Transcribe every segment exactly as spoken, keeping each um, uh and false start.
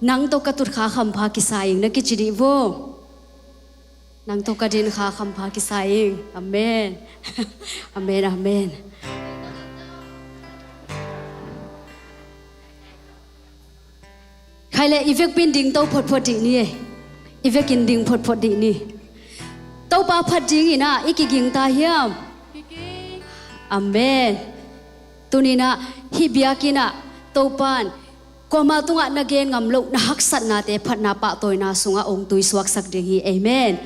Nang tawh ka tut kha khampha kisa ing na kici dih vo. Nang tawh ka din kha khampha kisa ing. Amen. Amen, amen. Khai le i vekpi in ding to photphot dih ni e. I vekin ding photphot dih ni. Topa phat dingin ah i kiging ta hiam? Amen. Tuninah hih biakinnah Topan kuama tungah na gen ngam loh na haksatnate phatna pahtawina sungah ong tuisuaksak ding hi. Amen.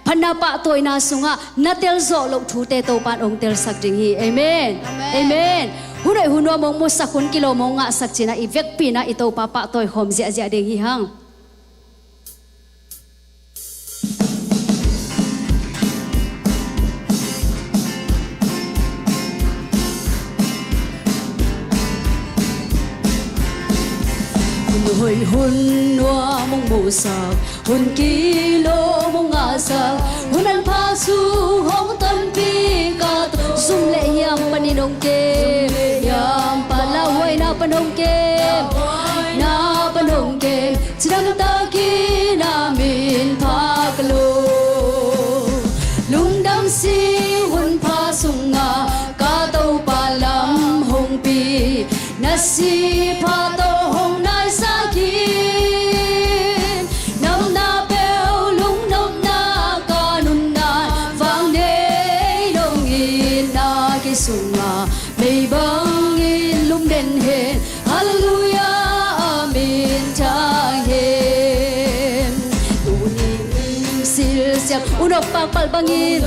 Phatna pahtawina sungah na telzawh loh thute Topan ong telsak ding hi. Amen. Amen. Amen. Hun hoih hun nuam ong musak, hun kilawm ong ngahsak cinah i vekpi inah i Topa pahtawi khawm ziahziah ding hi hang. Hun hoih hun nuam ong musak, hun kilawm ong ngahsak, hun an pha sung hong tonpih ka Topa. Zum le hiam panin ong kem, hiam pa lauhuaina pan ong kem, na pan ong kem. Cidamtakin a min phak lo. Lungdam sing hun pha sungah ka Topa lam hong pi. Na sih pha tawh hong naisak in. Namna peuh lungnopna ka nunna vang nei nong itna kei sungah mei bangin lungden hen. Halleluiah, amen thang hen. Tuni sim silsiam unok pakpal bangin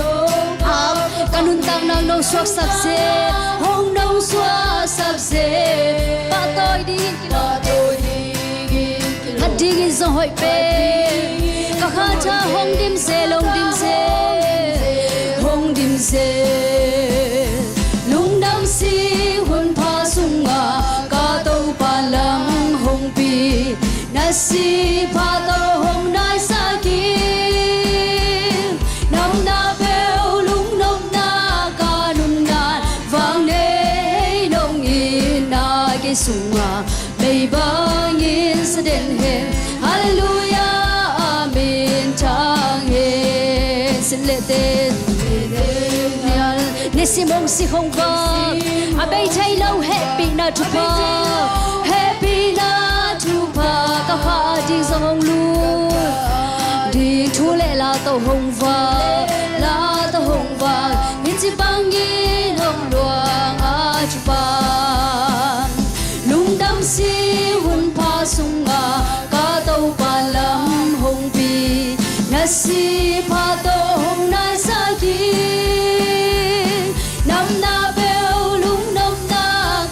ka nuntakna nong suaksak zen, hong nong suaksak zen. Pahtawi dingin kilawm, phat dingin zong hoih pen. Ka khatha hong dim zel, hong dim zel, hong dim zel. Lungdam sing hun pha sungah ka Topa lam hong pi. Na sih pha tawh hong naisak in. Namna peuh lungnopna ka nunna vang nei nong itna kei sungah mei bangin sa den hen. Halleluiah, amen thang hen. Sin le ten nisim hong sik hong vak, a bei thei lo hehpihna thupha, hehpihna thupha ka kha ding zong hong lut ding thu le la tawh hong vak, la tawh hong vak. Hih ci bangin hong luang a thupha. Lungdam sing hun pha sungah ka Topa lam hong pi. Na sih pha tawh hong naisak in. Namna peuh lungnopna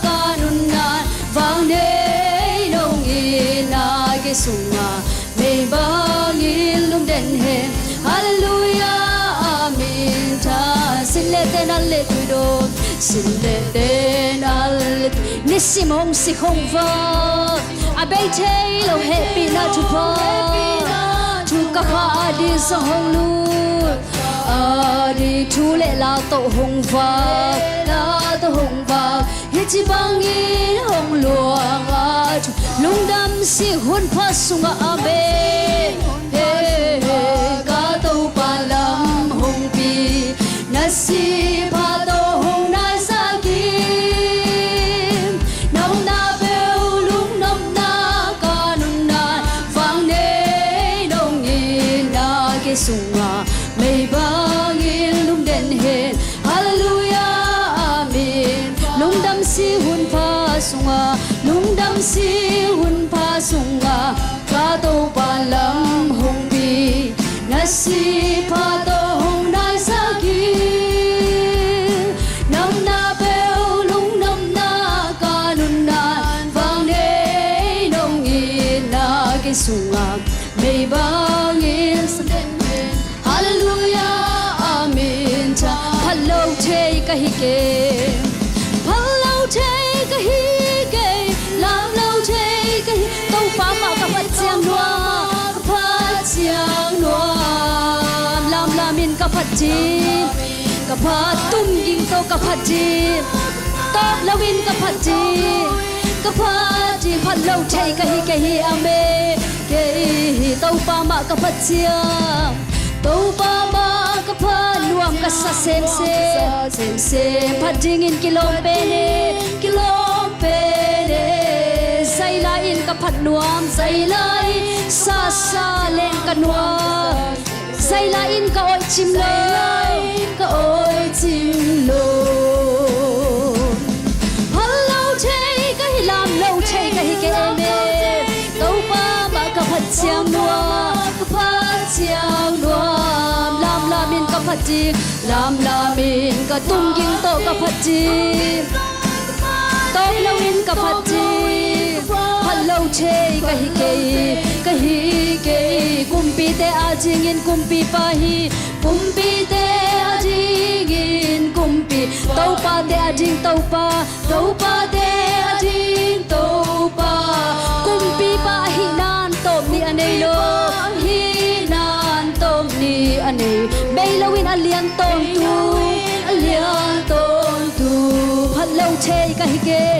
ka nunna vang nei nong itna kei sungah mei bangin lungden hen. Halleluiah, amen thang. Sin le ten al le tui dawm, sin le ten al le tui. Nisim hong sik hong vak, a bei thei lo hehpihna thupha, thu ka kha a ding zong hong lut, a ding thu le la tawh hong vak, la tawh hong vak. Hih ci bangin hong luang a thu. Lungdam sing hun pha sungah, amen. He, he, ka Topa lam hong pi. Na sih pha tawh hong naisak in. Namna peuh lungnopna ka nunna vang nei nong itna kei sungah mei bangin lungden hen. Halleluiah, amen. Lungdam sing hun pha sungah, lungdam sing hun pha sungah ka Topa lam hong pi. Na sih pha tawh hong naisak in. Namna peuh lungnopna ka nunna vang nei nong itna kei sungah mei bangin sa den hen. Halleluiah, amen thang. Phat lo thei ka hi kei, phat lo thei ka hi kei, lam lo thei ka hi. Topa mah ka phat ciang nuam, ka phat ciang nuam. Lamlam in ka phat ding, ka phat tum ging tawh ka phat ding, tawp lo in ka phat ding, ka phat ding. Phat lo thei ka hi kei hi, amen. Kei hi Topa mah ka phat ciang, Topa mah ka phat nuam ka sa semsem, semsem. Phat dingin kilawm pen e, kilawm pen e. Zai lai-in ka phat nuam, zai lai-in sa sa leng ka nuam. Zai lai-in ka oih cim lo, ka oih cim lo. Phal lo thei ka hi, lam lo thei ka hi kei, amen. Topa mah ka phat ciang nuam, ka phat ciang nuam. Lamlam in ka phat ding, lamlam in ka tungging tawh ka phat ding. Tawp lo in ka phat ding, phal lo thei ka hi kei, ka hi kei. Kumpite adingin kumpipa hi, kumpite adingin kumpi, topate ading Topa, topate ading Topa. Kumpipa ahih nan tawp nih a nei lo, ahih nan tawp nih a nei. Bei lo in a lian tawntung, a lian tawntung. Phal lo thei ka hi kei,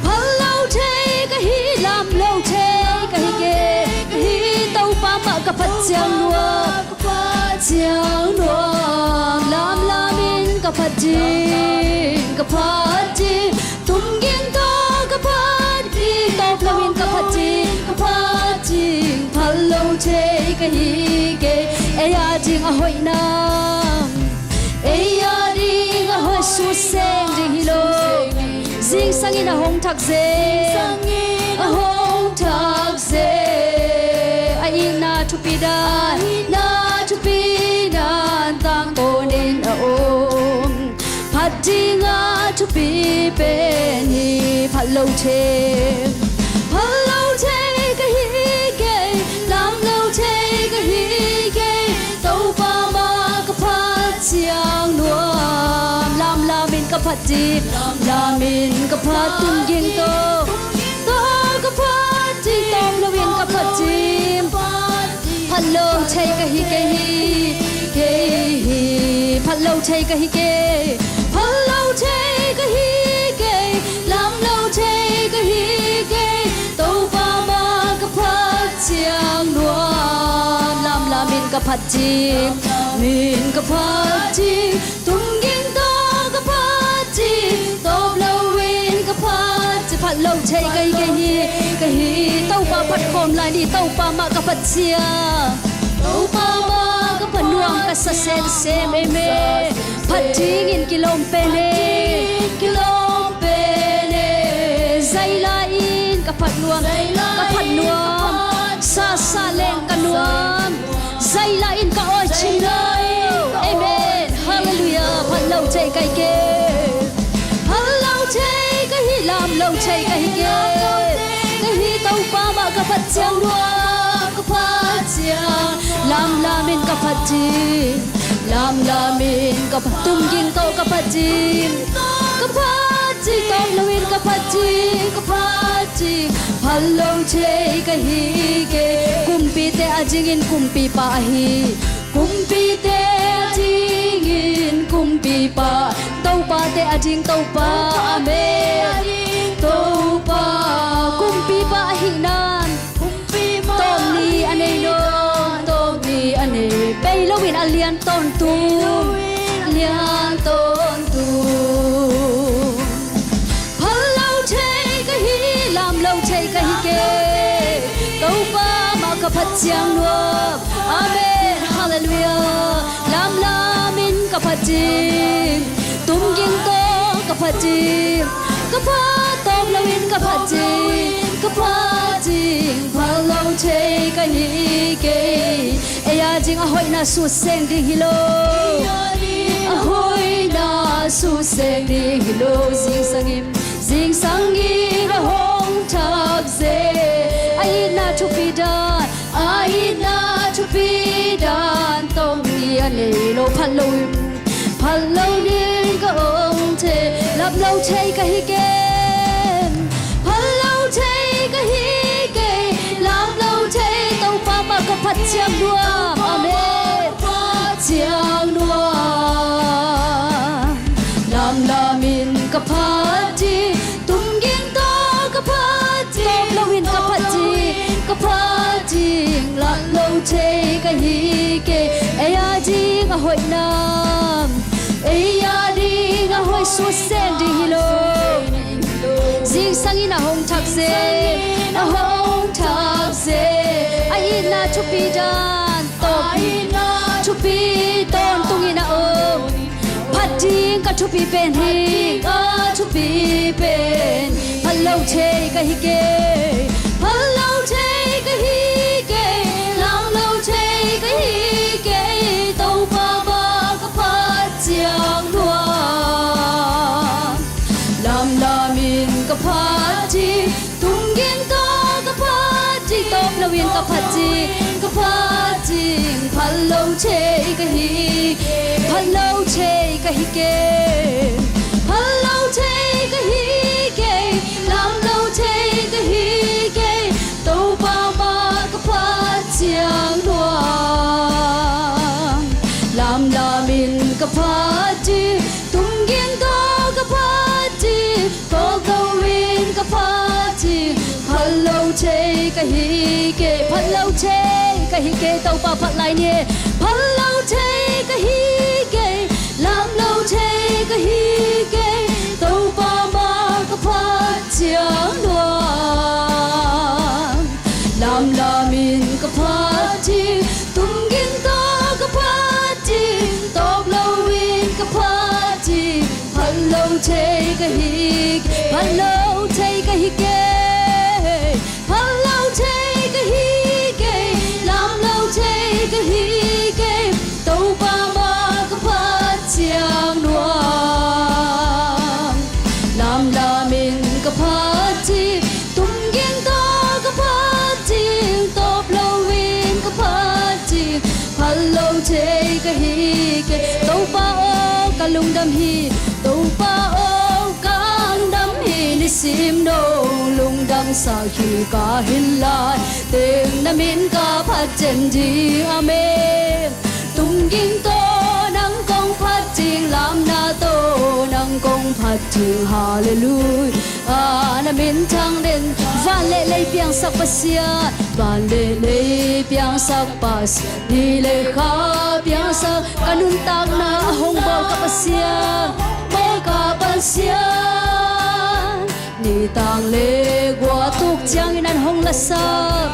phal lo thei ka hi, lam lo thei ka hi kei. Ka hi Topa mah ka phat ciang nuam, ka phat ciang nuam. Lamlam in ka phat ding, ka phat ding. Tungging tawh ka phat ding, tawp lo in ka phat ding, ka phat ding. Phal lo thei ka hi kei, ei ading a hoihna, ei ading a hoih sukseng ding hi lo. Zingsang in a hong thak zen, a hong thak zen. A itna thupi dan, a itna thupi dan tangtawn in a om. Phat ding a thupi pen hi, phal lo thei, phal lo thei ka hi kei, lam lo thei ka hi kei. Topa mah ka phat ciang nuam, lamlam in ka phat ding, lamlam in ka phat, tungging tawh, tawh ka phat ding, tawp lo in ka phat ding. Phal lo thei ka hi kei hi, kei hi, phal lo thei ka hi kei, phal lo thei ka hi kei, lam lo thei ka hi kei. Topa mah ka phat ciang nuam, lamlam in ka phat ding, lamlam in ka phat ding. Tungging tawh ka phat ding, tawp lo in ka phat ding. Phal lo thei ka hi kei hi, ka hi. Topa phat khawm lai ni, Topa mah ka phat ciang, Topa mah ka phat nuam ka sa semsem, amen. Phat dingin kilawm pen e, kilawm pen e. Zai lai-in ka phat nuam, ka phat nuam, sa sa leng ka nuam. Zai lai-in ka oih cim lo. Amen. Halleluiah. Phal lo thei ka hi kei, phal lo thei ka hi, lam lo thei ka hi kei. Ka hi Topa mah ka phat ciang nuam, ka phat ciang. Lamlam in ka phat ding, lamlam in ka phat, tungging tawh ka phat ding, ka phat ding. Tawp lo in ka phat ding, ka phat ding. Phal lo thei ka hi kei. Kumpite adingin kumpipa ahi, kumpite adingin kumpipa, topate ading Topa, amen. Topa, kumpipa ahih nan tawp nih a nei lo, tawp nih a nei. Bei lo in a lian tawntung, a lian tawntung. Phal lo thei ka hi, lam lo thei ka hi kei. Topa mah ka phat ciang nuam. Amen. Halleluiah. Lamlam in ka phat ding, tungging tawh ka phat ding, ka phat, tawp lo in ka phat ding, ka phat ding. Phal lo thei ka hi kei. Ei ading a hoihna sukseng ding hi lo, a hoihna sukseng ding hi lo. Zingsang in, zingsang in a hong thak zen. A itna thupi dan, a itna thupi dan tawp nih a nei lo. Phal lo, phal lo ding ka om thei, lam lo thei ka hi kei. Phal lo thei ka hi kei, lam lo thei. Topa mah ka phat ciang nuam, amen. Phat ciang nuam. Lamlam in ka phat ding, tungging tawh ka phat ding, tawp lo in ka phat ding, ka phat ding. thei ka hi kei. Ei a ding a hoih nam, ei a ding a hoih suah seng ding hi lo. Zingsang in a hong thak zel, a hong thak zel. A itna thupi dan tawh, a itna thupi tawntung in a om. Phat ding ka thupi pen hi, ka thupi pen. Phal lo thei ka hi kei, phal lo thei ka hi kei, lam lo thei ka hi kei. Topa bang ka phat ciang nuam, lamlam in ka phat ding, tung ging tawh ka phat ding, tawp lo in ka phat ding, ka phat ding. Phal lo thei ka hi, phal lo thei ka hi kei, phal lo thei ka hi kei, lam lo thei ka hi kei. Topa bang ka phat ciang nuam, lamlam in ka phat ding, tung ging tawh ka phat ding, tawp lo in ka phat ding. Phal lo thei ka hi kei, phal lo thei ka hi kei. Topa phat lai ni. Phal lo thei ka hi kei, lam lo thei ka hi kei. Topa bang ka phat ciang nuam, lamlam in ka phat ding, tung ging tawh ka phat ding, tawp lo in ka phat ding. Phal lo thei ka hi, phal lo thei ka hi kei, phal lo thei ka hi kei, lam lo thei ka hi kei. Topa bang ka phat ciang nuam, lamlam in ka phat ding, tung ging tawh ka phat ding, tawp lo in ka phat ding. Phal lo thei ka hi kei. Topa aw ka lungdam hi, Topa aw ka lungdam hi, nisim dong lungdam sak hi ka hi lai teng, na min ka phat den ding. Amen. Tung ging tawh nang kong phat ding, lamna tawh nang kong phat ding. Halleluiah. A, na min thang den. Van le lei piangsak Pasian, van le lei piangsak Pasian, ni le kha piangsak, ka nuntakna a hong bawl ka Pasian, bawl ka Pasian. Nitak le gua tuk ciangin an hong lasak,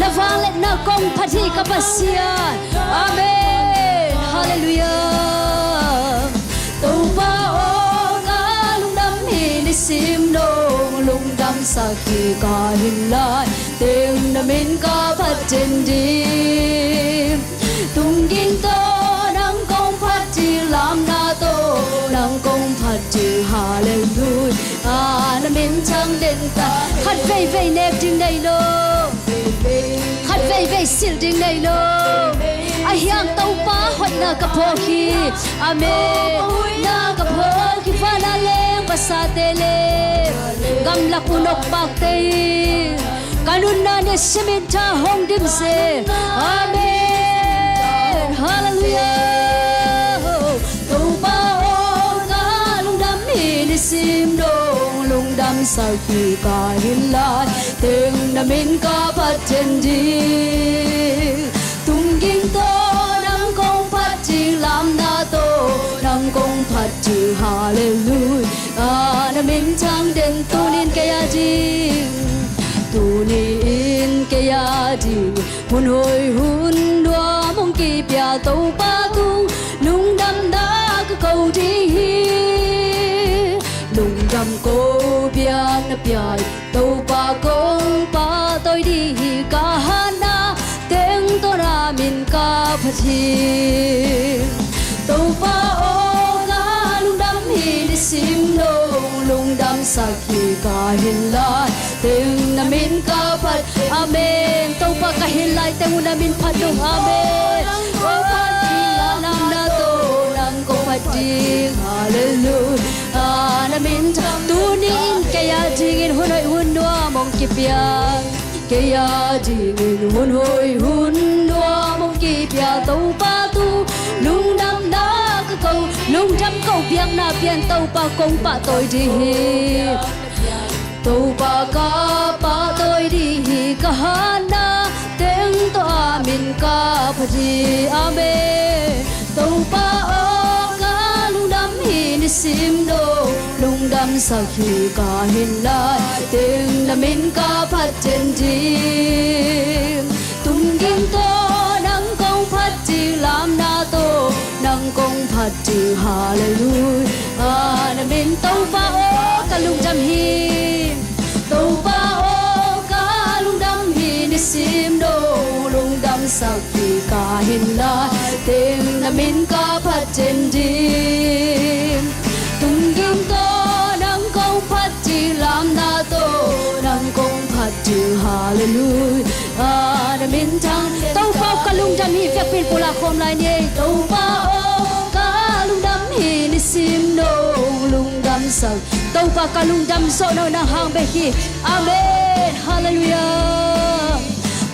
na vangliatna kong phat hi ka Pasian. Amen. Halleluiah. Topa aw ka lungdam hi, nisim dong lungdam sak hi ka hi lai teng, na min ka phat den ding. Tung ging tawh nang kong phat ding, lamna tawh nang kong phat ding. Halleluiah. A, na min thang den ta. Khat veivei nek ding nei lo, khat veivei silh ding nei lo. A hiang Topa hoihna ka phawk hi. Amen. Na ka phawk hi. Van a leng vasate le gamlak unok pakte in ka nunna ne simin tha hong dim se. Amen. Halleluiah. Topa aw ka lungdam hi, nisim dong lungdam sak hi ka hi lai teng, na min ka phat den ding. Tung ging tawh nang kong phat ding, lamna tawh nang kong phat ding. Halleluiah. A, na min thang den. Tuni in kei a ding, tuni in kei a ding, hun hoi hun nuam hong kipia Topa tung, lungdamna ka ko ding hi. Lungdam ko biakna pia in, Topa kong pahtawi ding hi. Ka hatna teng tawh na min ka phat hi. Topa aw ka lungdam hi, nisim dong lungdam sak hi ka hi lai teng, na min ka phat. Amen. Topa ka hi lai teng uh na min phat dong. Amen. Kong phat ding, lamna tawh nang kong phat ding. Halleluiah. A, na min thang. Tuni in kei a dingin hun hoi hun nuam hong kipia, kei a dingin hun hoi hun nuam hong kipia Topa tung, lungdamna ka ko, lungdam ko biakna pia in, Topa kong pahtawi ding hi. Topa ka pahtawi ding hi. Ka hatna teng tawh a min Ka phat hi, amen. Topa aw, ka lungdam hi nisim dong, lungdamsak hi ka hin lai teng, na min ka phat den ding. Tumging tawh nang kong phat ding, lamna tawh nang kong phat ding, halleluia. Na min Topa aw, ka lungdam hi. Topa aw, ka lungdam hi nisim dong, lungdamsak hi ka hin lai teng, na min ka phat den ding. Tumging tawh nang kong phat ding, lamna tawh nang kong phat ding, halleluia. Na min thang. Topa aw, ka lungdam hi, vekpi in pulak khawm lai ni ei. Topa aw, ka lungdam hi nisim dong, lungdamsak. Topa ka lungdam zawh na uh nang hang bek hi. Amen. Halleluia.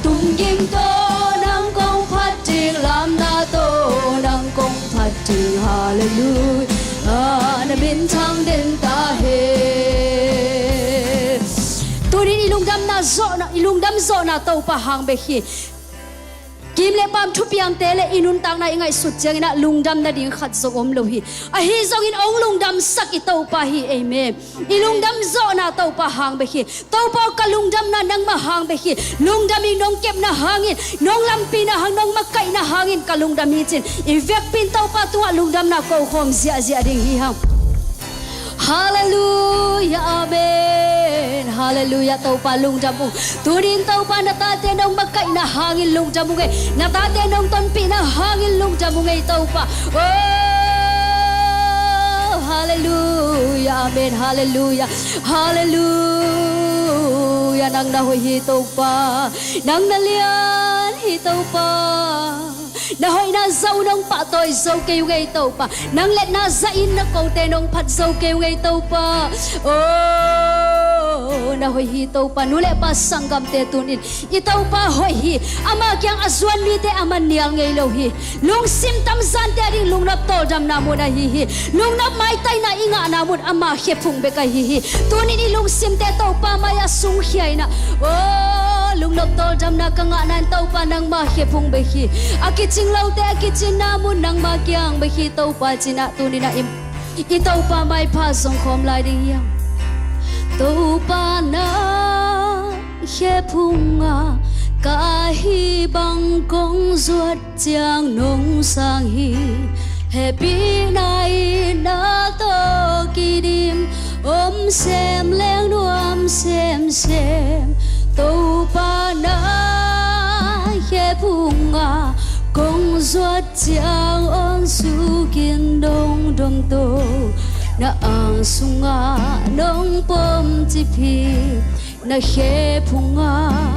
Tumging tawh nang kong phat ding, lamna tawh nang kong phat ding, halleluia. Na min thang den ta hen. Tuni-in i lungdamna zawhna, i lungdam zawhna Topa hang bek hi. Kim le paam thupiangte le i nuntakna i ngaihsut ciangin ah lungdam nading khat zong om lo hi. Ahi zongin hong lungdamsak i Topa hi. Amen. I lungdam zawhna Topa hang bek hi. Topa aw, ka lungdamna nangmah hang bek hi. Lungdam ing, nong kepna hangin, nong lampihna hang, nong makaihna hangin ka lungdam hi ci-in i vekpi in Topa tungah lungdamna ko khawm ziahziah ding hi hang. Halleluia, amen. Halleluia, Topa lungdam ung. Tuni-in Topa, na tate nong makaihna hangin lungdam ung ei. Na tate nong tonpihna hangin lungdam ung ei Topa. Oh, halleluia, amen, halleluia. Halleluia, nang na hoih hi Topa. Nang na lian hi Topa. Na hoihna zah uh nong pahtawi zo kei ung ei Topa. Nang letna zahin na kote nong phat zo kei ung ei Topa. Oh, na hoih hi Topa. Nu le pa sanggamte, tuni-in i Topa hoih hi. Ama kiang a zuan mite a man nial ngei lo hi. Lungsim tamzante ading lungnop tawldamna mun ahi hi. Lungnop maitaina i ngahna mun ama khephung bek ahi hi. Tuni-in i lungsimte Topa mai-ah sungkhia in ah, oh, lungnop tawldamna ka ngahna in Topa nangma khephung bek hi. A kicing lote a kicinna mun nangma kiang bek hi Topa ci-in ah, tuni-in ah i, i Topa maipha zong khawm lai ding hi hang. Topa na khephung ah ka hih bang kong zuat ciang nong sang hi. Hehpihna in na tawh kidim om sem leng nuam semsem. Topa na khephung ah kong zuat ciang awn sukin dongdom to. Na ang sungah nong pom cip hi. Na khephung ah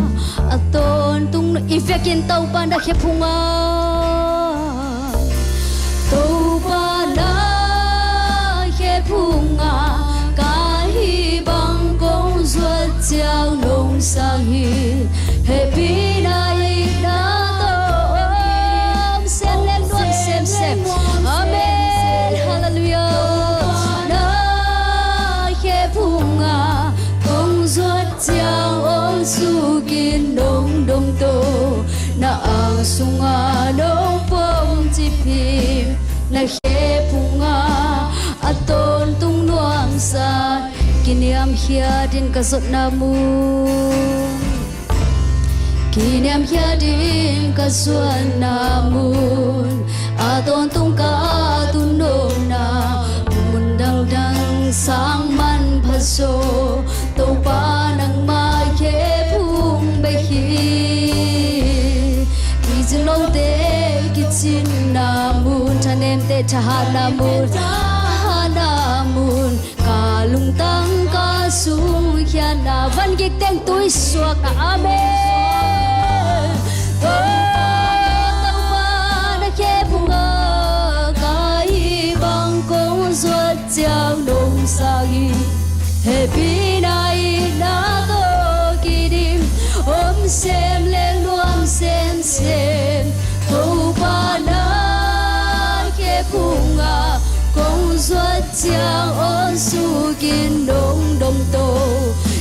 a tawntung, i vekin Topa na khephung ah, Topa na khephung ah ka hih bang kong zuat ciang nong sang hi. Hehpihna in na tawh om sem leng nuam semsem. Amen. Halleluia. Na khephung ah kong zuat ciang awn sukin dongdom to. Na ang sungah nong pom cip hi. Na khephung ah a tawntung nuamsa. Kiniamkhiat in ka zuatna mun, kiniamkhiat in ka zuatna mun, a tawntung ka tun nopna mun dangdang sang manpha zaw. Topa nangma khephung bek hi. Kicing lote kicinna mun, thanemte thahatna mun, thahatna mun, ka lungtang ka sungkhiatna, van gik teng tui suakna. Amen. Topa na khephung ah ka hih bang kong zuat ciang nong sang hi. Hehpihna in na tawh kidim om sem leng nuam semsem. Topa na khephung ah kong zuat ciang awn sukin dongdom to.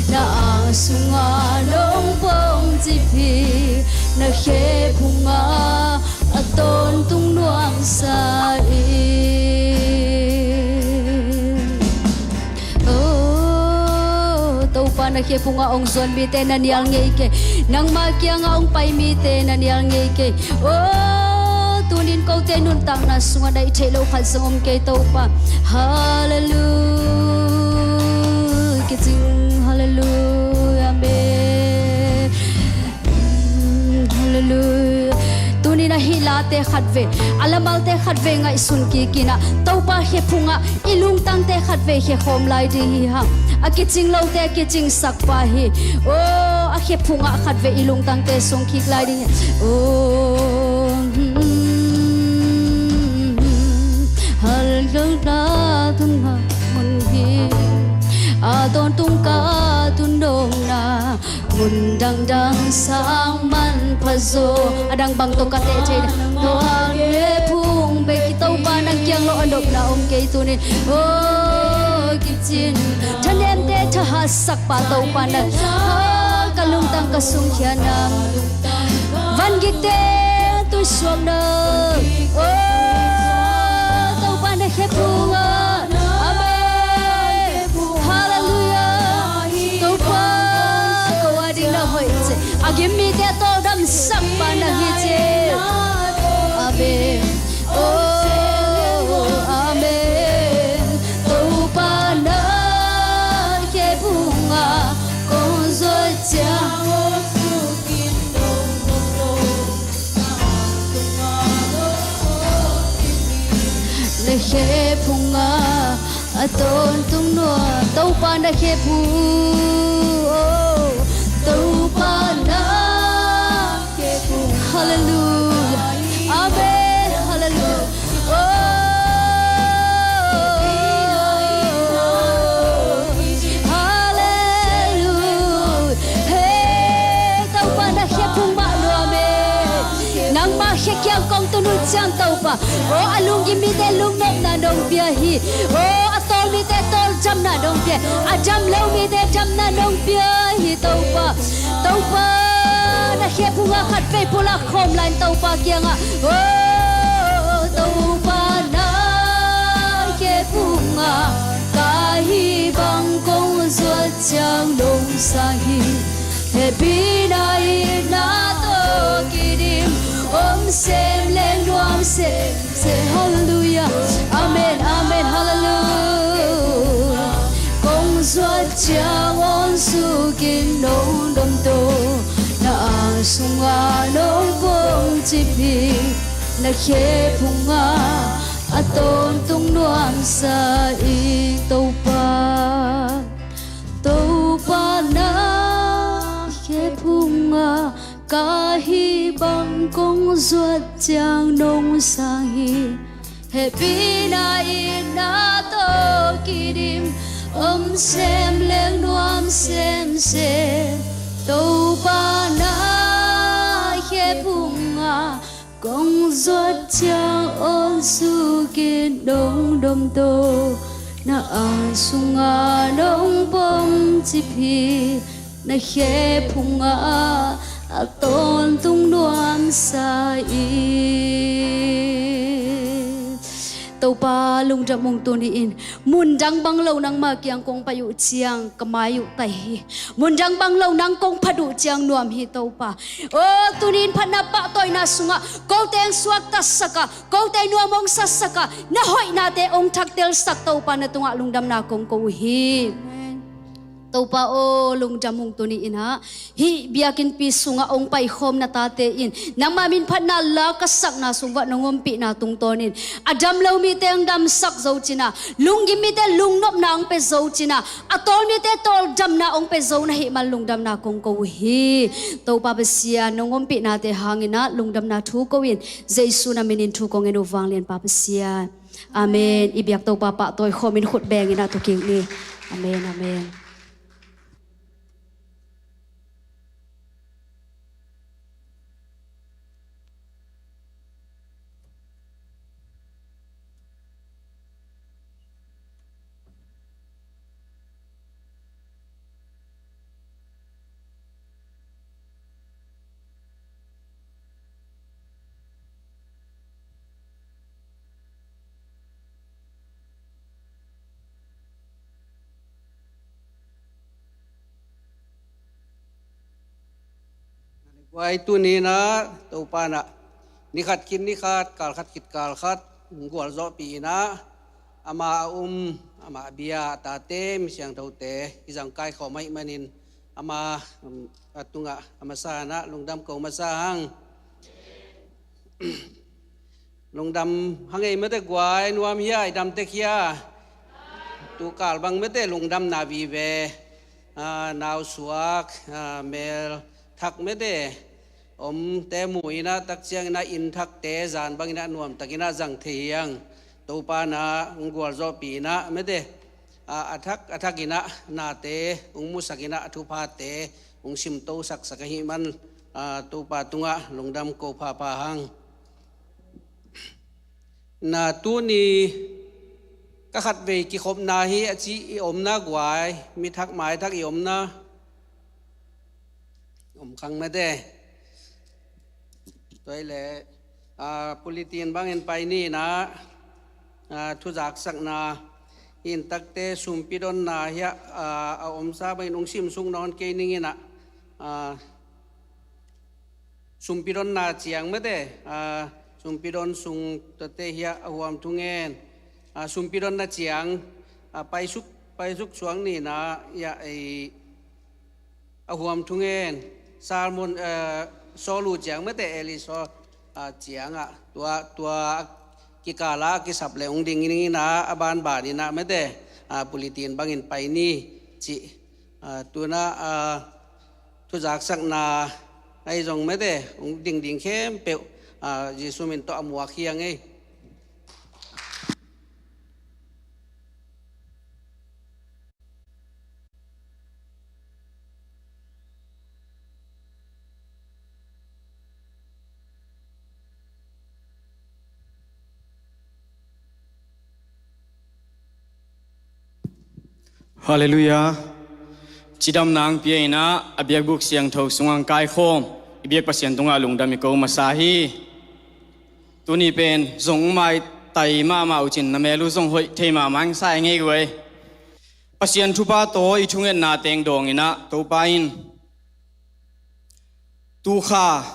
Na ang sungah nong pom cip hi. Na khephung ah Na khe phungah hong zuan mite na nial ngei kei. Nangma kiangah hong pai mite na nial ngei kei. Oh, tunin kote nuntakna sungah na i theih loh khat zong om kei Topa. Halleluia. Kicing. Halleluia. Amen. Mm, halleluia. Tunin a hih late khatvei, a lamalte khatvei ngaihsun kik in ah, Topa khe phungah i lungtangte khatvei khe khawm lai ding hi hang. A kicing lote a kicingsak pa hi. Oh, a khe phungah khatvei i lungtangte sung kik lai ding hi. Oh, mm, hal lo na tung ha mun hi. A tawntung ka tun dong na. Mun dangdang sang manpha zaw. A dang bang tawh ka teh thei. Noah khe phung bek hi Topa nang kiang lo a nopna om kei tunin. Oh, kicin. Thanemte thahatsak pa Topa nang. Ah, ka lungtang ka sungkhia nang. Van gikte tuisuak nang. Oh, Topa na khe phung ah. Amen. Halleluia. Topa, ko a ding na hoih ci. A gim mite tawldamsak pa na hi ci. Amen. Oh, amen. Topa na khe phung ah kong zuat ciang. Na khe phung ah a tawntung nuam. Topa na khe phung, oh, Topa na khe phung. Halleluia. Amen. Halleluia. Oh, halleluia. Hey, Topa na khe phung mah nuam e. Nangma khe kiang kong tun uh ciang Topa. Oh, a lunggim mite lungnopna nong pia hi. Oh, a tawl mite tawldamna nong pia. A dam lo mite damna nong pia hi Topa. Topa na khe phung ah khatvei pulak khawm lai in Topa kiangah. Oh, Topa na khe phung ah ka hih bang kong zuat ciang nong sang hi. Hehpihna itna tawh kidim om sem leng nuam sem. Say hallelujah. Amen, amen, hallelujah. Kong zuat ciang on sukin nong domto. Na ang sungah nong pom cip hi. Na khe phung ah a tawntung nuamsa i Topa. Topa na khe phung ah ka hih bang kong zuat ciang nong sang hi. Hehpihna itna tawh kidim om sem leng nuam semsem. Topa na khe phung ah kong zuat ciang on sukin nong domto. Na ang sungah nong pom cip hi. Na khe phung ah a tawntung nuamsa i. Topa lungdam ung tuni in. Mun dang bang lo nangma kiang kong pai uh ciang ka mai uh tai hi. Mun dang bang lo nang kong phat uh ciang nuam hi Topa. Oh, tuni in phatna pahtawina sungah kote hong suaktasak a, kote nuam hong sasak a, na hoihnate hong thaktelsak Topa na tungah lungdamna kong ko uh hi. Amen. Topa aw, lungdam ung tuni in ah, hih biakinnpi sungah hong paikhawm na tate in nangma min phatna la ka sakna sung uah nong ompihna tungtawnin a dam lo mite hong damsak zo cin ah, lunggim mite lungnopna hong pia zo cin ah, a tawl mite tawldamna hong pia zo na hih man lungdamna kong ko uh hi. Topa Pasian, nong ompihnate hangin ah lungdamna thu ko in, Jesu na minin thu kong ngen uh, vanglianpa Pasian. Amen. I biak Topa pahtawi khawmin khut bengin ah tu kik ni. Amen, amen. Tua i tuni inah Topa inah ni khat khit ni khat, kal khat khit kal khat gualzawhpih inah ama a um, ama bia a tate, mi siangthote i zang kaikhawm ahih manin ama, um, a tungah a masa inah lungdam ko masa hang. Lungdam hang ei mete guai, nuam hia, i dam tek hia? Tukal bang mete lungdamna vive, ah, nausuak, ah, mel thak mete omte mu inah tak ciang inah inn thakte zan bang inah nuamtak inah zang thei hiang. Topa inah hong gualzawhpih inah mete, ah, a thak a thak inah nate hong musak inah a thuphate hong simto saksak ahih man, ah, Topa tungah lungdam ko phapha hang. Na tuni ka khatvei kikhopna hi a ci i omna guai, mi thak mai thak i omna om khang mete. Tua i le, ah, pulitin bangin pai ni inah, ah, thuzaksakna hi in takte sumpi donna hiah, ah, a omsa bangin hong simsuk nawn kei ning inah, ah, sumpi donna ciang mete, ah, sumpi don sung tate hiah a huam thungen, ah, sumpi donna ciang, ah, paisuk, paisuk suang ni inah hiah ei a huam thungen, sermon, eh, sawlu ciang mete, eli saw, ah, ciangah tua, tua kikala kisap le hong ding ning inah a banban inah mete, ah, pulitin bangin pai ni ci, ah, tuna, ah, thuzaksakna ahi zong mete hong dingding khempeuh, ah, Jesu min tawh a muak hiang ei. Halleluiah. Cidamna hong pia inah a biakbuk siangtho sungah hong kaikhawm i biak Pasian tungah lungdam i ko masa hi. Tuni pen zong maitai mahmah uh cin na mel uh zong hoih thei mahmah hong sa ing ei guai. Pasian thupha tawh i thungetna teng dawng inah Topa in tukha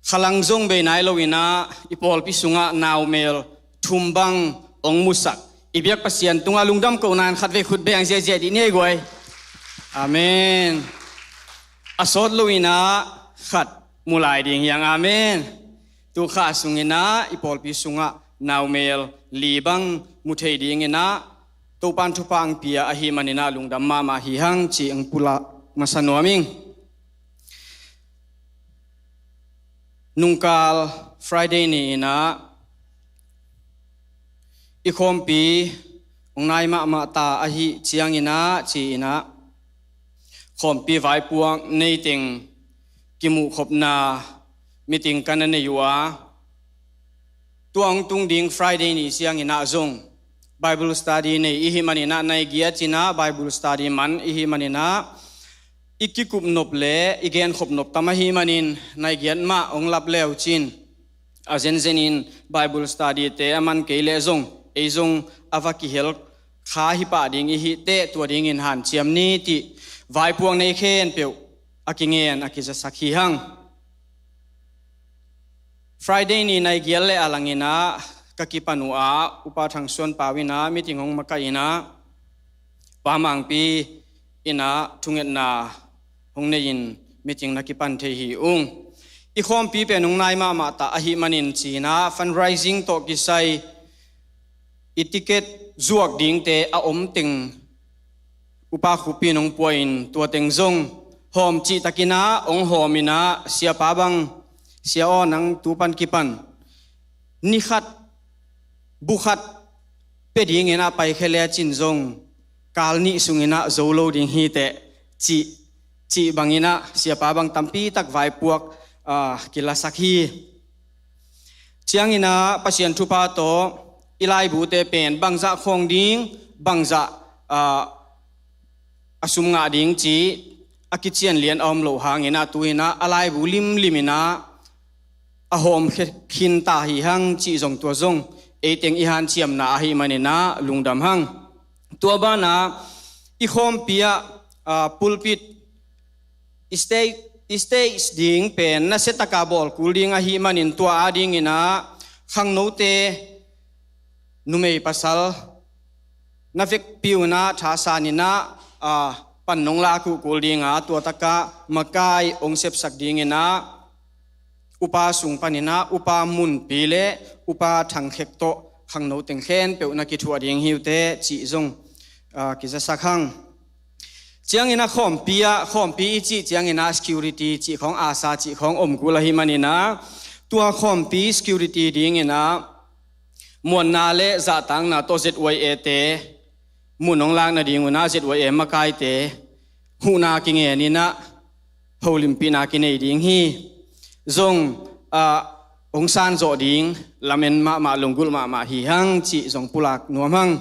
khalang zong bei nai lo inah i pawlpi sungah naumel thum bang hong musak i biak Pasian tungah lungdam kohna in khatvei khut beng ziahziah dih ni ei guai. Amen. A sawt lo inah khat mu lai ding hiang. Amen. Tukha sung inah i pawlpi sungah naumel li bang mu thei ding inah Topan thupha hong pia ahih man inah lungdam mahmah hi hang ci hong pulak masa nuam ing. Nungkal Friday ni inah i khawmpi hong nai mahmah ta ahih ciang inah ci inah khawmpi vaipuak nei teng kimuhkhopna meeting ka na nei uh a, tua hong tung ding Friday ni ciang inah zong Bible study nei i hih man inah nai giat inah Bible study man i hih man inah i kikup nop le i genkhop nop tam ahih manin nai giat mah hong lap le uh cin a zenzen in Bible study te a man kei leh zong ei zong a va kihel kha hi pah ding i hih teh tua dingin hanciam ni tih vaipuak nei khempeuh a kingen a kizasak hi hang. Friday ni nai giat le a lang inah ka kipan uh a Upa Thang Suan Pau inah meeting hong makaih inah Pa Mangpi inah thungetna hong nei in meeting na kipan thei hi ung. I khawmpi pen hong nai mahmah ta ahih manin ci inah fundraising tawh kisai i ticket zuak dingte a om teng Upa Khup in hong pua in tua teng zong hawm cihtak inah hong hawm inah siapa bang, Sia aw, nang tu pan kipan ni khat bu khat pia ding inah paikhia le cin zong kal nih sung inah zo lo ding hi teh cih, cih bang inah siapa bang tampi tak vaipuak, ah, kilasak hi. Ciang inah Pasian thupha tawh i laibute pen bangzah khawng ding, bangzah, ah, a sum ngah ding cih a kician lian a om loh hang inah tu inah a laibu limlim inah a hawm khe-, khin ta hi hang cih zong tua zong ei teng i hanciamna ahih man inah lungdam hang. Tua banah i khawmpi ah, ah, pulpit stage, stage ding pen nasia taka bawl kul ding ahih manin tua adingin ah khangnote numei pasal na vekpi un ah thasan in ah, ah, pan nong lak uh kul ding a, tua takah makai hong sepsak dingin ah upa sung panin ah upa Munpi le upa Thangkhek tawh khangno teng khempeuh na kithuah ding hi uh teh cih zong, ah, kizasak hang. Ciangin ah khawmpi ah, khawmpi i cih ciangin ah security cih khawng, ASA cih khawng om kul ahih manin ah tua khawmpi security dingin ah muanna le zahtakna tawh Z Y A te mun hong lak nading un ah Z Y A makaite huhna kingen in ah holimpihna kinei ding hi. Zong, ah, hong san zawh ding lamen mahmah, lunggulh mahmah hi hang cih zong pulak nuam hang.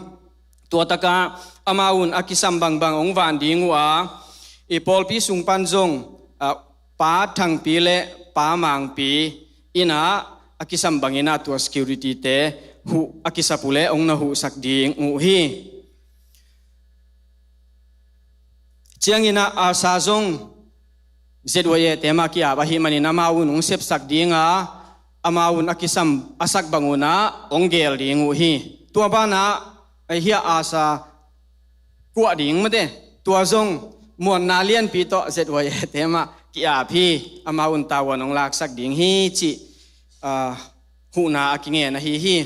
Tua takah amau in a kisam bangbang hong van ding uh a, i pawlpi sung pan zong, ah, Pa Thangpi le Pa Mangpi in ah a kisam bangin ah tua security te huh a kisap uh leh hong na huhsak ding uh hi. Ciangin ah ASA zong Z Y A te mah ki-ap ahih manin amau in hong sepsak ding a, amau in a kisam a sak bang un ah hong gel ding uh hi. Tua banah, eh, hiah ASA kuah ding mate, tua zong muanna lianpi tawh Z Y A te mah ki-ap hi. Amau in tavuan hong laksak ding hi cih, ah, huhna a kingen ahi hi.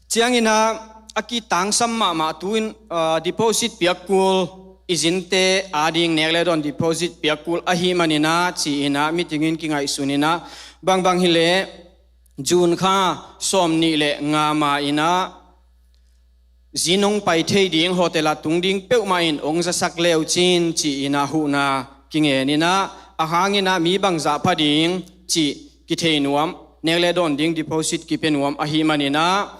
Ciangin ah a kitangsam mahmah tu-in, ah, deposit piak kul, i zinte ading nek le dawn deposit piak kul ahih manin ah ci-in ah meeting in kingaihsun in ah, bangbang hileh June kha sawmnih le nga ma-in ah zin hong pai thei ding, hotel ah tung ding peuhmah in hong zasak le uh cin ci-in ah huhna kingen in ah, a hangin ah mi bangzah pha ding cih kithei nuam, nek le dawn ding deposit kipia nuam ahih manin ah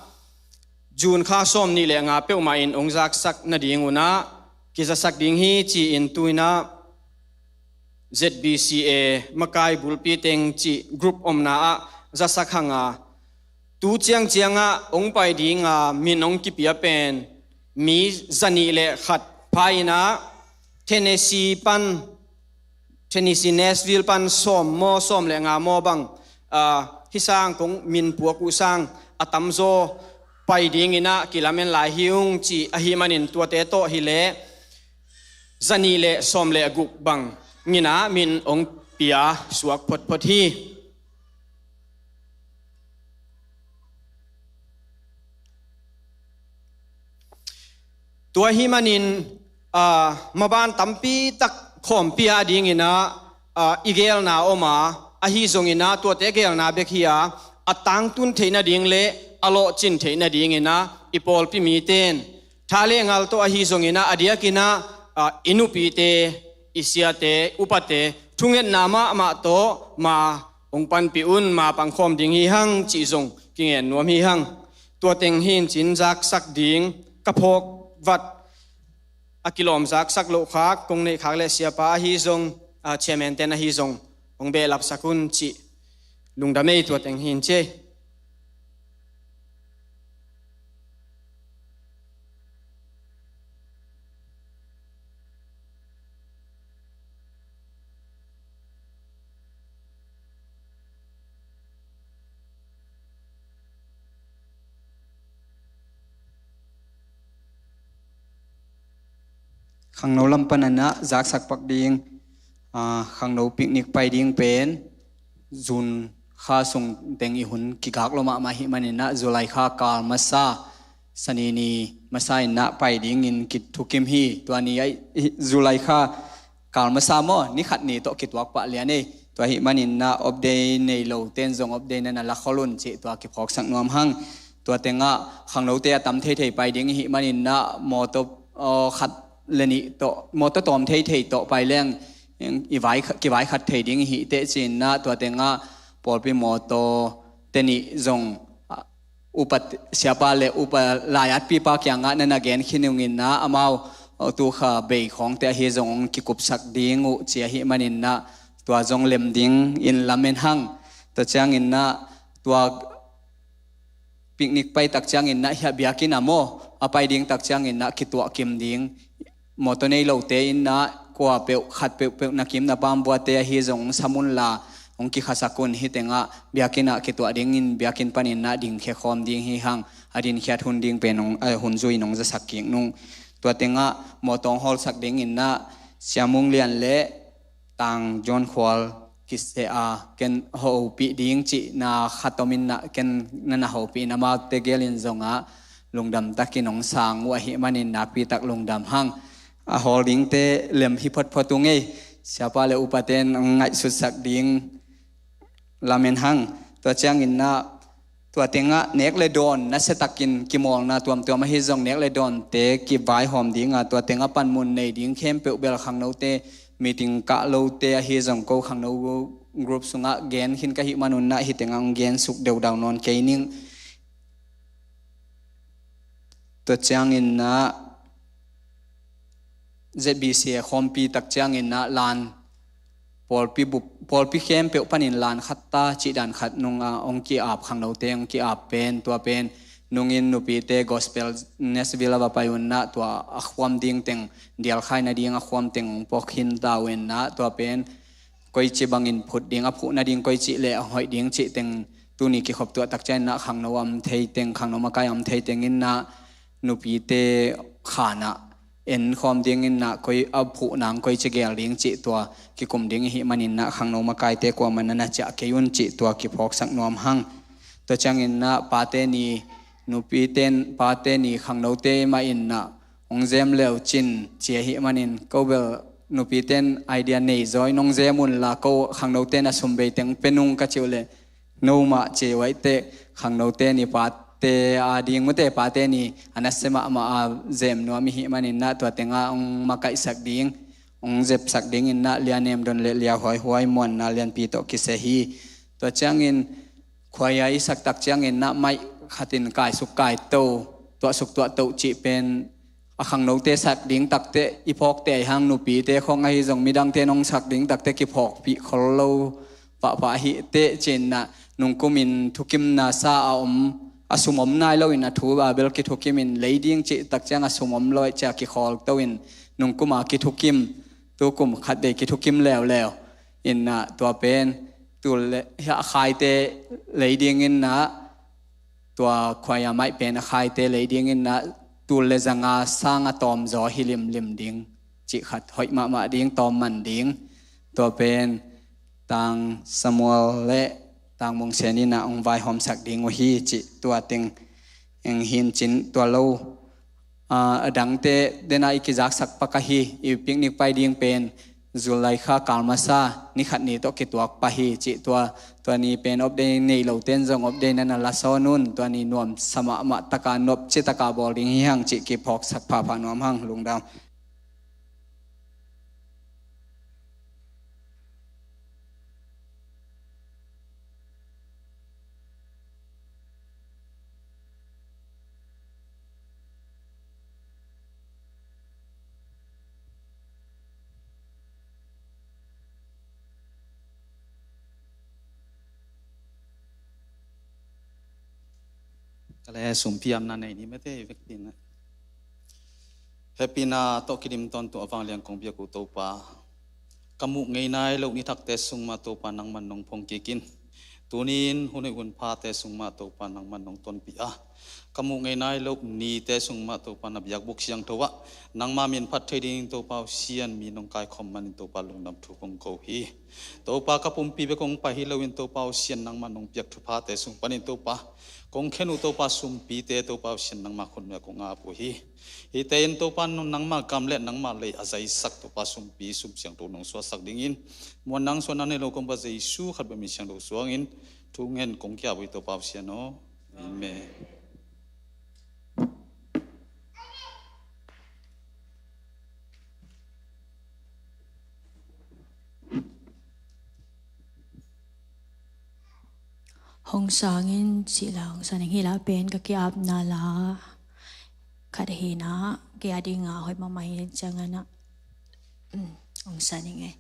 June kha sawmnih le nga peuhmah in hong zaksak nading un ah kizasak ding hi ci-in tu-in ah Z B C A makai bulpi teng cih group omna ah zasak hang a, tu ciangciang ah hong pai ding a min hong kipia pen mi zanih le khat pha in ah Tennessee pan, Tennessee Nashville pan sawm maw, sawm le nga maw bang, ah, hih sang kong min puak uh sang a tamzaw pai dingin ah kilamen lai hi ung ci ahih manin tuate tawh hileh zanih le sawm le guk bangin ah min hong pia suak photphot hi. Tua ahih manin, ah, maban tampi tak khawmpi adingin ah, ah, i gelna om a, ahi zongin ah tuate gelna bek hi a, a tangtun theih nading le a lawhcin theih nadingin ah i pawlpi mite in tha le ngal tawh ahi zongin ah, a diakin ah, ah, i nupite, i siate, upate thungetna mahmah tawh ma hong panpih un, ma pangkhawm ding hi hang cih zong kingen nuam hi hang. Tua teng hi in cin zaksak ding ka phawk vat a kilawm zaksak loh khak kong neih khak le siapa ahi zong, ah, chairman ten ahi zong hong behlapsak un cih lungdam ei. Tua teng hi in ci ei. Khangno lam panin ah zaksak pak ding, ah, khangno picnic pai ding pen June kha sung teng i hun kigak lo mahmah ahih manin ah July kha kal masa, Sani ni masa in ah pai dingin kithukim hi. Tua ni ah July kha kal masa maw, ni khat ni tawh kituak pah lian ei. Tua ahih manin ah off day nei lo ten zong off day na na la khol un cih tua kiphawksak nuam hang. Tua teng ah khangnote a tam theithei pai ding ahih manin ah mawtaw, aw, khat le nih tawh, mawtaw tawm theithei tawh pai leng i vai, kivai khat thei ding hi teh ci-in ah tua teng ah pawlpi mawtaw te nih zong, ah, upa siapa le upa lai-atpipa kiangah na na gen khin ung in ah amau, aw, tu kha bei khawngte ahi zong hong kikupsak ding uh ci ahih manin ah tua zong lem dingin lamen hang. Tua ciangin ah tua picnic pai tak ciangin ah hiah biakinn ah maw, a pai ding tak ciangin ah kituah kim ding. Mawtaw nei lote in ah kua peuh, khat peuhpeuh na kim na pam buate ahi zong hong sam unla, hong kikhasak un. Hih tengah biakinn ah kituah dingin biakinn panin na dingkhia khawm ding hi hang, a dinkhiat hun ding pen hong, eh, hun zui in hong zasak kik nung. Tua tengah mawtaw hong hawlsak dingin na Sia Mung Lian le Tang John Khual kiseh a, ken hopih ding cihna khat om in na, ken na na hopih in, amaute gelin zongah lungdam takin hong sang uh ahih manin nakpi tak lungdam hang. A hawl dingte lem hi photphot ung ei. Siapa le upate in hong ngaihsutsak ding lamen hang. Tua ciangin na, tua tengah nek le dawn nasia takin kimawlna tuamtuam ahi zong nek le dawnte kivaihawm ding a, tua tengah panmun nei ding khempeuh bel khangnote, meeting kah lote ahi zong ko khangno group sungah gen khin ka hih manun na hih tengah hong gensuk deudau nawn kei ning. Tua ciangin na Z B C A khawmpi tak ciangin na lan pawlpi bup, pawlpi khempeuh panin lan khat ta cih dan khat nung a, hong ki-ap, khangnote hong ki-ap pen, tua pen nungin nupite gospel Nashville a va pai un na, tua a khuam ding teng, dialkhai nading a khuam teng hong puak khin ta uh in na, tua pen koici bangin phut ding, a phuh nading koici le a hoih ding cih teng, tuni kikhop tuah tak ciangin na khangno a om thei teng, khangno makai a om thei teng in na nupite khan ah en khawm dingin na koi, a phuh nang koici gel ding cih tua kikum ding i hih manin na khangno makaite kuamah na na ciah kei un cih tua kiphawksak nuam hang. Tua ciangin na pate ni, nupite in pate ni khangnote mah in na hong zem leu cin ci ahih manin, ko bel nupite in idea nei zaw in hong zem unla, ko khangnote in a sum bei teng pe nung ka cih uh leh, no mah ci uh aih teh, khangnote ni pate a ding mute, pate ni a nasia mahmah a zem nuam i hih manin na tua tengah hong makaihsak ding, hong zepsak dingin na Lia Nem Don le Lia Huai Huai muanna lianpi tawh kisia hi. Tua ciangin khuaia i sak tak ciangin na maih khatin kaisuk kaito, tuahsuk tuahto cih pen a khangnote sak ding takteh i phawkte ahi hang, nupite khong ahi zong midangte in hong sak ding takteh kiphawkpih khol lo pahpah ahi teh cin na, nungkumin thukimna sa a om, a sum om nai loin a thu a bel kithukimin lei ding cih tak ciang a sum om lo aih cia kikhawl to in nungkuma kithukim, tukum khat vei kithukim leuleu in na tua pen tul le, a khaite lei dingin na, tua khuaia maih pen a khaite lei dingin na, tul le zanga sang a tawm zaw hi limlim ding cih khat, hoih mahmah ding, tawm man ding. Tua pen Tang Samuel le Tang Mung Sen in na hong vaihawmsak ding uh hi cih tua teng eng hin cin tua lo. A, a dangte dena i kizaksak pak ahi, i picnic pai ding pen July kha kal masa ni khat ni tawh kituak pah hi cih tua, tua ni pen off day nei lote in zong off day na na lasawn un, tua ni nuamsa mahmah taka, nuamci taka bawl ding hi hang cih kiphawksak phapha nuam hang, lungdam. Ka le sumpi amna nei ni mete i vek ding. Hehpihna tawh kidim tawntung a vanglian kong biak uh Topa, ka muh ngei nai loh nithakte sung mah Topa nangman nong phong kik in. Tuni-in hun hoih hun phate sung mah Topa nangman nong tonpih a, ka muh ngei nai loh nite sung mah Topa na biakbuk siangtho ah nangma min phat thei dingin Topa aw Sian mi nong kaikhawm manin Topa lungdam thu kong ko hi. Topa ka pumpi bek kong pai hi loin Topa aw Sian nangman nong piak thuphate sung panin Topa kong khen uh Topa sumpite Topa aw Sian nangma khut mia kong ap uh hi. Hihte in Topa nangma gam le nangma lei a zaisak Topa sumpi sum siangtho nong suahsak dingin muan nang suan nang nei lo kong pa Jesu khat bek min siangtho suangin thu ngen kong kiap uh hi Topa aw Sian aw. Amen. Hong sangin sihla hong sangin hila pen ka kiapna la khat hina kia dinga hoih mahmah hi ciangana. Hong sangin e.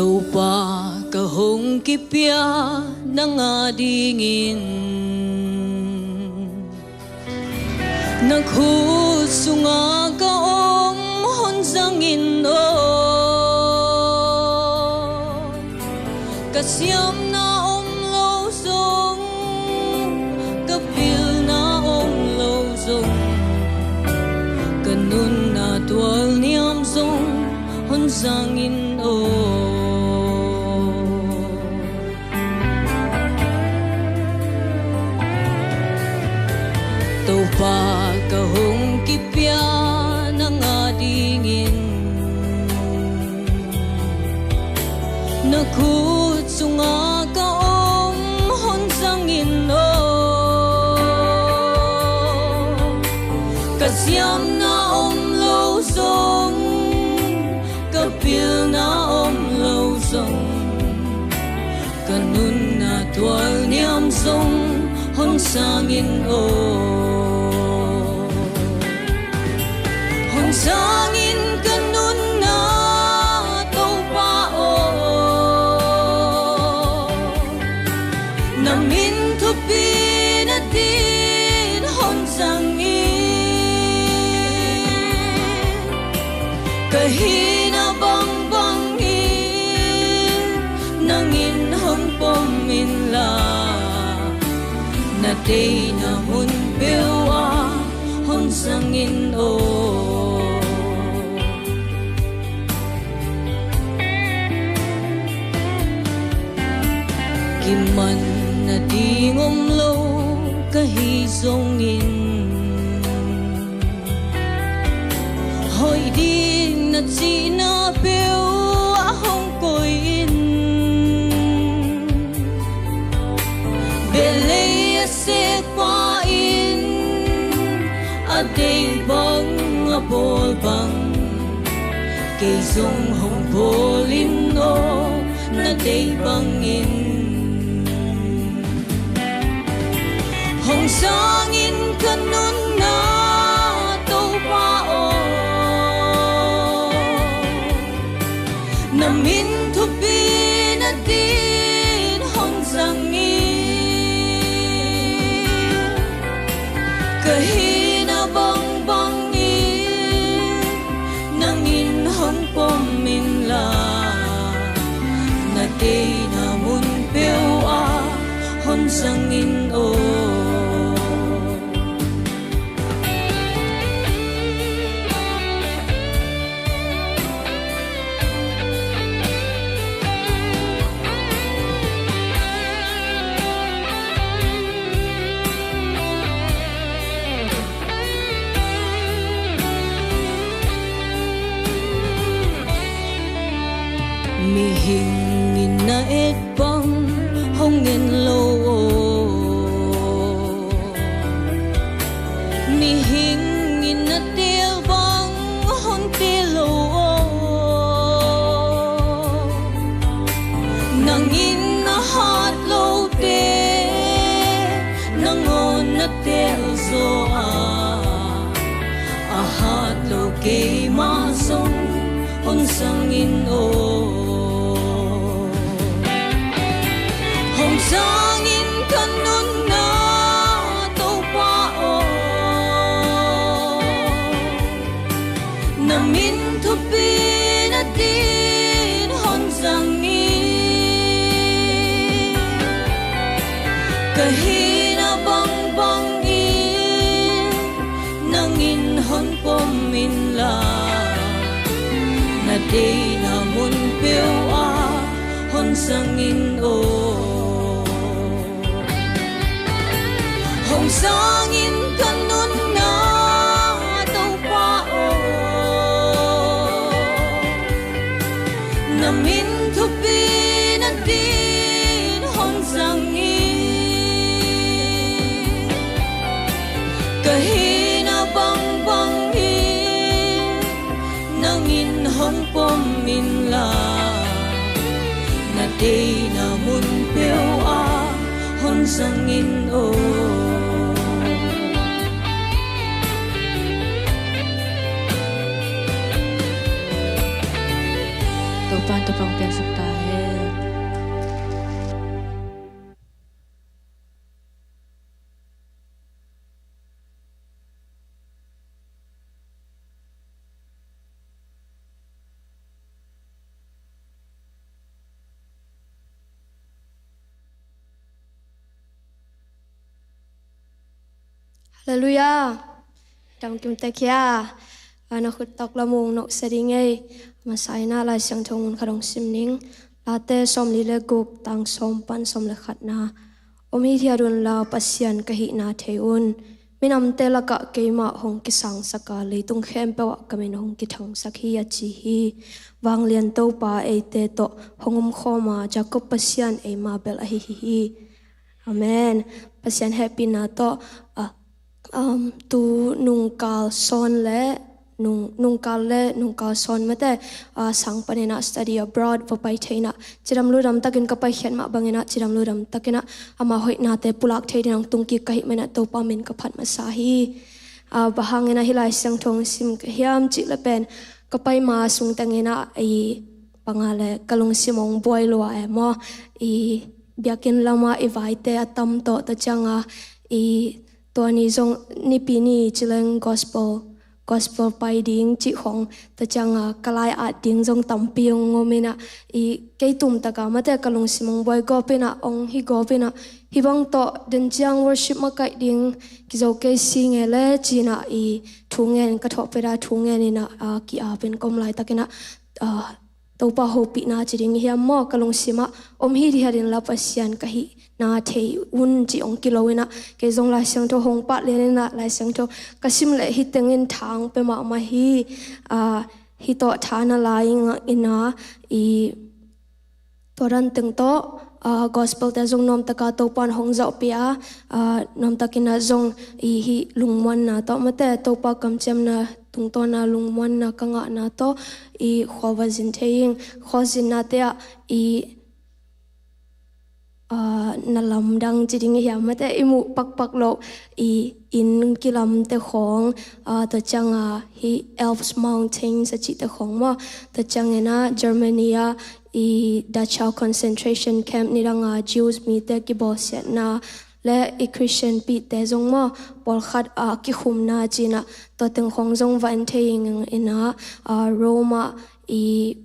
Topa, ka hong kipia nang adingin, na khut sunga ka om hong zangin aw. Ka siamna om lo zong, ka pilna om lo zong, ka nunna tual niam zong hong zangin aw. Topa, ka hong kipia nang adingin, na khut sunga ka om hong zangin aw. Ka siamna om lo zong, ka pilna om lo zong, ka nunna tual niam zong hong zangin aw. Hong zangin ka nunna, Topa aw. Na min thupi na din hong zangin, ka hihna bangbang in nang in hong pom inla, na deihna mun peuh ah hong zangin aw. Kiman nading om lo ka hi zongin, hoih ding na cihna peuh ah hong koih in. Behlei a sekpa in a deih bang a bawl bang, kei zong hong bawl in aw, na deih bangin. Hong zangin ka nunna, Topa aw. Na min thupi na din hong zangin, ka hihna bangbang in nang in hong pom inla, na deihna mun peuh ah hong zangin aw. Mihing in na et bang hong en lo aw. Mihing in na teel bang hong teel lo aw. Nang in a hat lote nangawn na teel zaw a, a hat lo keimah zong hong zangin aw. Hong zangin ka nunna, Topa aw. Na min thupi na din hong zangin, ka hihna bangbang in nang in hong pom inla, na deihna mun peuh ah hong zangin aw. Hong zangin ka nunna, Topa aw. Na min thupi na din hong zangin, ka hihna bangbang in nang in hong pom inla, na deihna mun peuh ah hong zangin aw. Topa'n thupha piaksak ta. Halleluiah. Dang kim tek hia. A, na khut tawk lam ung, noksa ding ei. Masa in ah Lai Siangtho mun khat hong sim ning. Late sawmli le guk, tang sawm pan sawm le khatna. Om hithiat unla Pasian ka hihna thei un. Minamte lakah keimah hong kisangsak a, leitung khempeuh ah ka min hong kithangsak hi, a ci hi. Vanglian Topa eite tawh hong omkhawm a, Jacob Pasian eima bel ahi hi hi. Amen. Pasian hehpihna tawh, a, um, tu nungkal sawn le, nung, nungkal le nungkal sawn mate, a, sang panin ah study abroad va pai thei in ah, cidam ludam takin ka paikhiat mah bangin ah, cidam ludam takin ah, ama hoihnate pulak thei ding hong tungkik ka hih manin ah, Topa min ka phat masa hi. A, bang hangin ah hih Lai Siangtho hong sim ka hiam cih leh pen, ka pai ma sung tengin ah, i, bang a leh ka lungsim hong buai lua e maw. I, biakinn lamah i vaite a tam tawh, tua ciang a, i, tua ni zong Nipi ni ci leng gospel, gospel pai ding cih khawng, tua ciang a ka lai at ding zong tampi hong om in ah, i, kei tum tak a mate ka lungsim hong buai gawp in ah, hong hi gawp in ah, hih bang tawh den ciang worship makaih ding kizo kei si nge le ci in ah, i, thu ngen ka thawh pet a, thu ngen in ah, a, ki-ap in ka om laitakin ah, a, Topa hopihna ci ding hiam maw, ka lungsim ah om hithiat unla Pasian ka hihna thei un cih hong kilo in ah, kei zong Lai Siangtho hong pah lian in ah, Lai Siangtho ka sim leh hih tengin tha hong pia mahmah hi. A, hih tawh tha na la ing in ah, i, tua dan teng tawh, a, gospel te zong nuamtak a Topa in hong zawhpih a, a, nuamtak in ah zong i, hih lungmuanna tawh mate, Topa kamciamna tungtawn a lungmuanna ka ngahna tawh, i, khua va zin thei ing. Khua zinnate ah, i, a, na lamdang ci ding hiam mate, i muh pakpak loh, i, inn kilamte khawng, a, tua ciang a hih Alps Mountains a cihte khawng maw, tua ciangin ah Germany ah, i, Dachau concentration camp nidang a Jews mite kibawlsiatna le i Christian pihte zong maw, pawlkhat a kikhumna ci in ah, tua teng khawng zong va en thei ing in ah, a, Rome ah, i,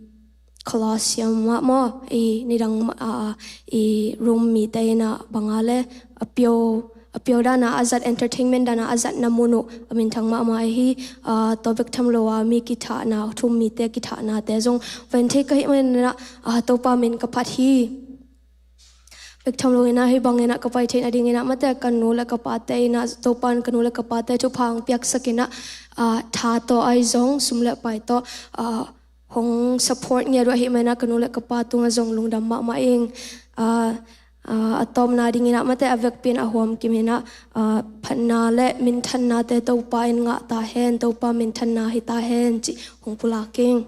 Colosseum ah maw, i, nidang, a, i, Rome mite in ah bang a leh a pio, a pio dan a a zat, entertainment dan a a zatna mun uh a minthang mahmah hi. A, tua bek tham lo a mi kithahna, thu um mite kithahnate zong va en thei ka hih manin ah, a, Topa min ka phat hi. Bek tham lo in ah hih bangin ah ka pai theihna dingin ah mate, ka nu le ka pate in ah, Topa in ka nu le ka pate thupha hong piaksak in ah, a, tha tawh ahi zong, sum le pai tawh, a, hong support ngiat uh ahih manin ah ka nu le ka pa tungah zong lungdam mahmah ing. A, a, a tawpna dingin ah mate, a vekpi in a huam kim in ah, a, phatna le minthannate Topa in ngah ta hen, Topa minthanna hi ta hen cih hong pulak ing.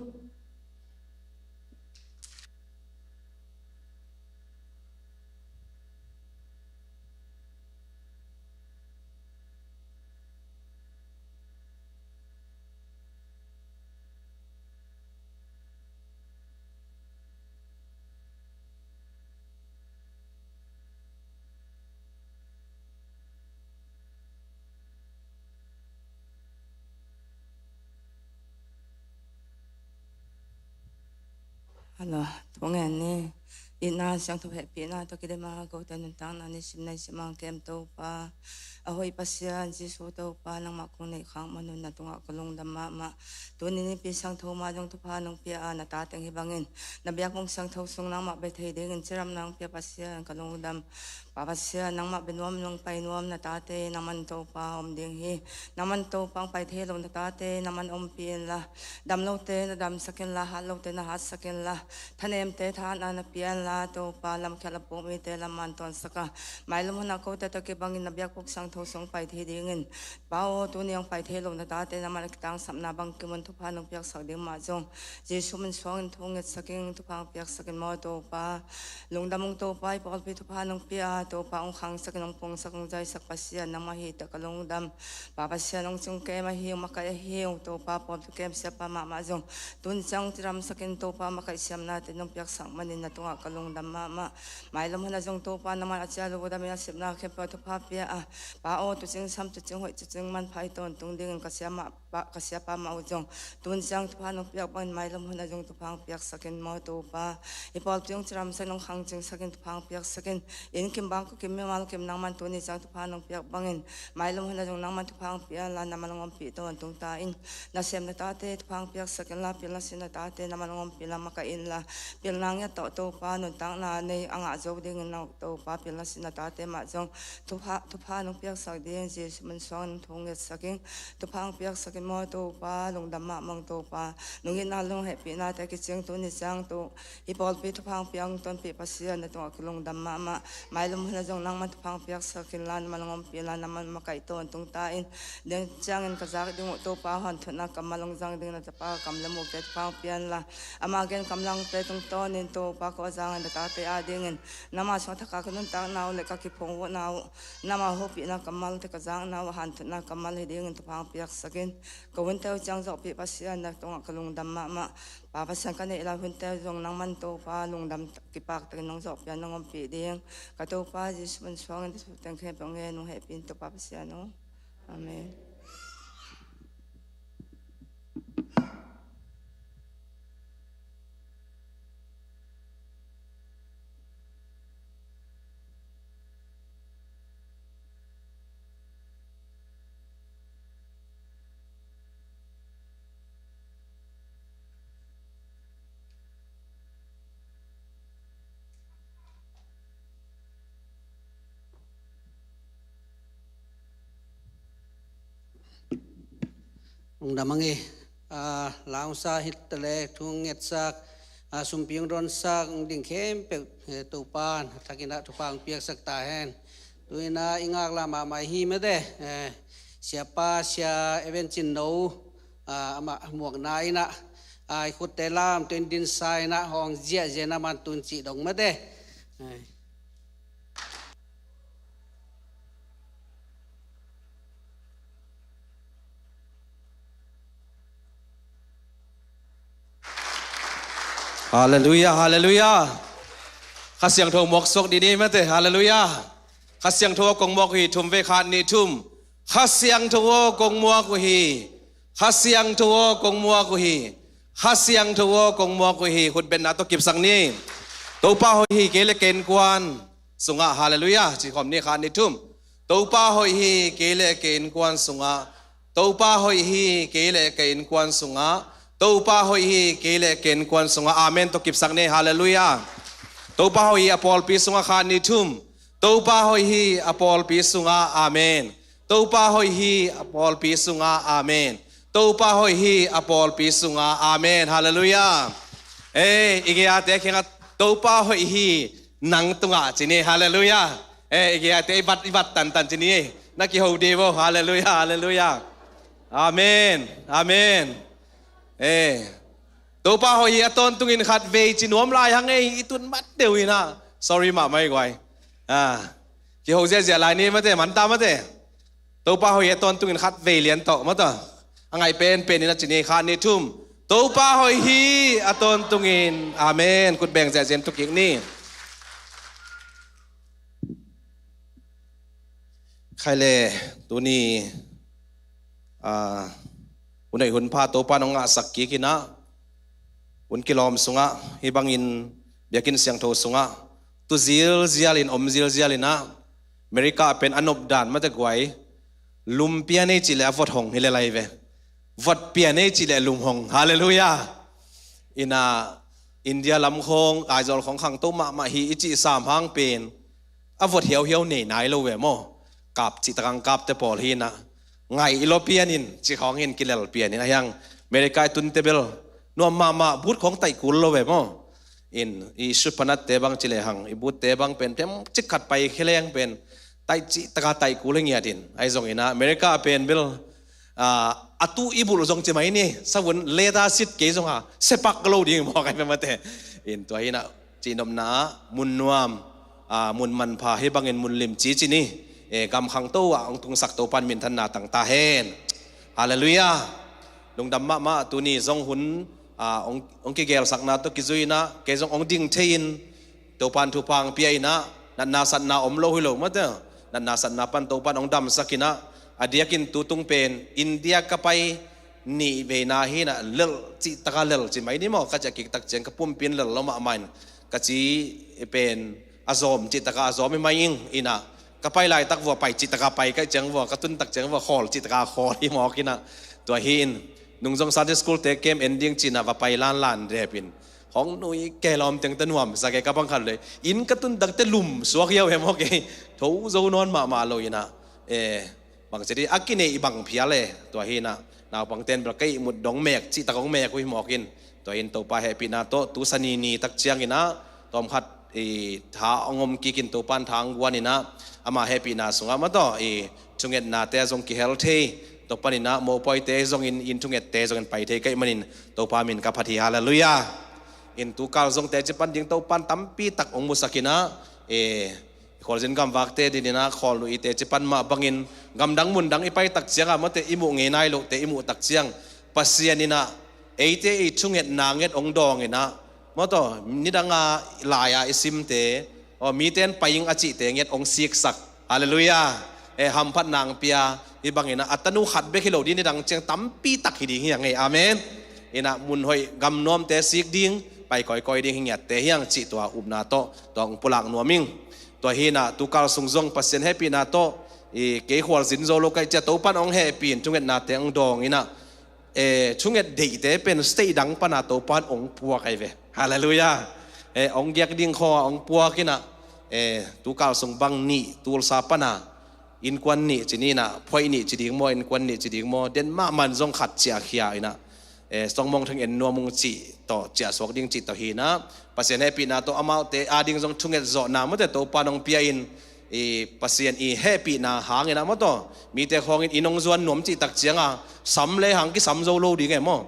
Hello, thu ngen ni. Itna siangtho hehpihna tawh kidem a, kote nuntakna nisim naisim a hong kem Topa, a hoih Pasian Jesu Topa, nangmah kong neih khak man un na tungah ka lungdam mahmah. Tuni nipi siangtho mah zong thupha nong pia a, na ta teng hih bangin na biakbuk siangtho sung nangmah bia thei dingin cidamna nong pia Pasian, ka lungdam. Pa Pasian, nangmah bia nuam, nong pai nuam, na tate nangman Topa om ding hi. Nangman Topa hong pai thei lo na tate nangman ompih inla, dam lote na damsak inla, hat lote na hatsak inla, thanemte thahatna na pia inla, Topa lamkhial a puk mite lam man tawnsak a, mailam hun ah kote tawh kibangin na biakbuk siangtho sung pai thei dingin, Pa aw, tuni hong pai thei lo na tate nangman a kitangsapna bangkim un thupha nong piaksak ding mah zong Jesu min suangin thu ngetsak ing, thupha hong piaksak in maw Topa. Lungdam ung Topa, i pawlpi thupha nong pia a, Topa hong khangsak in, hong pungsak, hong zaisak Pasian nangmah hi ta ka lungdam. Pa Pasian hong cing kem ahi ung, makaih ahi ung Topa, pawlpi kem siapa mahmah zong tun ciang cidamsak in Topa, makaih siamnate nong piaksak manin na tungah ka lungdam mahmah. Mailam hun ah zong Topa nangman a cia lungdam in a sepna khempeuh thupha pia a, Pa aw, tucing sam, tucing hoih, tucing manpha i tawntung dingin ka siamah pa, ka siapa mah uh zong tun ciang thupha nong piak bangin mailam hun ah zong thupha hong piaksak in maw Topa. I pawlpi hong cidamsak in, hong khangcingsak in, thupha hong piaksak in. Inn kim Bangkok kim mimal kim nangman tuni ciang thupha nong piak bangin, mailum hun ah zong nangman thupha hong pia inla, na mal hong ompih tawntung ta in. Nasem na tate thupha hong piaksak inla, pilna sin na tate na mal hong ompih inla, makaih inla, pilna ngiat tawh Topa nuntakna nei a ngah zo dingin, Topa pilna sin na tate mah zong thupha, thupha nong piaksak dingin Jesu min suangin thu ngetsak ing. Thupha hong piaksak in maw Topa, lungdam mahmah ing Topa. Nong itna lung hehpihnate kicing tuni ciang tu hih pawlpi thupha hong pia hong tonpih Pasian, na tungah kilungdam mahmah. Mailum hun ah zong nangman thupha hong piaksak inla, na mal hong ompih inla, na mal makaih tawntung ta in. Deng ciangin ka zak ding uh Topa, hanthotna kammal hong zang ding na tapa kam le mukte thupha hong pia inla, ama gen kamlangte tungtawnin Topa, ko a zangin na tate adingin nangma sungah thakha ka nuntakna uh le ka kiphong uhna uh, nangma hopihna kammalte ka zakna uh hanthotna kammal hi dingin thupha hong piaksak in. Ka hunte uh ciang zawhpih Pasian, na tungah ka lungdam mahmah. Pa Pasian, ka neih lai hunte uh zong nangman Topa lungdam, kipaktakin nong zawhpih a nong ompih ding. Ka Topa Jesu min suangin ka thu teng khempeuh ngen ung, hehpih in Topa Pasian aw. Amen. Lungdam ang e. A, la hong sa hi ta leh, thu hong ngetsak, a, sumpi hong dawnsak, hong ding khempeuh, e, Topa'n a thakin ah thupha hong piaksak ta hen. Tu-in ah i ngaklah mahmah hi mate, e, siapa, Sia Evan Cin No, a, amah muakna in ah, a, i khutte lamto in dinsa in ah hong ziahziah in ah, man tun cih dong mate. E. Halleluiah, halleluiah. Kha Siangtho muak suak dih ni mate, halleluiah. Kha Siangtho aw kong muak uh hi, thum vei, khat, nih, thum. Kha Siangtho aw kong muak uh hi. Kha Siangtho aw kong muak uh hi. Kha Siangtho aw kong muak uh hi. Khut betna tawh kipsak ni. Topa hoih hi, kei le ka innkuan sungah, halleluiah, ci khawm ni, khat, nih, thum. Topa hoih hi, kei le ka innkuan sungah. Topa hoih hi, kei le ka innkuan sungah. Topa hoih hi, kei le ka innkuan sungah. Amen tawh kipsak ni, halleluiah. Topa hoih hi a pawlpi sungah, khat, nih, thum. Topa hoih hi a pawlpi sungah. Amen. Topa hoih hi a pawlpi sungah. Amen. Topa hoih hi a pawlpi sungah. Amen. Halleluiah. Ei, i gei-ate kiangah, Topa hoih hi nang tungah, ci ni. Halleluiah. Ei, i gei-ate i bat, i bat tantan, ci ni. Na kiho dih vo. Halleluiah, halleluiah. Amen. Amen. Ei. Topa hoih hi a tawntungin khat vei ci nuam lai hang ei, i tun mat deuh hi na. Sorry mahmah hi guai. A, kiho ziahziah lai ni mate, man ta mate. Topa hoih hi a tawntungin khat vei lian tawh mate. A ngai penpen in a ci ni, khat, nih, thum. Topa hoih hi a tawntungin. Amen. Khut beng ziahziah in tu kik ni. Khai le, tuni, a, hun hoih hun pha Topa nong ngahsak kik in ah, hun kilawm sungah, hih bangin biakinn siangtho sungah tu zilzial in, om zilzial in ah, America pen a nopdan mate guai, lum pia nei cih leh a vot hong hi le lai ve. Vot pia nei cih leh lum hong. Halleluiah. In ah, India lam khawng, Aizawl khawng khangto mahmah hi i cih sam hang pen, a vot hiauhiau nei nai lo ve maw. Kap cih tak ang kapte pawl hi in ah, ngai i law pian in, cih khawng in kilel pian in, a hiang America i tunte bel nuam mahmah, but khawng taih kul lo ve maw. In, i Supernatte bang ci le hang, i butte bang pen, pem cik khat pai khe leng pen, taih cih tak a taih kul hi ngiat in, ahi zongin ah, America pen bel, a, a tu i bulh zong ci mai ni, savun leather seat kei zong a, sepak ka lo ding mawk ai mate. In tua hi in ah, cihnopna ah, mun nuam, a, mun manpha, hih bangin mun limci ci ni. E, gam khangto ah hong tungsak Topa'n minthanna tang ta hen. Halleluiah. Lungdam mahmah, tuni zong hun, a, hong, hong kigelsakna tawh kizui in ah, kei zong hong ding thei in, Topa'n thupha hong pia in ah, natna satna om lo hi lo mate. Natna satna pan Topa'n hong damsak in ah, a diakin tutung pen India ka pai nih veina hi in ah, lel cih tak a lel ci mai ni maw, ka ci a kik tak ciang ka pumpi in lel lo mahmah in, ka ci pen, a zawm cih takah a zawm hi mai ing. Inah ka pai laitak vua pai cih takah pai, kaih ciang vua ka tuntak ciang vua khawl cih takah khawl hi mawk inah. Tua hi in nung zong Sunday school te kem en ding cinah va pai lanlan dep in hong nui ke lawm teng ta nuamsa ke ka bang khat le in ka tuntak te lum suak hiau he mawk e. Tho zo nawn mahmah lo inah. E, bangci di a kineih bang phial e. Tua hi inah naupang ten bel ka ihmut dong mek cih tak hong mek uh hi mawk in. Tua in Topa hehpihna tawh tu Sani ni tak ciang inah tawmkhat i tha hong om kik in Topa in tha hong guan inah ama hehpihna sungah mawtaw i thungetnate zong kihel thei. Tua pan inah mopawite zongin in thungette zongin pai thei kaih manin Topa min ka phat hi, halleluiah. In tukal zong teci pan ding Topa in tampi tak hong musak inah e, khualzin gamvakte din inah khawl nuh i teci pan mah bangin gamdang mundang i pai tak ciangah mawte i muh ngei nai lohte i muh tak ciang Pasian inah eite i thungetna nget hong dawng inah mawtaw nidanga lai-a i simte aw mite in pai ing a cihte nget hong siksak. Halleluiah. E, hamphatna hong pia hi bang inah a tanu khat bek hi lo ding nidang ciang tampi tak hi ding hi a ngei. Amen. Inah mun hoih gamnuamte sik ding pai kawikawi ding hi ngiatte hiang cih tua upna tawh tua hong pulak nuam ing. Tua hi inah tukal sung zong Pasian hehpihna tawh i kei khualzin zo lo kaih cia Topa in hong hehpih in thungetnate hong dawng inah e, thunget deihte pen state dang pana Topa in hong puak ahi ve. Halleluiah. E, hong giak ding khaw hong puak inah e, tukal sung bang nih Tulsa pana innkuan nih ci ni inah phoih nih ci ding maw innkuan nih ci ding maw den mahmah in zong khat ciah khia inah e, Songmong theng en nuam ung cih tawh ciah suak ding cih tawh hi inah Pasian hehpihna tawh amaute a ding zong thunget zawhna mawte Topa in hong pia in i Pasian i hehpihna hang inah mawtaw mite khawngin in hong zuan nuam cih tak cianga sam le hang kisam zo lo ding e maw.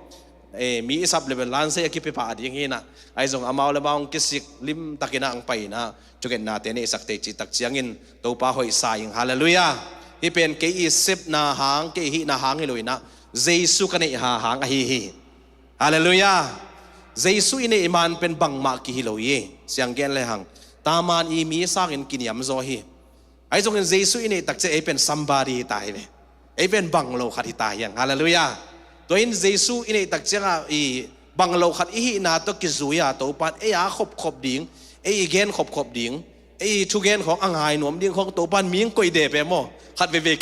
E, mi i sap le bel lansei a kipia pah ding hi inah ahi zong amau le amau hong kisik limtak inah hong pai inah thungetnate neihsak tei cih tak ciangin Topa hoihsa ing, halleluiah. Hih pen kei i sepna hang kei i hihna hang hi lo inah Jesu ka neih ha hang ahi hi. Halleluiah. Jesu i neih man pen bangmah kihi lo hi. Siang gen le hang Taman i mi sangin kiniam zaw hi. Ahi zongin Jesu i neih tak ciang ei pen somebody hi ta hi ve. Ei pen bang lo khat hi ta hiang. Halleluiah. Tua in Jesu i neih tak ciangah i bang lo khat i hihna tawh kizui-a Topa in ei a khopkhop ding, ei i gen khopkhop ding, ei i thugen khawng a ngai nuam ding khawng Topa in mi hong koih dep e maw. Khat veivei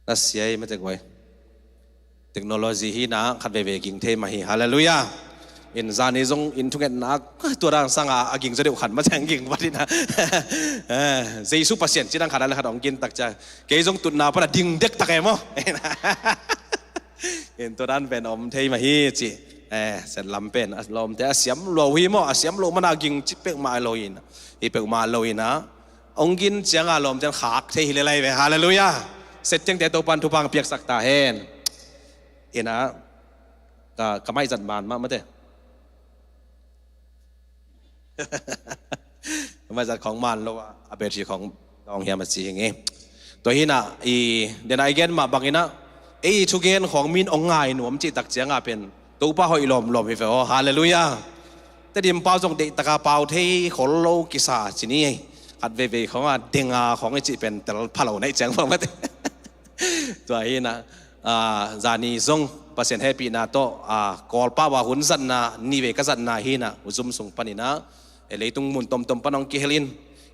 na siai mate guai. Technology hi na khat veivei ging thei mah hi. Halleluiah. In zani zong in thungetna tua dan sanga a ging zaw deuh khat mate ging vat hi na. Eh, Jesu Pasian ci dan khat a le khat hong gin tak cia. Kei zong tutna pan a ding dektak e maw. In tua dan pen om thei mah hi ci. Eh, Sen lam pen a lawmte a siam lo hi maw, a siam lo mana ging ci peuhmah lo hi na. Hi peuhmah lo hi na. Hong gin cianga lawmte in khak thei hi le lai ve. Halleluiah. Settengte Topan thupha piaksak ta hen. Ina ka, ka maizat man mah mate. Maizat khawng man lo a, a battery khawng dawng hiam a ci hi nge. Tua hi na i, den a i gen mah bangin a, ei thugen khawng min hong ngai nuam cih tak cianga pen Topa hoih lawmlawm hi ve aw. Halleluiah. Tedim pau zong deihtaka pau thei khol lo kisa ci ni. Khat veivei khawng a denga khawng i cih pen tel pha lo naih ciang bang mate. Tua hi na, ah, zani zong Pasian hehpihna tawh, ah, Kawlpau a hun zatna, nihvei ka zatna hi na, u zum sung panin a, eh, leitung mun tomtom pan hong kihel in,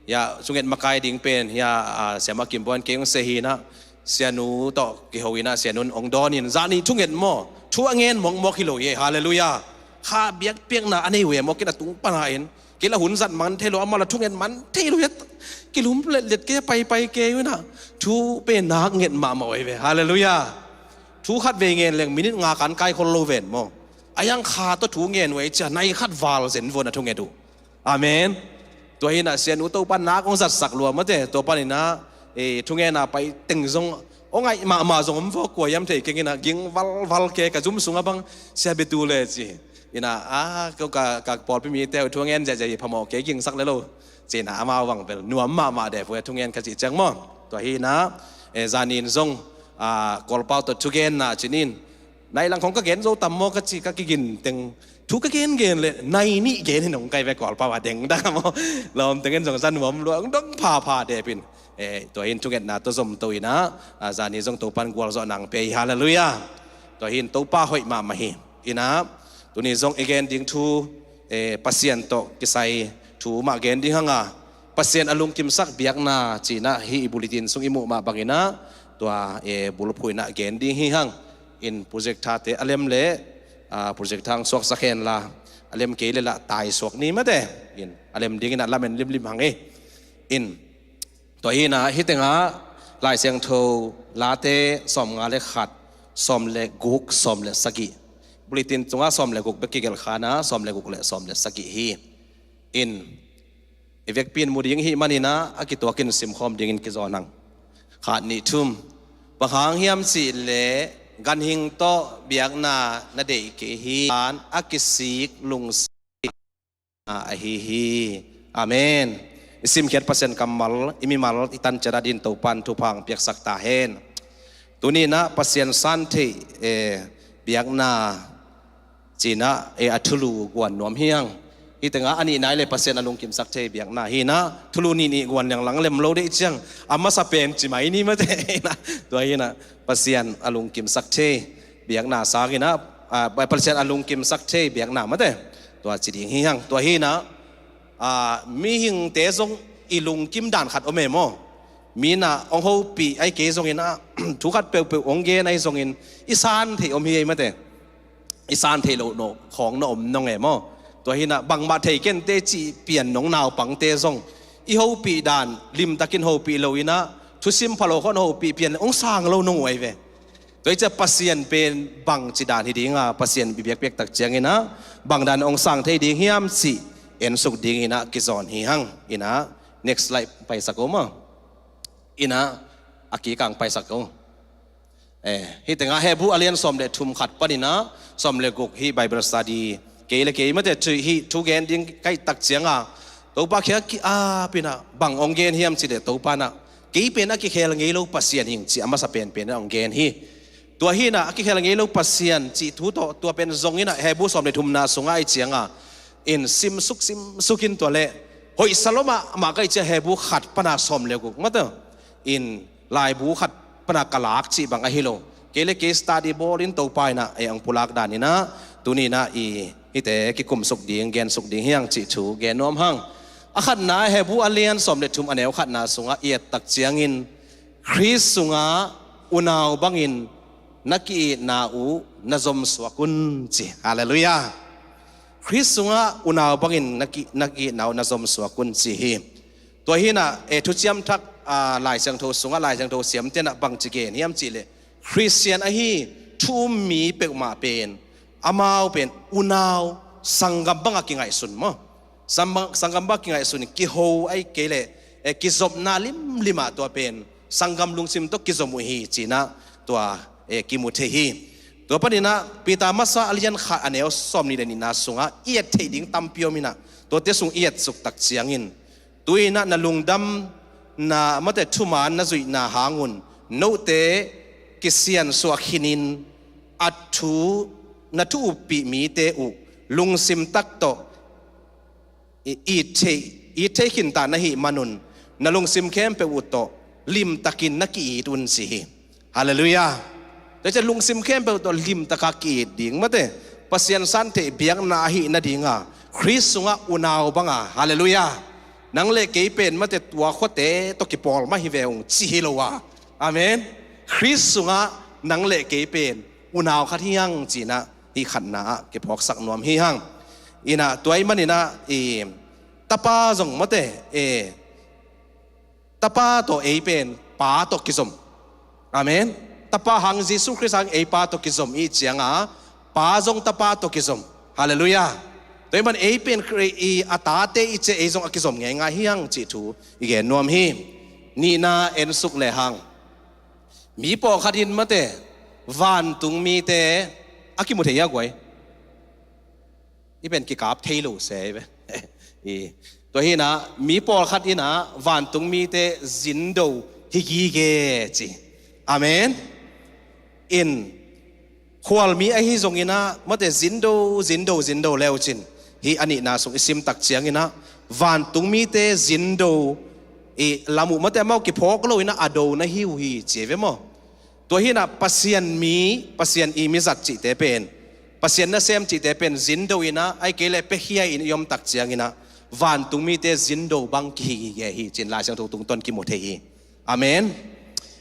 ya, sunget makai ding pen, ya, ah, Siama Kim Buan kei hong se hi na, Sianu tawh kiho in a, Sianu in hong dawn in, zani thunget maw, thu a ngen mawkmawk hi lo hi, halleluiah. Kha biakpiakna a nei uh e maw, kei na tung pana in, kei la hun zat man thei lo, amau la thunget man thei lo, kilum letlet kei paipai kei uh na, thu pen nak nget mahmah uh hi ve, halleluiah. Thu khat vei ngen leng minute nga kan kai khol lo ven maw. A yang kha tawh thu ngen uh ei cia, nai khat val zen vua na thunget uh. Amen. Tua hi na Sianu Topan nak hong zatsak lua mate, tua panin a, eh, thungena pai teng zong, hong ngaih mahmah zong om vua kua hiam thei keng in a, ging valval ke ka zum sungah bang, Sia Bitu le ci. Ina, a, ka, ka, ka pawlpi mite uh thu ngen ziahziah hi phamawh kei gingsak le lo. Ci na amau bang bel, nuam mahmah deh pua thu ngen ka cih ciang maw. Tua hi na, eh, zanin zong, a, Kawlpau tawh thugenna cinin, Nai lang khong ka gen zo tam maw ka ci, ka kigin teng thu ka gen gen le nai nih gen hi nong kai ve, Kawlpau a dengdang a maw. Lawm teng in zong za nuam lua, dong phapha depin. Eh, tua hin thungetna tawh zom to inah, ah, zani zong Topan gualzawh nang pia hi, halleluiah. Tua hin Topa hoih mahmah hi. Inah tuni zong i gen ding thu, eh, Pasian tawh kisai thu mah gen ding hanga, Pasian a lungkimsak biakna cinah hih i bulletin sung i muh mah banginah tua, eh, bulphuh inah gen ding hi hang. In projector-te a lem le, ah, projector hang suaksak henla, a lem kei le lah tai suak ni mate. In a lem dinginah lamen limlim hang e. In tua hinah hih tengah Lai Siangtho Late sawmnga le khat, sawm le guk, sawm le sagih. Bulletin tungah sawm le guk bek kigelh khanah sawm le guk le sawm le sagih hi. In i vekpi in mu ding hih maninah a kituakin simkhawm dingin kizawn hang. Khat, nih, thum. Bang hang hiam cihleh ganhing tawh biakna na deih kei hi. A kisik lungsim a ahi hi. Amen. I simkhiat Pasian kammal i mimal i tanciat adin Topan thupha hong piaksak ta hen. Tuninah Pasian santheih, eh, biakna cinah, eh, a thulu guan nuam hi hang. Hih tengah a nihna i le Pasian a lungkimsak thei biakna hinah thulu nihnih guan lianglang lem lo deih ciang a masa pen ci mai ni mate. Hinah tua hinah Pasian a lungkimsak thei biakna sanginah, ah, Pasian a lungkimsak thei biakna mate. Tua ci ding hi hang. Tua hinah, ah, mihingte zong i lungkim dan khat om e maw. Minah hong hopih ai kei zonginah thu khat peuhpeuh hong gen ai zongin i san theih om hi ei mate. I san theih loh no khawng na om nong e maw. Tua hinah bangmah thei kente cih pian nong naupangte zong i hopih dan limtakin hopih loinah thusim phalo khawng hopih pian hong sang lo nong uh ai ve. Tua hi ciah Pasian pen bangci dan hi dinga Pasian i biakpiak tak cianginah bang dan hong sang thei ding hiam cih ensuk dinginah kizawn hi hang. Inah next slide paisak o maw. Inah a kikang paisak o. Eh, hih tengah Hebru a lian sawm le thum khat paninah sawm le guk hih Bible study kei le kei mate thu hih thu gen ding kaih tak cianga Topa kiang ki-apinah bang hong gen hiam cihleh Topa inah kei pen a kikhel ngei lo Pasian hing ci a masa penpen inah hong gen hi. Tua hinah a kikhel ngei lo Pasian cih thu tawh tua pen zonginah Hebru sawm le thumna sungah i cianga in simsuk simsukin tua le hoihsa lua mahmah kaih ciang Hebru khat pana sawm le guk mate. In laibu khat pana ka lak cih bang ahi lo. Kei le kei study bawlin Topa inah ei ang pulak daninah tuninah i hihte kikumsuk ding gensuk ding hiang cih thu gen nuam hang. A khatna Hebru a lian sawm le thum a neu khatna sungah i et tak ciangin Khrist sungah unau bangin na ki-itna uh na zomsuak un ci. Halleluiah. Khrist sungah unau bangin na ki, na ki-itna uh na zomsuak un ci hi. Tua hinah, eh, thuciam thak, ah, Lai Siangtho sungah Lai Siangtho siamte inah bangci gen hiam cihleh Khristian ahi thu um mi peuhmah pen amau pen unau sanggam banga kingaihsun maw. Sanggam banga kingaihsun kiho ai kei leh, eh, kizopna limlimah tua pen sanggam lungsim tawh kizom uh hi cinah tua, eh, kimu thei hi. Tua paninah Peter masa a lian khat a neu sawm nih le nihna sungah i et theih ding tampi om inah tuate sung i etsuk tak ciangin tuinah na lungdamna mate thuman na zuihna hangun note kisiansuah khinin a thu na thu uppih mite uh lungsim tak tawh i, it thei, it thei khinta na hih manun na lungsim khempeuh uh tawh limtakin na ki-it un ci hi. Halleluiah. Tua ciah lungsim khempeuh tawh limtaka ki-it ding mate Pasian santheih biakna ahi nadinga Khrist sungah unau banga. Halleluiah. Nang le kei pen mate tua khuate tawh kipawl mah hi ve ung ci hi lo a. Amen. Khrist sungah nang le kei pen unau khat hi hang cinah hih khatna ah kiphawksak nuam hi hang. Inah tua ahih maninah i tapa zong mate, eh, tapa tawh ei pen pa tawh kizom. Amen. Tapa hang Jesu Khrist hang ei pa tawh kizom i cianga pa zong tapa tawh kizom. Halleluiah. Tua ahih man ei pen Khri-, i a tate i ciah ei zong a kizom ngeingai hi hang cih thu i gen nuam hi. Nihna ensuk lehang mi pawlkhat in mate vantung mite a kimu thei hia guai? I pen kikap thei lo se ve. I, tua hinah mi pawlkhat inah vantung mite zindo hi gige ci. Amen. In Khualmi ahi zongin ah, mate, zindo, zindo, zindo leucin, hih a nihna sung i sim tak ciangin ah, vantung mite zindo i lam uh, mate, amau kiphawk lo in ah a do na hi uh hi, ci ve maw? Tua hi in ah Pasian mi, Pasian i mizat cihte pen, Pasian nasem cihte pen zindo in ah, ahih kei leh piakhia in i om tak ciangin ah, vantung mite zindo bang kihi gige hi, ci-in Lai Siangtho tungtawn kimu thei hi. Amen.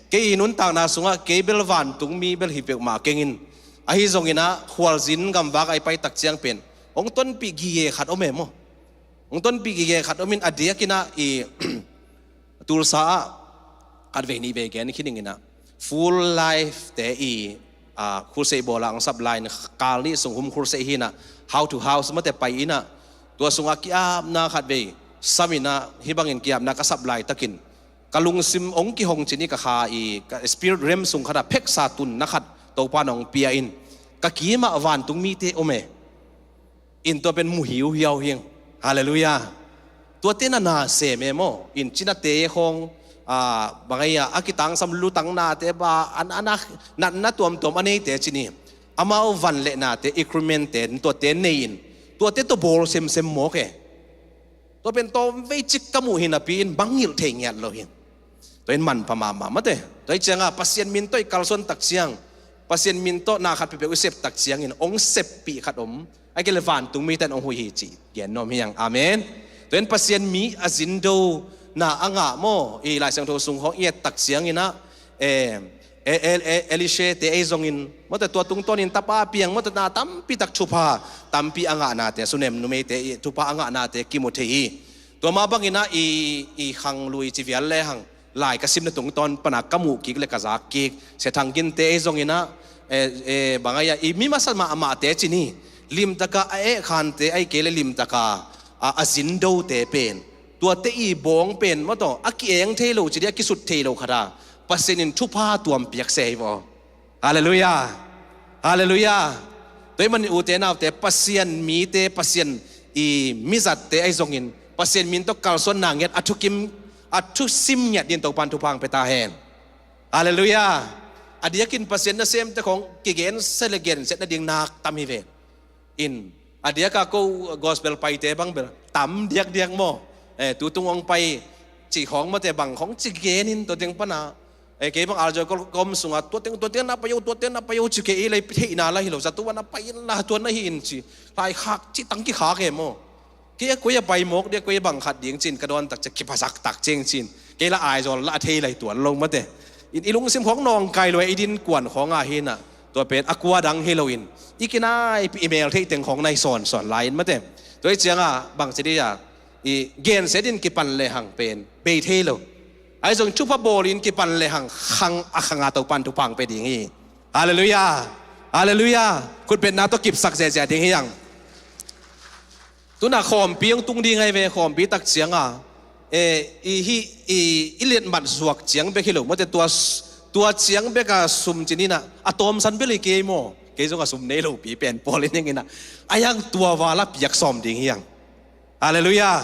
Kei i nuntakna sungah kei bel vantung mi bel hi peuhmah keng in, ahi zongin ah khualzin gamvak ah i pai tak ciang pen hong tonpih gige khat om e maw? Hong tonpih gige khat om in, a diakin ah i Tulsa ah khatvei nihvei gen khin ing in ah, Full Life te i, ah, crusade bawl ah hong sap lai in, kal nih sung home crusade hi in ah, house to house, mate, pai in ah, tua sungah ki-apna khatvei sam in ah, hih bangin ki-apna ka sap laitakin ka lungsim hong kihong cin i, ka kha i, ka spirit realm sung khat ah pheksa tunna khat Topa'n hong pia in, ka kimah vantung mite om e. In tua pen mu hiuhiau hi ing. Halleluiah. Tuate na na sem e maw? In cinate khawng, ah, bang a, a kitangsam lutang nate, ba, an, an, a natna tuamtuam a neite cin hi. Amau van le nate, equipment te, tuate nei in, tuate tawh bawl semsem mawk e. Tua pen tawmvei cik ka muh hi napi in bang ngilh thei ngiat lo hi. Tua in manpha mahmah, mate. Tua hi ciangah Pasian min tawh i kalsuan tak ciang, Pasian min tawh na khat peuhpeuh i sep tak ciangin hong seppih khat om, ahih kei leh vantung mite in hong huh hi, ci gen nuam hi ing. Amen. Tua in Pasian mi a zindona a ngah maw, i Lai Siangtho sung khawng i et tak ciangin ah, eh, E-, E-, E-, Elisha te ahi zongin, mate, tua tungtawnin tapa piang, mate, na tampi tak thupha tampi a ngahnate, Sunem numeite i thupha a ngahnate kimu thei hi. Tua mah bangin ah i, i khang lui ci vial lehang, lai ka simna tungtawn pan a ka muh kik le ka zak kik, Sia Thang Gin te ahi zongin ah, eh, eh, bang a, i mi masa mahmahte cin hi, limtaka a ehkhante, ahih kei leh limtaka a, a zindote pen, tuate i bawng pen, mate, a ki-eng thei lo ci ding, a kisut thei lo khat a, Pasian in thupha tuam piak se hi vaw. Halleluiah. Halleluiah. Tua ahih manin ute naute, Pasian mite, Pasian i mizatte ahi zongin, Pasian min tawh kalsuanna ngiat, a thukim, a thusim ngiat dingin Topa'n thupha hong pia ta hen. Halleluiah. A diakin Pasian nasemte khawng kigensia le gensiat nading nak tam hi ve. In, a diaka ko gospel paite bang bel tam diakdiak maw? Eh, tutung hong pai cih khawng, mate, bang khawng ci genin tua teng pan a, eh, kei bang aljo ko kom sungah tua teng, tua teng na pai o, tua teng na pai o ci, kei i lei theihna lah hi lo, zato na pai inla, tua na hi in ci. Lai khak cih tang kikhak e maw? Kei a koi a pai mawk ding, koi a bang khat ding cin ka dawn tak ciang kiphasak tak ciang cin, kei lah Aizawl lah a thei lai tuan lo, mate. In i lungsim khawng nawngkai lua, i din kuan khawng a hi in ah, tua pen a kua dang hi lo in, i kinaipih i mel theih teng khawng nai sawnsawn lai in, mate. Tua hi ciangah bang ci ding a, i gensia dingin kipan lehang pen bei thei lo. Ahi zongin thupha bawlin kipan lehang khang a khang a Topa'n thupha hong pia ding hi. Halleluiah. Halleluiah. Khutbetna tawh kipsak ziahziah ding hi ing. Tu-in ah khawmpi hong tung ding ahi ve, khawmpi tak ciangah, eh, i hih, i, i liatmat zuak ciang bek hi lo, mate, tua, tua ciang bek a sum cin in ah, a tawmsan bel hi kei maw? Kei zong a sum nei lopi pen pawl in ing in ah, a hiang tua val a piak sawm ding hi ing. Halleluiah.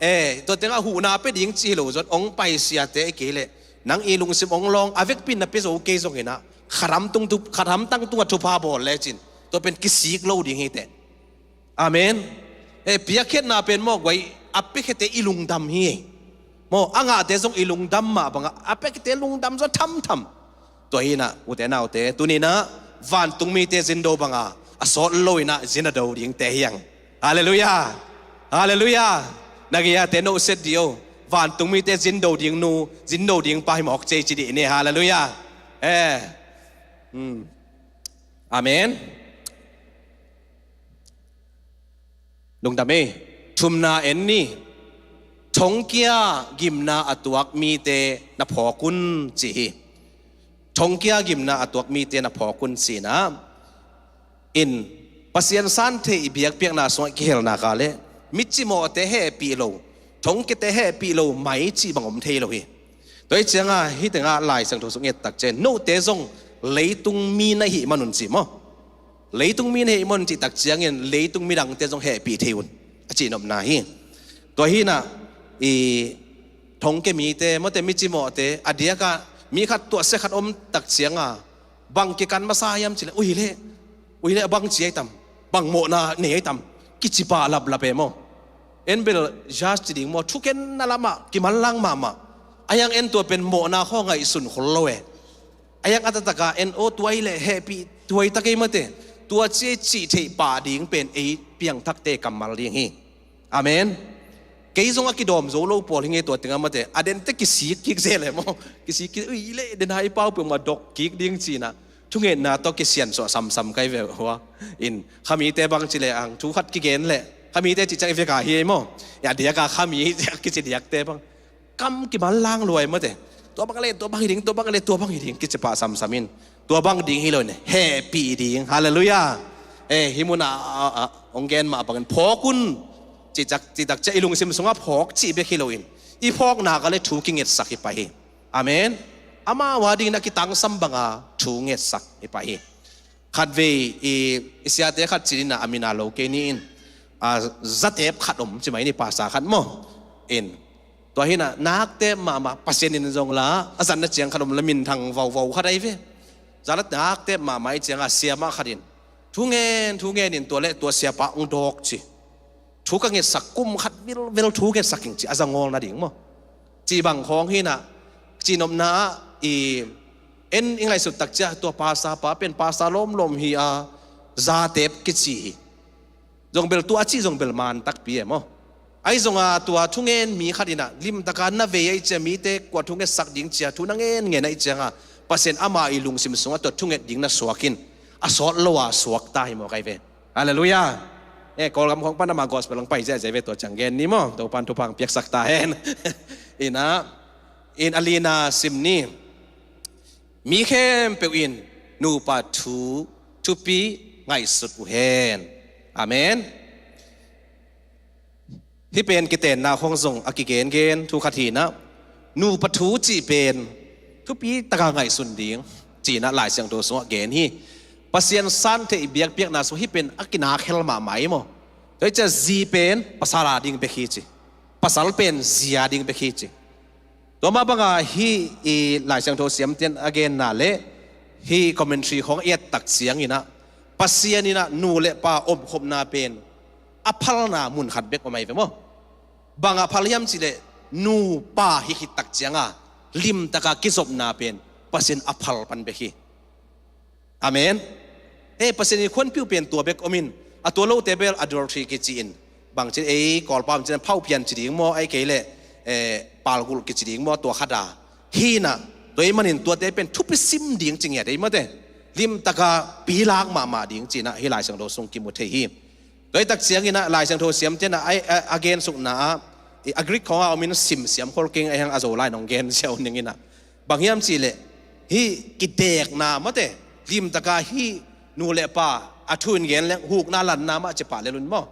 Eh, tua tengah huhna pia ding ci hi lo, zot hong pai siate ahih kei leh, nang i lungsim hong lawng, a vekpi in na pia zo kei zongin ah, khatam tung tu, khatam tang tungah thupha bawl lecin, tua pen kisik lo ding hi teh. Amen. Eh, piakkhiatna pen maw, guai, a piakkhiate i lungdam hi. Maw, a ngahte zong i lungdam mah bangah, a piakkhiate lungdam zaw thamtham. Tua hi in ah, ute naute, tuni in ah vantung mite zindo banga a sawt lo in ah zin a do dingte hi ing. Halleluiah. Halleluiah. Na gei-ate no set dih o. Vantung mite zindo ding nu, zindo ding pa hi mawk cei ci dih ni. Halleluiah. Eh. Hmm. Amen. Lungdam ei. Thumna en ni. Thongkia gimna a tuak mite na phawk un, ci hi. Thongkia gimna a tuak mite na phawk un, ci in ah, in Pasian santhei i biakpiakna sungah kihel nak leh, mi cimawhte hehpih lo, thongkiate hehpih lo mai cih bang om thei lo hi. Tua hi ciangah hih tengah Lai Siangtho sung i et tak ciang, note zong leitung mi na hih man un, ci maw? Leitung mi na hih man un cih tak ciangin leitung midangte zong hehpih thei un, a cihnopna hi. Tua hi in ah, i thongkia mite, mate, mi cimawhte, a diakah mi khat tuahsia khat om tak ciangah, Bang kikan masa hiam cileh, ui leh, ui leh bang ci ai tam, bang mawhna nei ai tam, kici pah laplap e maw. En bel judge ci ding maw, thukenna lamah kimanlang mahmah. A hiang en tua pen mawhna khaw ngaihsun khol lo e. A hiang a taktaka en aw tua i leh hehpih tuaitak ei mate. Tua ci ei cih theih pah ding pen ei piangthakte kammal ding hi. Amen. Kei zong a kidawm zo lo pawl hi ngei tua tengah mate. A dente kisik kik zel e maw. Kisik kik, ui leh den hai pau peuhmah dok kik ding cinah. Thungetna tawh kisiansuah samsam kai ve hua. In khamite bang cileh ang thu khat kigen leh khamite cih ciang i veka hi ei maw. A diaka khami kici diakte bang kam kimanlang luai mate. Tua bang leh tua bang hi ding, tua bang leh tua bang hi ding kici pah samsam in. Tua bang ding hi lo in hehpih ding. Halleluiah. Eh, hih munah a, a, hong gen mah bangin phawk un. Cihtak, cihtak ciah i lungsim sungah phawk cih bek hi loin i phawkna ka leh thu kingetsak hi pah hi. Amen. Amau a dingin a kitangsam banga thu ngetsak hi pah hi. Khatvei i, i siate khat ci-in a mina lo kei ni in, a, zatep khat om ci mai ni, pasa khat maw. In tua hinah naktep mahmah, Pasian in zong la a zatna ciang khat om la minthang vauvau khat ai ve. Zatna naktep mahmah i cianga siamah khat in thungen thungen in tua leh tua siapa hong dawk ci. Thu ka ngetsak kum khat vilvel thu ngetsak ing ci a zangawl nading maw. Cih bang khawng hinah cihnopna ah i en i ngaihsut tak ciah tua pasapa pen pasa lawmlawm hi a zatep kici hi. Zong bel tua a cih zong bel man takpi e maw. Ahi zonga tua thungen mi khat inah limtaka na vei ahi cia mite kua thungetsak ding cia thu na ngen ngen ahi cianga Pasian ama i lungsim sungah tua thunget ding na suak in a sawt lo a suak ta hi maw kai ve. Halleluiah. Eh, Kawlgam khawng pan ama gospel ang pai ziahziah ve tua ciang gen ni maw. Topan thupha ang piaksak ta hen. Inah, in a lina sim ni. Mi khempeuh in nupa thu thupi ngaihsut uh hen. Amen. Hih pen kitenna khawng zong a kigengen thu khat hinah nupa thu cih pen thupi taka ngaihsun ding cinah Lai Siangtho sungah gen hi. Pasian santheih biakpiakna sung hih pen a kinakhel mahmah i maw. Tua hi cia zi pen pasal a ding bek hi ci. Pasal pen zi a ding bek hi ci. Tua mah banga hih i Lai Siangtho siamten a genna le hih commentary khawng i et tak cianginah Pasian inah nu le pa omkhopna pen a phalna mun khat bek om ai ve maw. Bang a phal hiam cihleh nu pa hi khit tak cianga limtaka kizopna pen Pasian a phal pan bek hi. Amen. Eh, Pasian i khuanpiu pen tua bek om in a tua lote bel adultery kici in bang cin ei Kawlpa om cin phaupian ci ding maw, ai kei leh, eh, palgulh kici ding maw, tua khata hinah tua i manin tuate pen thupi sim ding ci ngiat ei mate. Limtaka pilak mahmah ding cinah hih Lai Siangtho sung kimu thei hi. Tua i tak cianginah Lai Siangtho siamtenah a, a, a gensukna ah i a Greek khawngah om in simsiam khol keng a hiang a Zo lai nong gen siau ninginah. Bang hiam cihleh hih kidekna mate limtaka hih nu le pa a thu in gen leng hukna lanna mah ci pah lelun maw.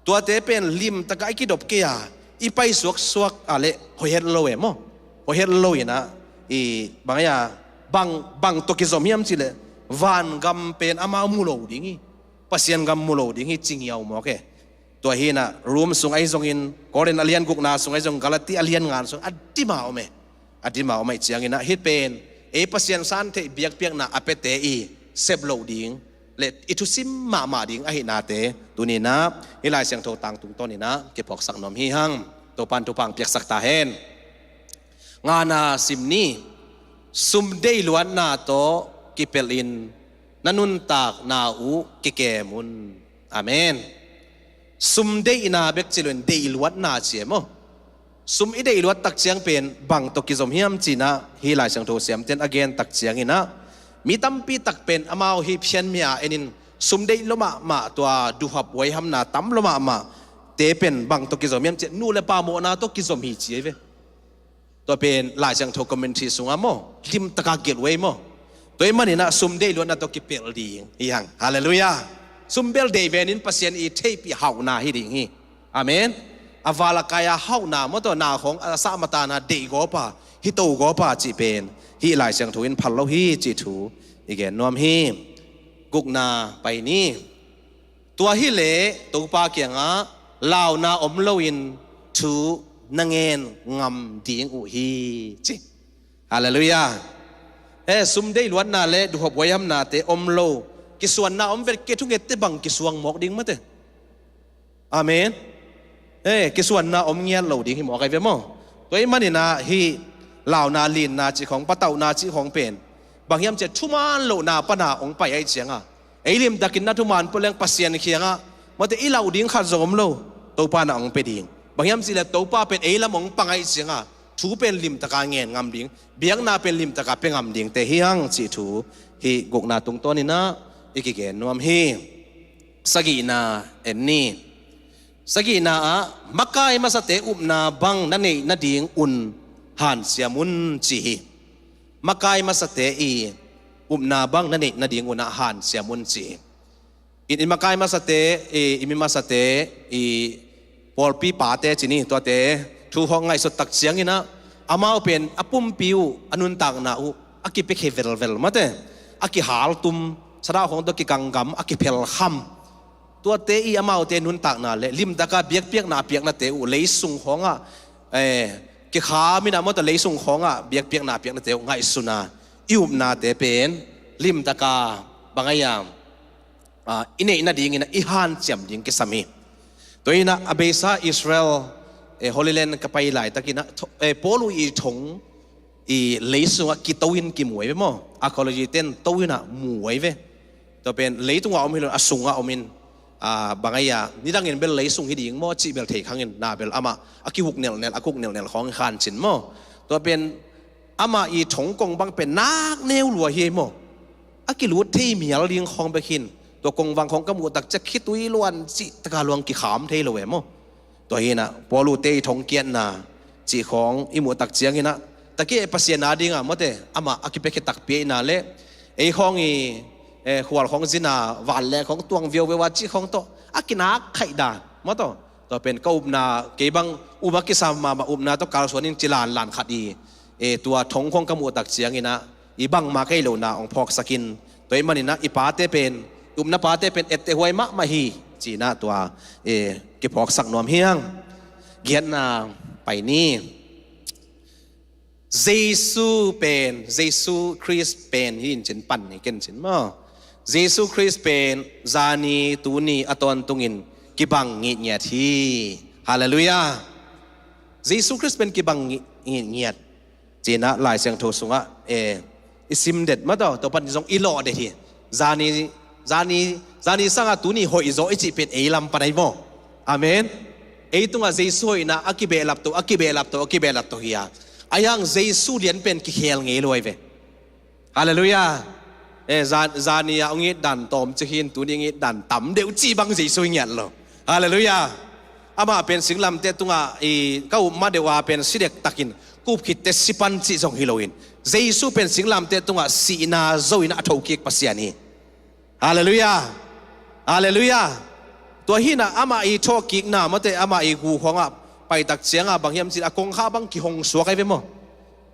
Tuate pen limtaka i kidop kei a i paisuaksuak a leh hoihet lo e maw. Hoihet lo inah i bang a bang, bang tawh kizom hiam cihleh vangam pen amau mu lo ding hi. Pasian gam mu lo ding hi ci ngiau mawk e. Tua hinah Rom sung ahi zongin, Korin a lian gukna sung ahi zong, Galati a lian nga sung a dima om e. A dima om ahi cianginah hih pen ei Pasian santheih biakpiakna a piate i sep loh ding le i thusim mahmah ding ahihnate tuninah hih Lai Siangtho tangtung tawninah kiphawksak nuam hi hang. Topan thupha ang piaksak ta hen. Ngana sim ni. Sum deihluatna tawh kipelhin na nuntakna uh kikem un. Amen. Sum deihna bek ci loin deihluatna ci e maw. Sum i deihluat tak ciang pen bang tawh kizom hiam cinah hih Lai Siangtho siamten a gen tak cianginah mi tampi tak pen amau hih phianmia enin sum deih lo mahmah tua duhap huaihamna tam lo mahmah te pen bang tawh kizom hiam ciah nu le pa mawhna tawh kizom hi ci ei ve. Tua pen Lai Siangtho commentary sungah maw limtaka gelh uh ei maw. Tua i maninah sum deihluatna tawh kipelh ding hi hang. Halleluiah. Sum bel deih venin Pasian i theihpih hauhna hi ding hi. Amen. A valakai a hauhna maw tua na khawng a sahmatana deih gawpa hito gawpa cih pen hih Lai Siangtho in phal lo hi cih thu i gen nuam hi. Gukna pai ni. Tua hileh Topa kiangah launa om loin thu na ngen ngam ding uh hi ci. Halleluiah. He, sum deih luatna le duhhop huaihamnate om lo, kisuanna om vet kei thungette bang kisuang mawk ding mate. Amen. He, kisuanna om ngiat lo ding hi mawk ai ve maw? Tua ih maninah hih launa linna cih khawng, patauhna cih khawng pen bang hiam ciah thuman lohna pana hong pai aih cianga, ei limtakin na thuman pua leng Pasian khiangah mate i lauh ding khat zong om lo. Topa na hong pia ding. Bang hiam cihleh Topa pen ei lam hong pang aih cianga thu pen limtaka ngen ngam ding, biakna pen limtaka pia ngam dingte hi hang cih thu hih gukna tungtawninah i kigen nuam hi. Sagihna en ni. Sagihna ah makai masate upna bang na neih nading un hanciam un ci hi. Makai masate i upna bang na neih nading unah hanciam un ci hi. In, in makai masate i, i mi masate i pawlpi pate ci ni, tuate thu hong ngaihsut tak cianginah amau pen a pumpi uh, a nuntakna uh a kipiakhia velvel mate, a kihaltum, sadah khawng tawh kikanggam, a kiphelkham. Tuate i amaute nuntakna le limtaka biakpiakna a piaknate uh leisung khawngah, eh, kikhaminah mawtaw leisung khawngah biakpiakna a piaknate uh ngaihsuna i upnate pen limtaka bang ai-a, ah, i neih nadinginah i hanciam ding kisam hi. Tua inah a beisa Israel, eh, Holy Land ka pai laitakinah tho-, eh, Paul uh i thong i leisungah kito in kimu ai ve maw? Archaeology ten to inah mu ai ve. Tua pen leitungah om hi lo, a sungah om in, ah, bang ai-a nidangin bel leisung hi ding maw cih bel thei khangin na bel amah a kihuk nelhnelh, a kuk nelhnelh khawng khancin maw? Tua pen amah i thongkong bang pen nak neu lua hi ei maw? A kilut thei mial ding khawng bek hin. Tua kongvang khawng ka muh tak ciah khitui luan cih taka luang kikham thei lo e maw? Tua hinah Paul uhte i thongkiatna cih khawng i muh tak cianginah takia Pasian a dingah mawte amah a kipiakhia takpi ahihna le ei khawng i, eh, khual khawng zina vanleng khawng tuang viovio a cih khawng tawh a kinak khaih dan mawtaw. Tua pen ka upna kei bang um a kisam mahmah upna tawh kalsuan in ci lanlan khat i, eh, tua thong khawng ka muh tak cianginah i bangmah kei lohna hong phawksakin, tua ih maninah i pate pen, i upna pate pen ettehhuai mahmah hi cinah tua, eh, kiphawksak nuam hi hang. Giatna pai ni. Jesu pen, Jesu Khrist pen hi in cin pan hi ken cin maw? Jesu Khrist pen zani tuni a tawntungin kibang ngitngiat hi. Halleluiah. Jesu Khrist pen kibang ngi-, ngitngiat cinah Lai Siangtho sungah, eh, i sim det mawtaw, tua pan zong i lawh det hi. Zani, zani, zani sangah tuni hoihzaw i cih pen ei lam pan ai maw? Amen. Ei tungah Jesu hoihna a kibehlap to, a kibehlap to, a kibehlap to hi a. Ahi hang Jesu lian pen kikhel ngei lo ai ve. Halleluiah. Eh, za-, zani-ah hong it dan tawmcik hi in tuni hong it dan tam deuh cih bang Jesu i ngiat lo. Halleluiah. Amah pen singlamteh tungah i ka up ma deuh a pen si dektakin kup khitte si pan cih zong hi loin Jesu pen singlamteh tungah sihna zo in a thokik Pasian hi. Halleluiah. Halleluiah. Tua hinah amah i thawhkikna mawte amah i gu khawngah paitak ciangah bang hiam cih a kongkhak bang kihong suak ai ve maw?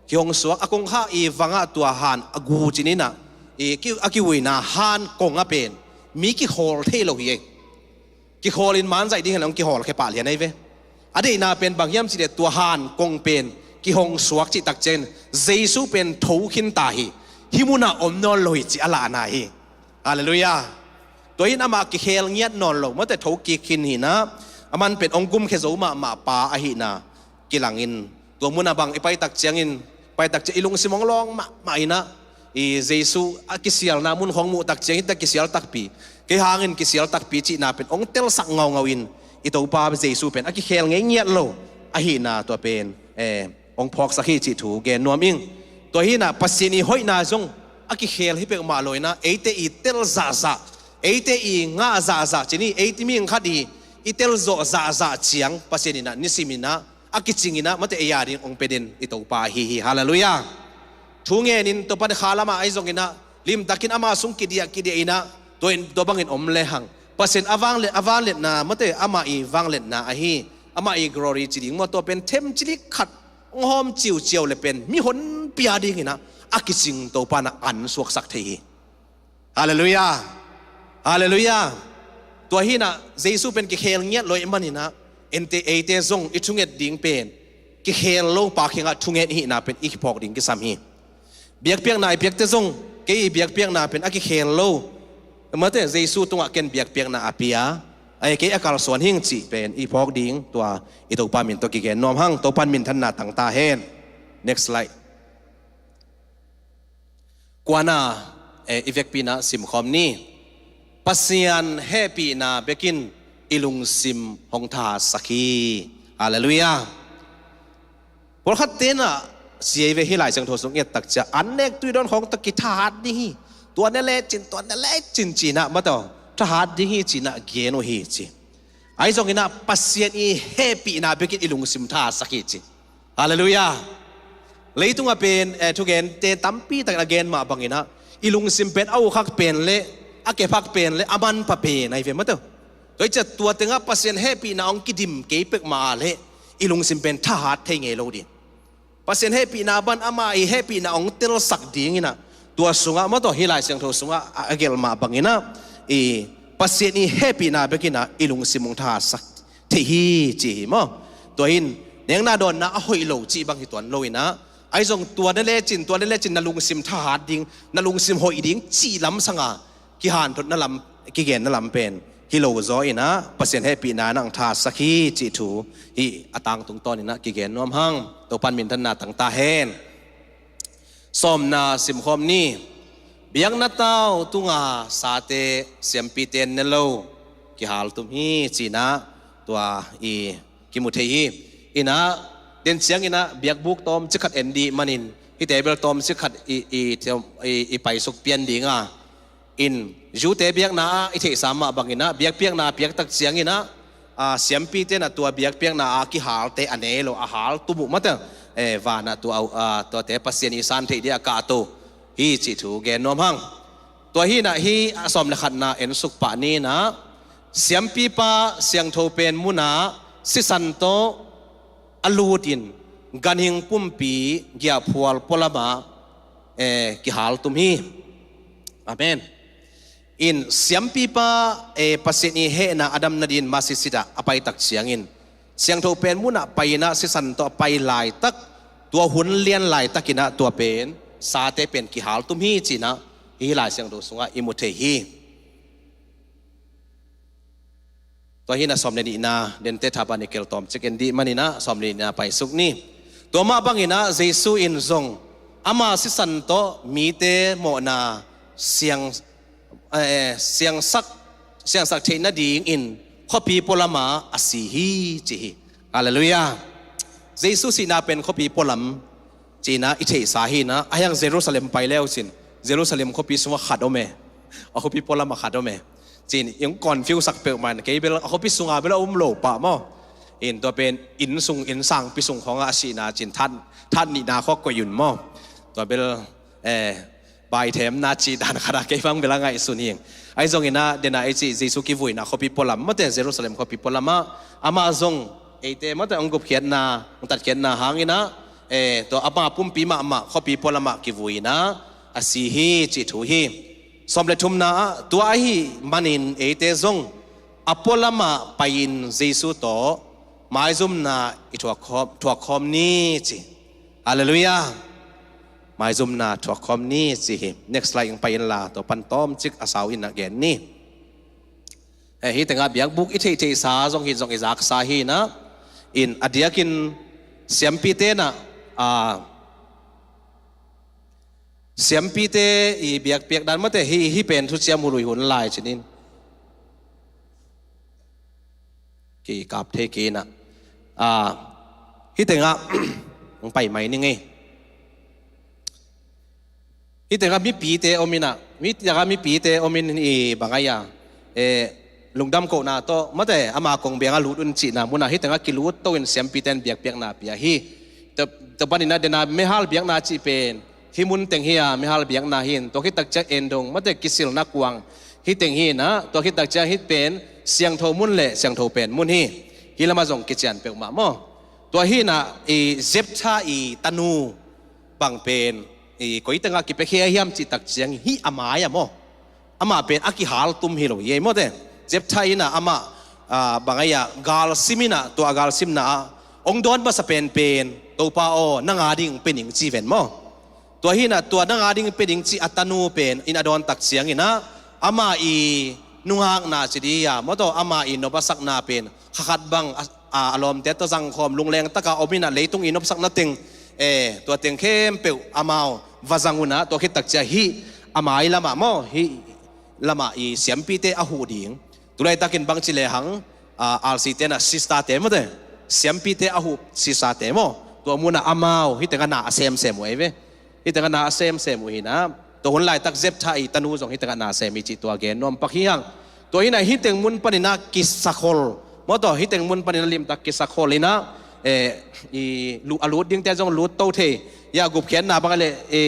Kihong suak a kongkhak i vangah tua han a gu cininah i ki-, a kihuina han kong a pen mi kikhawl thei lo hi ei. Kikhawl in manzaih ding hen hong kihawlkhia pah lian ai ve. A deihna pen bang hiam cihleh tua han kong pen kihong suak cihtak ciangin Jesu pen tho khinta hi. Hih munah om nawn lo hi cih a lahna hi. Halleluiah. Tua in amah kikhel ngiat nawn lo mawte thokik khin hinah aman pen hong gumkhia zo mahmah pa ahihna kilangin tua munah bang i paitak ciangin, paitak ciang i lungsim hong lawng mahmah inah i Jesu a kisialna mun khawng muhtak ciang hita kisial takpi, kei hangin kisial takpi cihna pen hong telsak ngaungau in i Topa Jesu pen a kikhel ngei ngiat lo ahihna tua pen, eh, hong phawksak hi cih thu gen nuam ing. Tua hinah Pasian i hoihna zong a kikhel hi peuhmah lo inah eite i tel zahzah, eite i ngah zahzah cini, eite mihing khat i i telzawh zahzah ciang Pasian inah nisiminah a kicinginah mate ei a ding hong pia den i Topa ahi hi. Halleluiah. Thu ngenin tua pan kha lamah ahi zonginah limtakin ama sung kidiah kidiah inah tua in tua bangin om lehang Pasian a vangliat, a vangliatna mate amah i vangliatna ahi, amah i glory ci ding maw, tua pen themcilik khat hong hawm ciuciau le pen mihonpi a dinginah a kicing Topa na an suaksak thei hi. Halleluiah. Halleluiah. Tua hinah Jesu pen kikhel ngiat lo ih maninah eite, eite zong i thunget ding pen kikhel lo pa kiangah thunget ihihna pen i kiphawk ding kisam hi. Biakpiakna i piakte zong kei i biakpiakna pen a kikhel lo. Mate, Jesu tungah ken biakpiakna a pia, a, kei a kalsuan hing cih pen i phawk ding, tua i Topa min tawh kigen nuam hang. Topa in minthanna tang ta hen. Next slide. Kuana, eh, i vekpi-in ah simkhawm ni. Pasian hehpihna bekin i lungsim hong thahatsak hi. Halleluiah. Pawlkhat ten ah, sia i ve, hih Lai Siangtho sung i et tak ciang an nek tui dawn khawng tawh kithahat ding hi. Tua ne lecin, tua ne lecin ci-in ah, mate, thahat ding hi ci-in ah gen uh hi ci. Ahi zongin ah Pasian i hehpihna bekin i lungsim thahatsak hi ci. Halleluiah. Leitungah pen, eh, thugente tampi takin a gen mah bangin ah, i lungsim pen a ukkhak pen le, a kephak pen le, a manpha pen ahi ve, mate. Tua hi ciang tua tengah Pasian hehpihna hong kidim kei pek mah a leh, i lungsim pen thahat thei ngei lo ding. Pasian hehpihna bang, ama i hehpihna hong telsak dingin ah, tua sungah, mate, hih Lai Siangtho sungah a, a gelh mah bangin ah, i Pasian i hehpihna bekin ah i lungsim hong thahatsak thei hi ci hi maw. Tua hi-in nekna dawnna a hoih lo cih bang hi tuan lo-in ah, ahi zong tua ne lecin, tua ne lecin na lungsim thahat ding, na lungsim hoih ding cih lam sanga kihanthawn na lam, kigen na lam pen hi lo zaw-in ah, Pasian hehpihna in ah hong thahatsak hi cih thu hih a tangtung tawnin ah kigen nuam hang. Topa in minthanna tang ta hen. Sawmna simkhawm ni. Biakna tau tunga sate siampite ne lo, kihaltum hi ci-in ah tua i kimu thei hi. In ah, den ciangin ah biakbuk tawmcik khat en dih manin, hihte bel tawmcik khat i, i, i, i paisuk pian ding a. In, Jew-te biakna ah i theihsa mah bangin ah, biakpiakna piak tak ciangin ah, a, siampite in ah tua biakpiakna a kihalte a ne lo, a haltum uh, mate, eh, van ah tua, a, tuate Pasian i san theih ding a kahto hi cih thu gen nuam hang. Tua hi-in ah hih a sawm le khatna en suk pah ni-in ah, siampipa siangtho pen munah sisan tawh a lutin ganhing pumpi giahphual pualamah, eh, kihaltum hi. Amen. In, siampipa, eh, Pasian i hehna a dam nadingin masi sit ah a pai tak ciangin, siangtho pen munah pai-in ah sisan tawh a pai laitak, tua hun lian laitakin ah tua pen sate pen kihaltum hi ci-in ah hih Lai Siangtho sungah i mu thei hi. Tua hi-in ah sawm le nihna, dente thaban i kel tawmcik en dih manin ah sawm le nihna paisuk ni. Tua mah bangin ah Jesu in zong ama sisan tawh mite mawhna siang, eh, siangsak, siangsak theih nadingin khuapi pualamah a si hi ci hi. Halleluiah. Jesu sihna pen khuapi pualam ci-in ah i theihsa hi-in ah, a hiang Jerusalem pai le uh cin, Jerusalem khuapi sungah khat om e. A khuapi pualamah khat om e. Ci-in i hong confuse sak peuhmah in, kei bel a khuapi sungah bel a um lo pah maw. In, tua pen inn sung, inn sangpi sung khawngah a sihna cin, that, that nihna khawng koih un maw. Tua bel, eh, baithemna cih dan khat ah kei bang bel a ngaihsun hi ing. Ahi zongin ah, den a i cih Jesu kivuina khuapi pualam, mate, Jerusalem khuapi pualamah, amah zong eite, mate, hong gupkhiatna, hong tatkhiatna hangin ah, eh, tua ama pumpi mahmah khuapi pualamah kivuina a si hi cih thu hi. Sawm le thumna ah, tua ahih manin eite zong a pualamah pai-in Jesu tawh maizumna i thuak khawm, thuak khawm ni ci. Halleluiah. Maizumna thuak khawm ni ci hi. Next slide ing pai inla, tua pan tawmcik a sau in ah gen ni. Eh, hih tengah biakbuk i theihtheihsa zong hi, zong i zaksa hi-in ah, in, a diakin siampite in ah, a, siampite i biakpiak dan, mate, hih, hih pen thuciam huluihun lai cinin kikap thei kei-in ah. A, hih tengah hong pai mai ning ei. Hih tengah mipite om in ah, hih tengah mipite om in, i bang ai-a, eh, lungdam kohna tawh, mate, ama kongbiang ah lut un cihna munah hih tengah kilut to-in siampite in biakpiakna pia hi. Tua, tua panin ah den a meihal biakna cih pen hih mun teng hi-a, meihal biakna hi-in, tua khit tak ciang en dong, mate, kisilna kuang hih teng hi-in ah, tua khit tak ciang hih pen siangtho mun le siangtho pen mun hi. Hih lamah zong kician peuhmah maw. Tua hi-in ah, i Jephthah i tanu bang pen, i, koi tengah kipiakhia hiam cih tak ciang hih a mai-ah maw, amah pen a kihaltum hi lo hi ei, mate. Jephthah in ah amah, a, bang ai-a, galsim in ah, tua a galsimna ah hong dawn masa penpen, Topa aw, nang a ding pia ning ci ven maw. Tua hinah tua nang a ding pia ding cih a tanu pen in a dawn tak cianginah ama i nungakna ci dih a, maw taw, ama i nop a sakna pen kha khat bang a, a, a lawmte tawh zangkhawm lungleng taka om inah leitung i nopsakna teng, e, tua teng khempeuh amau va zang unah, tua khit tak ciah hih a mai lamah maw, hih lamah i siampite a huh ding. Tulaitakin bangci lehang, a, R C te na sister te maw te, siampite a huh sister te maw, tua munah amau hih tengah na a semsem uh ei ve. Hih tengah na a semsem uh hinah, tua hun laitak Zeptha i tanu zong hih tengah na sem hi cih tua gen nuam pak hi hang. Tua hinah hih teng mun paninah kisakhol, maw taw, hih teng mun paninah limtak kisakhol inah, e, i lu-, a lut dingte zong lut to thei. Ya gupkhiatna bang a le, e,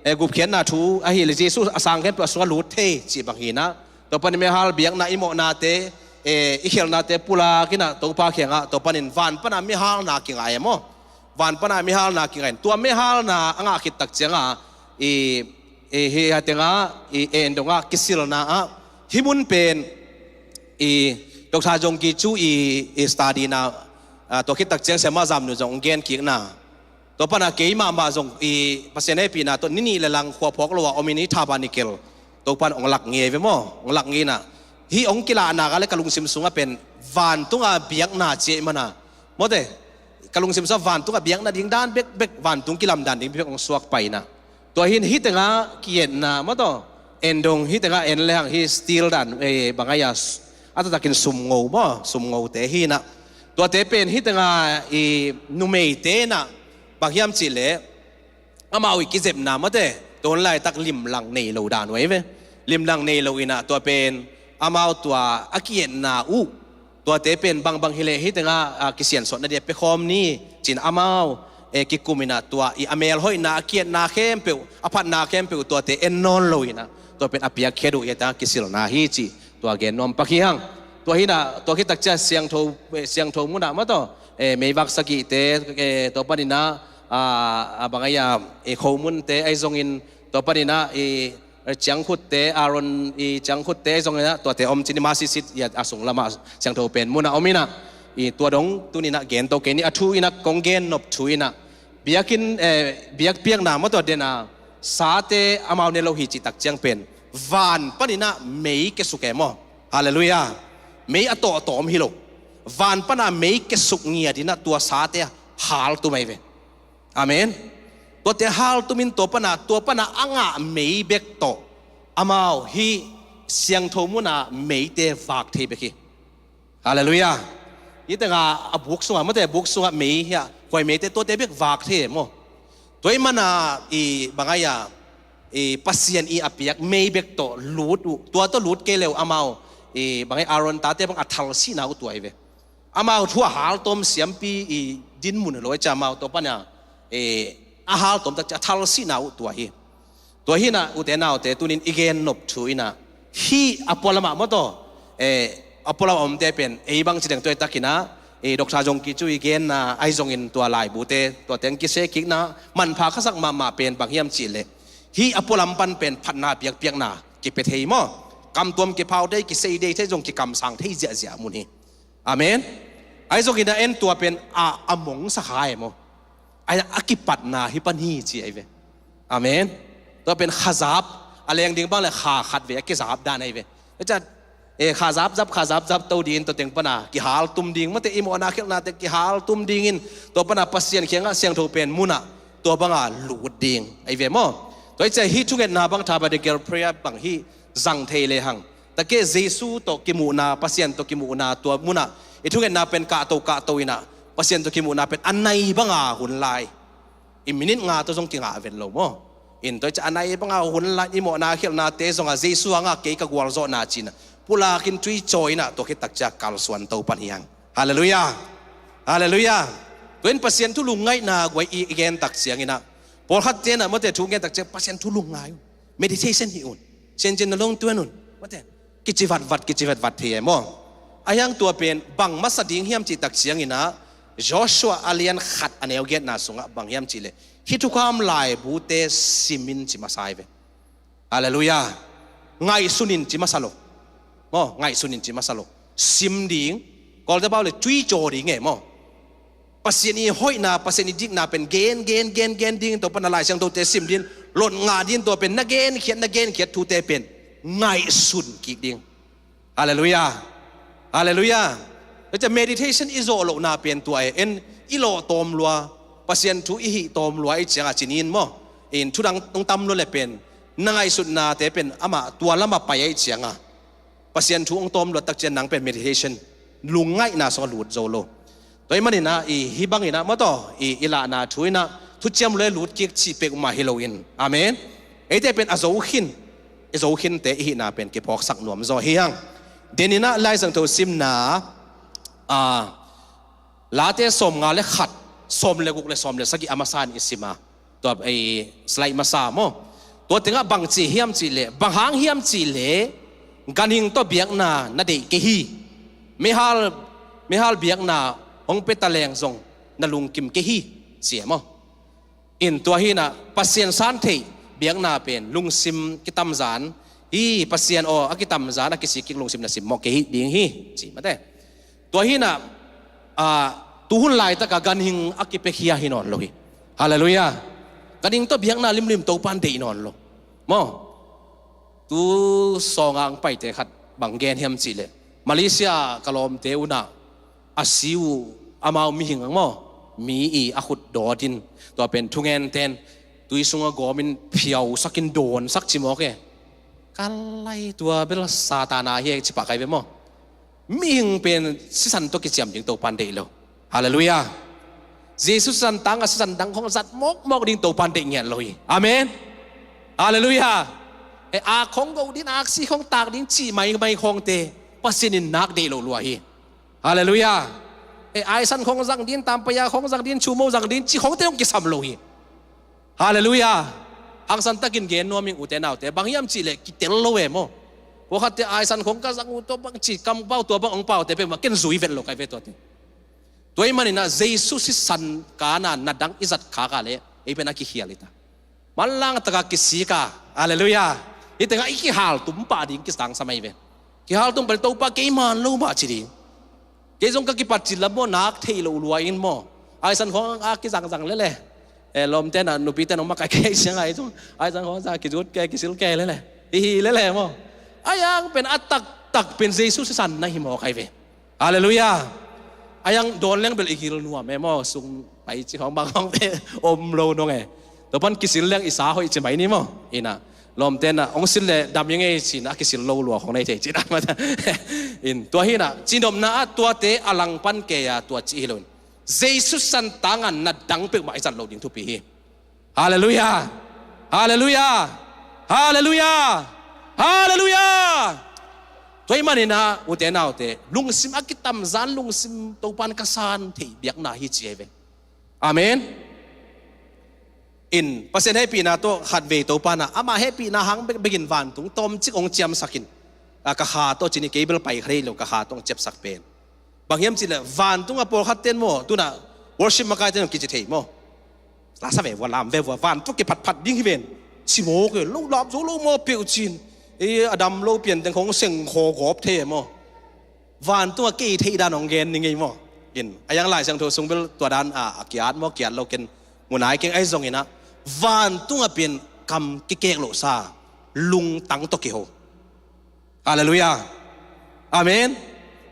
e, gupkhiatna thu ahi le Jesu a sang khempeuh a sungah lut thei cih bang hinah. Tua panin mihal biakna i mawhnate, e, i khelhnate pulak inah Topa kiangah, tua panin van pana mihalna kingah e maw. Van pana mihalna kingah in. Tua mihalna a ngah khit tak ciangah, i, i, hih a tengah, i, en dongah kisilna ah, hih mun pen, i, Doctor Jong Ki Chu i, i study na, a, tua khit tak ciang siamah zamnu zong gen kikna. Tua pana kei mahmah zong i Pasian hehpihna tawh ni nih le lang khua phawk lo a om in i tha banikel Topan ong lak ngei ve maw, ong lak ngei inah. Hih ong kilahna ka le ka lungsim sungah pen vantunga biakna ciah i mana. Mawte, ka lungsim sungah vantunga biakna ding dan bekbek, vantung kilam dan ding bekbek ong suak pai inah. Tua hin hih tengah ki-etna maw taw, en dong hih tengah en lehang hih steel dan, e, bang a ya, a taktakin sumngo maw, sumngote hinah. Tuate pen hih tengah i numeite inah bang hiam cih leh, amau i kizepna mawte, tua hun laitak limlang nei lo dan uh ei ve. Limlang nei lo inah tua pen amau tua a ki-etna uh, tuate pen bangbang hileh hih tengah, a, kisiansuahna dia pia khawm ni cin amau, e, kikum inah tua i a melhoihna a ki-etna khempeuh, a phatna khempeuh tuate en nawn lo inah, tua pen a piakkhiat uh hih a tengah kisilna hi cih tua gen nuam pak hi hang. Tua hinah tua khit tak ciah siangtho, e, siangtho munah maw taw, e, meivak sagihte, e, tua paninah, a, a, bang a ya, e, khomunte ahi zongin, tua paninah i, e, ciangkhutte, Aaron i ciangkhutte ahi zonginah, tuate om cin i masisit i a, a sung lamah siangtho pen munah om inah, i tua dong tuninah gen to kei ni a thu inah kong gen nop thu inah. Biakinn, e, biakpiakna maw taw dena, sate amau ne lo hi cih tak ciang pen van paninah mei kiasuk e maw. Halleluiah. Mei a tawhtawm hi lo. Van pana mei kiasuk ngiat inah tua sate haltum ei ve. Amen. Tuate haltum in tua pana, tua pana a ngah mei bek tawh amau hih siangtho muna meite vak thei bek hi. Halleluiah. Hih tengah a buk sungah, mawte buk sungah mei hiah, khuai meite tuate bek vak thei e maw. Tua i mana i bang a ya, i Pasian i a piak mei bek tawh lut uh, tua tawh lut kei le uh amau, i bang a Aaron tate bang a thalsihna uh tua hi ve. Amau thu a haltawm siampi i dinmun hi lo a, i ciah amau tua pana, i a haltawm tak ciah a thalsihna uh tua hi. Tua hinah ute naute tunin i gen nop thu inah, hih a pualamah maw taw, e, a pualamah omte pen ei bang ci deng tua i takinah, e, Doctor Jong Ki Chu i genna ahi zongin tua laibute, tua teng kiseh kikna manpha khasak mahmah pen bang hiam cih leh, hih a pualam pan pen phatna piakpiakna kipia thei maw. Kamtuam kiphau thei, kisei dei thei zong kikamsang thei ziahziah mun hi. Amen. Ahi zongin a en tua pen a, a mongsa kha e maw. A, a kipatna hi pan hi ci ahi ve. Amen. Tua pen khazap, a leng ding bang le kha khat ve a kizap dan ahi ve. Tua ciah, e, khazap zap, khazap zap to dingin tua teng pana kihaltum ding, mawte i mawhna khelhnate kihaltum dingin tua pana Pasian kiangah siangtho pen munah tua banga lut ding ahi ve maw. Tua i ciah hih thungetna bang, tabernacle prayer bang hih zang thei lehang, takeh Jesu tawh kimuhna, Pasian tawh kimuhna tua munah i thungetna pen kahto kahto inah Pasian tawh kimuhna pen a nai banga hun lai, i minit nga tawh zong kingah ven lo maw. In tua i ciah a nai banga hun lai i mawhna khelhnate zongah Jesu hangah kei ka gualzawhna cinah pulakin tui caw inah tua khit tak ciah kalsuan to pan hi hang. Halleluiah. Halleluiah. Tua in Pasian thu lungngaihna guai i, i gen tak cianginah, pawlkhat tenah mawte thu gen tak ciang Pasian thu lungngai uh. Meditation hi un. Siancian na lawng tuan un. Mawte kici vatvat, kici vatvat thei e maw. A hiang tua pen bang masa ding hiam cih tak cianginah, Joshua a lian khat a neu giatna sungah bang hiam cih leh, hih thukham laibute simin ci masa hi ve. Halleluiah. Ngaihsunin ci masa lo. Maw, ngaihsunin ci masa lo. Sim ding. Kawlte pau le tui caw ding e maw. Pasian i hoihna, Pasian i dikna pen gen gen gen gen ding, tua pan a Lai Siangthote sim ding, lot ngah ding, tua pen na genkhiat na genkhiat thute pen ngaihsun kik ding. Halleluiah. Halleluiah. Tua ciah meditation i zawh lohna pen tua e, en i lawh tawm lua, Pasian thu i hih tawm lua i cianga cinin maw, in thudang hong tam lua le pen na ngaihsutnate pen amah tua lamah pai a i cianga Pasian thu hong tawm luat tak ciang nang pen meditation, lungngaihna sungah lut zo lo. Tua i maninah i hih banginah maw taw, i, i lahna thu inah thuciam lua lut kik cih pek mah hi loin. Amen. Eite pen a zo khin, i zo khinte i hihna pen kiphawksak nuam zaw hi hang. Deninah Lai Siangtho simna, a, Late sawmnga le khat, sawm le guk le sawm le sagih a masa in i sima. Tua ei slide masa maw. Tua tengah bang ci hiam cihleh, bang hang hiam cihleh, ganhing tawh biakna na deih kei hi. Meihal, meihal biakna hong pia taleng zong na lungkim kei hi, ci e maw. In tua hinah Pasian san theih biakna pen lungsim kitamzan hi, Pasian aw a kitamzan a kisik kik lungsim na simmawh kei hi ding hi, ci mate. Tua hinah, a, tuhun laitaka ganhing a kipiakhia hi nawn lo hi. Halleluiah. Ganhing tawh biakna limlim Topan deih nawn lo. Maw? Tu sawnga ang paite khat bang gen hiam cihleh, Malaysia ka lawmte unah a si uh amau mihing ang maw, mi i a khut dawtin, tua pen thungenten tui sunga gawmin phiausakin dawnsak ci mawk e. Ka lai tua bel Satan a hi e ci pah kai ve maw. Mihing pen sisan tawh kiciam ding Topan deih lo. Halleluiah. Jesu sisan tangah sisan dang khong zat mawkmawk ding Topan deih ngiat lo hi. Amen. Halleluiah. E, a khong go din, aksi khong tak ding cih maimai khongte Pasian in nak deih lo lua hi. Halleluiah. E, aisan khong zang din, tampaya khong zang din, chumo zang din cih khongte hong kisam lo hi. Halleluiah. Hangsan takin gen nuam ing ute naute, bang hiam cihleh kitel lo e maw. Pawlkhatte aisan khong ka zang uh tua bang ci, kampau tua bang hong paute peuhmah ken zui vet lo kai ve tuate. Tua i maninah Jesu sisan kana na dang i zat khaka le ei pen a kikhial hi ta. Manlang taka kisika. Halleluiah. Hih tengah i kihaltum pah ding kisangsam ahi ve. Kihaltum pah ding Topa kei man lo mah ci ding. Kei zong ka kipat cil lam maw, nak thei lo lua in maw. Aisan khong a kizangzang lele. E, lawmte na nupite nong makai kei siang ai zong aisan khong sa kizut kei kisil kei lele. Ihi lele maw. Aiang pen a taktak pen Jesu sisan na hi maw kai ve. Halleluiah. Aiang dawn leng bel i gil nuam e maw, sung pai ci khong bang khong pe om lo nong e. Tua pan kisil leng i sa hoih ci mai ni maw. Inah lawmte na hong sil le dam i ngei cinah a kisil lo lua khong nei thei cinah. In tua hinah cinopna ah tuate a langpan kei a tua ci hi lo in. Jesu santangah na dang peuhmah i zat lo ding thupi hi. Halleluiah. Halleluiah. Halleluiah. Halleluiah. Tua i maninah ute naute, lungsim a kitamzan lungsim Topan ka san theih biakna hi ci ahi ve. Amen. In Pasian hehpihna tawh khatvei Topa na amah hehpihna hang bekbekin vantung tawmcik hong ciamsakin, a, ka kha tawh cini kei bel pai kha thei lo ka kha tawh hong ciapsak pen. Bang hiam cihleh vantung a pawlkhat ten maw, tunah worship makai ten kici thei maw. Lasa ve vua, lam ve vua, vantung kiphatphat ding hi ven. Ci maw ke lo lam zo lo maw peuh cin. E, a dam lo pian teng khong seng khaw gawp thei maw. Vantungah kei theih dan hong gen ni ngei maw. In, a yang Lai Siangtho sung bel tua dan a, a kiat maw, kiat lo ken mu nai keng ahi zonginah, vantungah pen kam kikek lohsa lungtang tawh kiho. Halleluiah. Amen.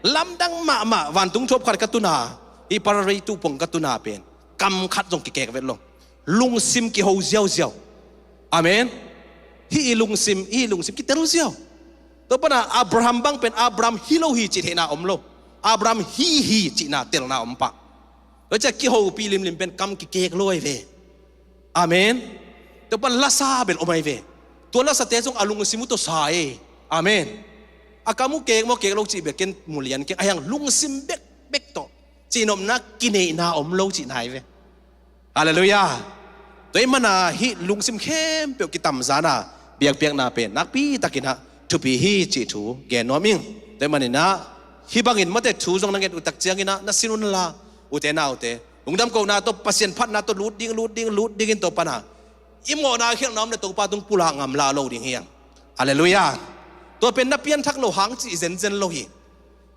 Lamdang mahmah, vantung thuap khat ka tuna, i pararei tupong ka tuna pen kam khat zong kikek vet lo. Lungsim kiho ziauziau. Amen. Hih i lungsim, hih i lungsim kitel ziau. Tua pana Abraham bang pen Abraham hi lo hi cih theihna om lo. Abraham hi hi cihna telna om pah. Tua ciah kihopih limlim pen kam kikek lo ahi ve. Amen. Tua pan lasa bel om ahi ve. Tua lasate zong a lungsim uh tawh sa e. Amen. A kam uh kek maw kek lo cih bek ken mu lian keng, a hiang lungsim bekbek tawh cihnopna kineihna om lo cihna ahi ve. Halleluiah. Tua i mana hih lungsim khempeuh kitamzana biakpiakna pen nakpitakinah thupi hi cih thu gen nuam ing. Tua i maninah hih bangin mate thu zong na nget uh tak cianginah na sin unla, ute naute, lungdam kohna tawh, Pasian phatna tawh lut ding, lut ding, lut dingin tua pana i mawhna khialhna om le Topa tung pulak ngamla lo ding hiang. Halleluiah. Tua pen na pianthak lo hang cih zenzen lo hi.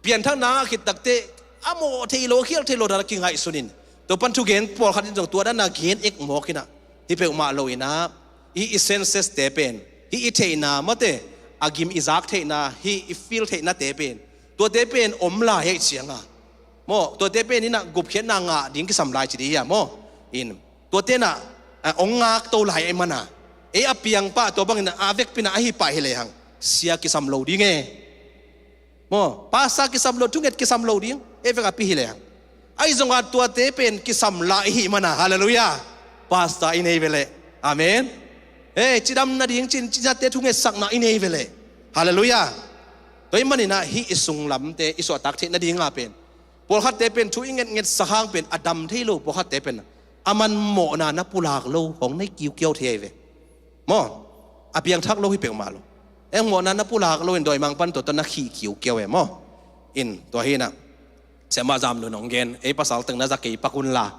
Pianthakna a khit takte a mawh thei lo, khial thei lo dan a kingaihsunin Tua pan thugen pawlkhat in zong tua dana gen ek mawk inah, hi peuhmah lo inah, hi i senses te pen, hi i theihna mawte, a gim i zak theihna, hi i feel theihnate pen, tuate pen om lai ahih cianga maw, tuate pen inah gupkhiatna ngah ding kisam lai ci dih hia maw? In tuate inah ong ngakto lai ahih mana, ei a piang pah tua bangin a vekpi inah ahi pah hi lehang sia kisam lo ding e. Maw, pastor kisam lo, thunget kisam lo ding, ei vek a pi hi lehang. Ahi zongah tuate pen kisam lai ahih mana, halleluiah. Pastor i nei veleh, amen. Ei cidam nading cin, cidamte thungetsakna i nei veleh, halleluiah. Tua ahih maninah hi i sunglamte i suahtak theih nadinga pen, pawlkhatte pen thu i ngetngetsak hang pen a dam thei lo, pawlkhatte pen a man mawhna na pulak lo hong nei kiukiau thei ahi ve. Maw, a piangthak lo hi peuhmah lo. Eng mawhna na pulak lo in dawimang pan tuata na khih kiukiau e maw? In tua hinah Siamah Zam Lun hong gen, ei pasal teng na za kei pak unla,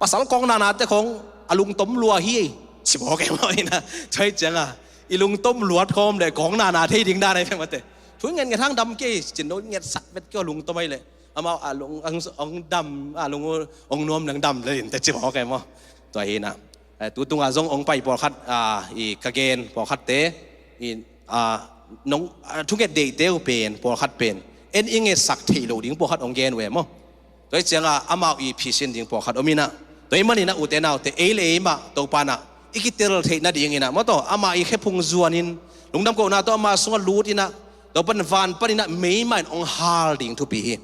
pasal kawng nanate khawng a lungtom lua hi ei, ci mawk e maw? Inah tua ahih cianga i lungtom luat khawm le kawng nana thei ding dan ahi peuhmahte. Thu i ngetnget hang dam kei, cin no ngetsak vet kei a lungtom ahi leh amau a lung ang, ang dam, a lung ang nuam nang dam le in te ci mawk e maw? Tua hinah, eh, tu tungah zong ong pai pawlkhat, ah, i ka gen pawlkhatte, i, ah, nong, ah, thunget deihte uh pen pawlkhat pen en i ngetsak theih lo ding pawlkhat ong gen uh e maw? Tua ahih cianga amau i phisin ding pawlkhat om inah, tua ahih maninah ute naute, ei le ei mah Topa inah i kitel theih nadinginah maw, tua ama i khephung zuanin lungdam kohna tawh ama sungah lut inah, tua pan van paninah meimah in ong hal ding thupi hi.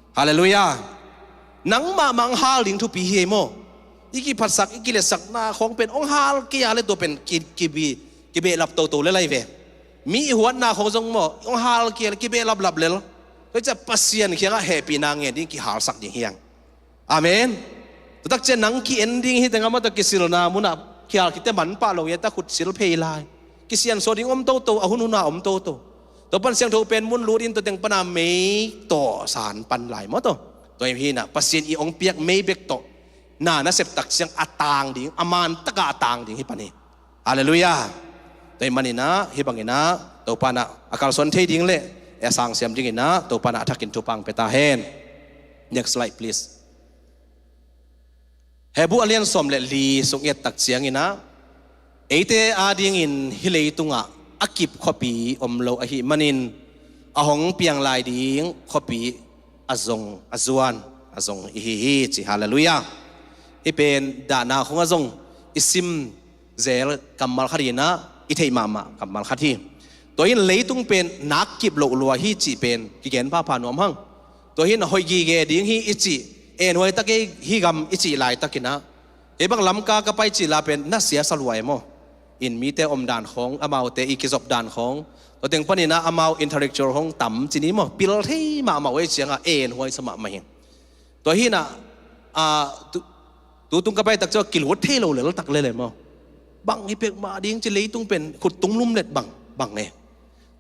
Halleluiah. Nangmah mah ong hal ding thupi hi ei maw? I kiphatsak, i kiletsakna khawng pen ong hal kei a le tua pen ki, kibi, kibehlap toto le lai ve. Mi i huatna khawng zong maw, ong hal kei a le kibehlaplap lel. Tua ciah Pasian kiangah hehpihna ngen ding kihalsak ding hiang. Amen. Tutak ciah nang ki-en ding hi tengah maw, tua kisilna munah kihal khit teh manpah lo hi a, ta khut sil phei lai. Kisiansuah ding om toto, a hunhuna om toto. Tua pan siangtho pen mun lut in tua teng pana mei tawh san pan lai maw, tua. Tua hi inah Pasian i ong piak mei bek tawh na na sep tak ciang a tang ding, a man takah a tang ding hi pan hi. Halleluiah. Tua ahih maninah hi banginah Topa inah a kalsuan thei ding le a sangsiam dinginah Topa inah a thakin thupha ong pia ta hen. Next slide please. Hebru a lian sawm le li sung i et tak cianginah, eite adingin hih leitungah a kip khuapi om lo ahih manin a hong piang lai ding khuapi a zong, a zuan, a zong i hi hi ci. Halleluiah. Hih pen dahna khawngah zong i sim zel kammal khat inah i theih mahmah kammal khat hi. Tua hin leitung pen nak kip loh lua hi cih pen kigen phapha nuam hang. Tua hin hoih gige ding hi i cih, enhuai tak ei hi gam i cih laitakinah, kei bang Lamka ka pai cih la pen na siasa lua e maw? In mite om dan khawng, amaute i kizop dan khawng, tua teng paninah amau intellectual hong tam ci ni maw, pil thei mahmah uh ei ciangah enhuai sa mahmah hi. Tua hinah, ah, tu, tu tung ka pai tak ciah kilut thei lo lel tak lel e maw? Bang hi pek mah ding ci, leitung pen khut tung lumlet bang, bang e.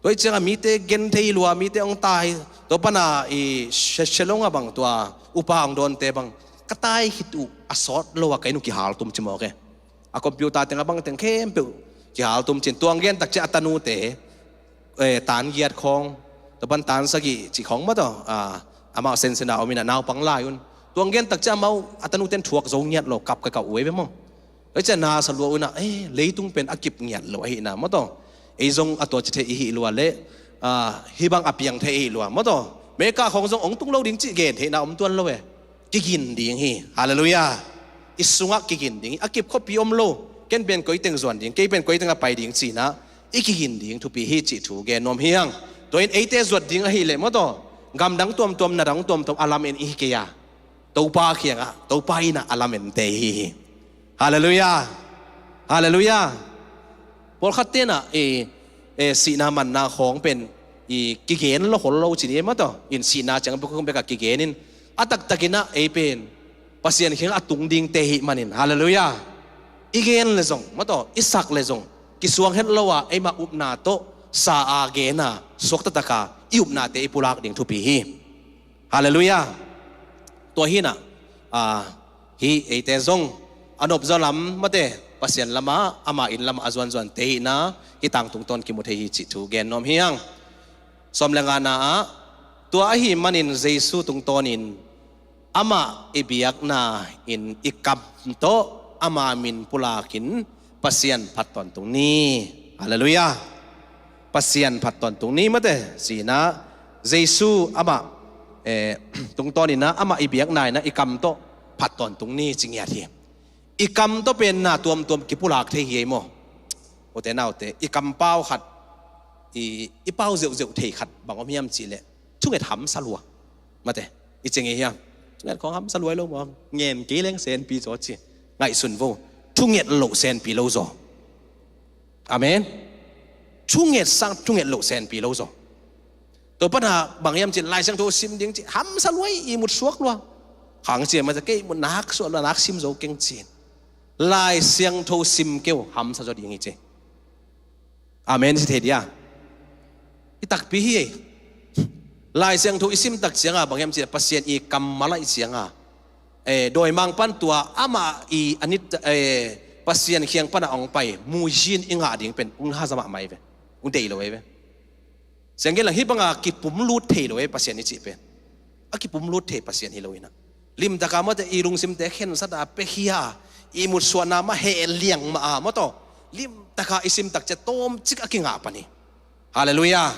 Tua hi ciangah mite gen thei lua, mite ong tai. Tua pana i Shillong ah bang tua upa ong dawnte bang, ka tai khit uh a sawt lo a ka inn uh kihaltum ci mawk e. A computer teng a bang teng khempeuh kihaltum cin. Tua ong gen tak ciah a tanute, eh, tan giat khawng, tua pan tan sagih cih khawng maw, tua, ah, amau sensen a om inah naupang lai un. Tua ong gen tak ciah amau a tanute in thuak zo ngiat lo, kap ka kah uh ei ve maw? Tua ciah na sa lua unah, eh, leitung pen a kip ngiat lo ahihna maw, tua. Ei zong a tua ci thei i hi lua le, ah, hi bang a piang thei i hi lua maw, tua. Meka khawng zong ong tung lo ding cih gen theihna om tuan lo e. Kigin ding hi. Halleluiah. I sungah kigin ding hi. A kip khuapi om lo. Ken pen koi teng zuan ding, kei pen koi teng a pai ding cinah i kigin ding thupi hi cih thu gen nuam hiang. Tua in eite zuat ding ahih leh maw, tua, gamdang tuamtuam, nadang tuamtuam a lamen i hi kei a, Topa kiangah, Topa innah a lamente i hi hi. Halleluiah. Halleluiah. Pawlkhat tenah i, eh, sihna manna khawng pen i kigen lo khol lo ci ni e maw, tua. In sihna ciang bek, bek a kigen in, a taktakinah ei pen Pasian kiangah a tung dingte hih manin, halleluiah, i gen le zong maw, tua, i sak le zong kisuang het lo a, eimah upna tawh sa a, gen a, suakta taka i upnate i pulak ding thupi hi. Halleluiah. Tua hinah, ah, hih eite zong a nopzaw lam mawte, Pasian lamah, ama inn lamah a zuanzuante hihna hih tang tungtawn kimu thei hi cih thu gen nuam hiang. Sawm le ngana ah, tua ahih manin Jesu tungtawnin Amah i biakna in i kam tawh ama min pulakin Pasian phat tawntung ni. Halleluiah. Pasian phat tawntung ni mate. Sinah Jesu amah, eh, tungtawninah amah i biakna inah i kam tawh phat tawntung ni ci ngiat hi. I kam tawh pen na tuamtuam kipulak thei hi ei maw? Ute naute, i kampau khat, i, i pau zeuhzeuh thei khat bang om hiam cihleh thunget hamsa lua. Mate, i cing hi hiam? Thunget khawng hamsa lua lo maw? Ngen kei leng senpi zaw ci. Ngaihsun vo. Thunget loh senpi lo zaw. Amen. Thunget sang thunget loh senpi lo zaw. Tua pana bang hiam cin Lai Siangtho sim ding ci hamsa lua i mut suak lua. Khang cia mate kei mut nak suak lua nak sim zo keng cin. Lai Siangtho sim keu hamsa zaw ding hi ci. Amen ci thei dia. I takpi hi ei. Lai Siangtho i sim tak cianga bang hiam ci Pasian i kammal a i cianga, eh, dawimang pan tua amah i anit, eh, Pasian khiang pana ong pai muizin i ngah ding pen ung haza mahmah ei ve. Ung deih lo ei ve. Sianggen lang hih banga kipumlut thei lo ei Pasian i cih pen. A kipumlut thei Pasian hi lo inah limtaka mate i lungsimte khensata pekhia i mutsuahna mah heh liang mah a mawtaw limtaka i simtak cia tawmcik a kingah pan hi. Halleluiah.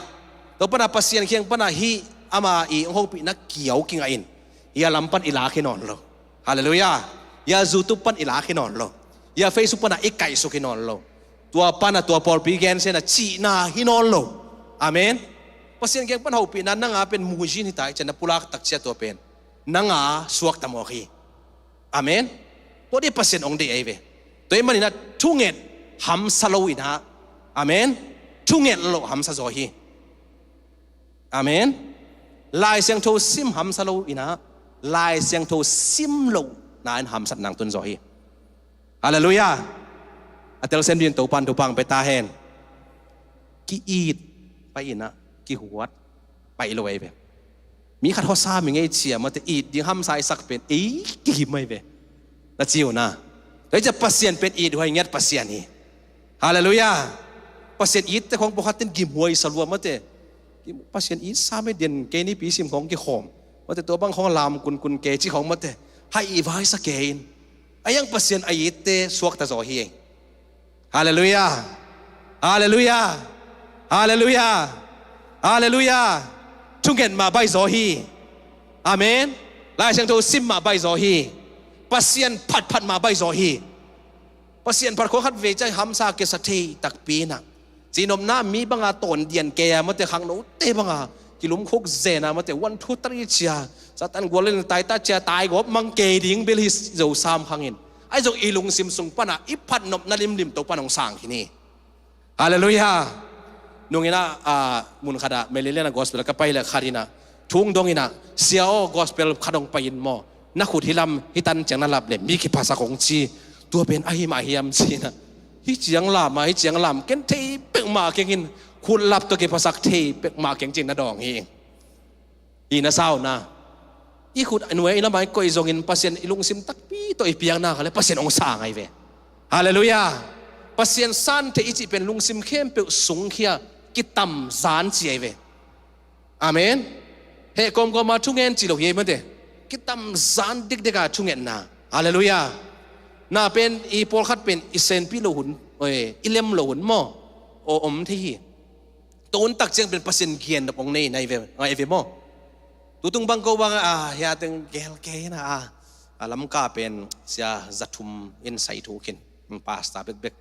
Tua pana Pasian khiang pana hih ama i hong hopihna kiau kingah in hia lam pan i lak hi nawn lo. Halleluiah. Hia YouTube pan i lak hi nawn lo. Hia Facebook pana i kaihsuk hi nawn lo. Tua pana tua pawlpi gensiana cihna hi nawn lo. Amen. Pasian khiang pan hopihna nanga pen muizin hita i cian na pulak tak cia tua pen nanga suakta mawk hi. Amen. Tua di Pasian ong deih ei ve. Tua i maninah thunget hamsa lo inah. Amen. Thunget loh hamsa zaw hi. Amen. Lai Siangtho sim hamsa lo inah Lai Siangtho sim loh na in hamsat nang tun zaw hi. Halleluiah. A telsen din Topan thupang peta hen. Ki-it pai inah kihuat pai lo ei ve. Mi khat hawsa mi ngei cia mate it ding hamsa i sak pen ei kihim ei ve. Na ci uh na. Tua i cia Pasian pen it huai ngiat Pasian hi. Halleluiah. Pasian itte khawng pawkhatin gimhuai sa lua mate. Pasian it sa mei den kei nipi sim khawng kikhawm mate tua bang khawng lam kunkun kei ci khawng mate. Hai i vai sa kei in. A iang Pasian a itte suakta zaw hi ei. Halleluiah. Halleluiah. Halleluiah. Halleluiah. Thunget mah bai zaw hi. Amen. Lai Siangtho sim mah bai zaw hi. Pasian phatphat mah bai zaw hi. Pasian phat khua khat vei cai hamsa kisa thei takpi inah. Cinopna mi banga tawn dian kei a mate khangnote banga kilumkhuk zena mate one two three cia Satan gual in taita cia taigawp mang kei ding bil hi zo sam khangin. Ai zong i lungsim sung pana i phatnopna limlim Topan hong sang khin hi. Halleluiah. Nungina mun khata Meliliana gospel ka pai le khatina thung dongina sia aw gospel khat hong pai in maw? Na khut hilam hitan ciang na lap le mi kiphasak hong ci. Tua pen ahi mah hiam cina hi ciang lam a hi ciang lam ken thei pek mah kengin khut lap tawh kiphasak thei pek mah keng cin na dawng hi. Hi na sau na i khut nuai i lamai koih zongin Pasian i lungsim takpi tawh i piakna kha le Pasian hong sang ai ve. Halleluiah. Pasian san thei i cih pen lungsim khempeuh sungkhia kitam zan ci ai ve. Amen. Heh kawmkawma thungen ci lo hi ei mate. Kitam zan dikdika thungetna. Halleluiah. Na pen i pawlkhat pen i senpi lo hun, i lem lo hun maw? Aw om thei hi. Tua hun tak ciang pen Pasian gian nop hong nei nai ve ngai ve maw? Tutung bang ko bang a hiateng gel kei na a a lamka pen sia zathum in sai thu khin pasta bekbek.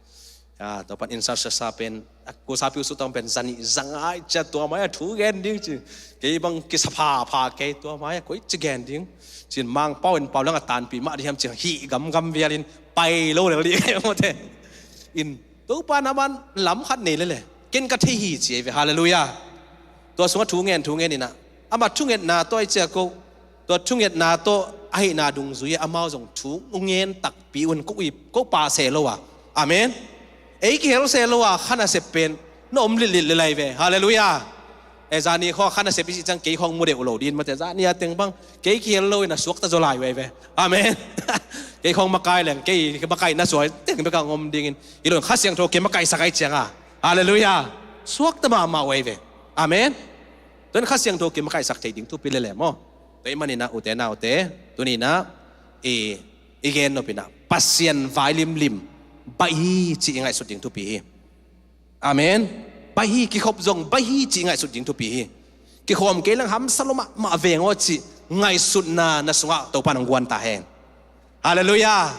Tua pan in sa sa pen a kusa piu su tawng pen zani zangai cia tua mai a thu gen ding ci. Kei bang kisa pha pha kei tua mai a koi ci gen ding cin Mangpau in pau lang a tanpi mah di hiam ci hi gamgam vialin pai lo lel di kei mawte. In Topa na man lam khat nei lele ken ka thei hi ci ei ve. Halleluiah. Tua sungah thu ngen thu ngen inah amah thungetna tawh i cia ko tua thungetna tawh ahihna dungzui amau zong thu ngen takpi un ko ui ko pa seh lo a. Amen. Ei kihel seh lo a khana sep pen na om lillit lelai ve. Halleluiah. E zani khaw khana sep i cih ciang kei khawng mu deuh lo din mate zani a teng bang kei kihel lo in a suakta zaw lai uh ei ve. Amen. Kei khawng makai leng kei makai na suai teng beka ngom dingin i lo in Kha Siangtho kei makaisak ai cianga. Halleluiah. Suakta mahmah uh ei ve. Amen. Tuan Kha Siangtho kei makaisak thei ding thupi lele maw? Tua ahih manin ah, ute naute, tuni-in ah i, i gen nop in ah Pasian vai limlim baih hi cih i ngaihsut ding thupi hi. Amen. Baih hi, kikhop zong baih hi cih i ngaihsut ding thupi hi. Kikhawm kei leng hamsa lua mahmah veng aw cih ngaihsutna na sungah Topa'n hong guan ta hen. Halleluiah.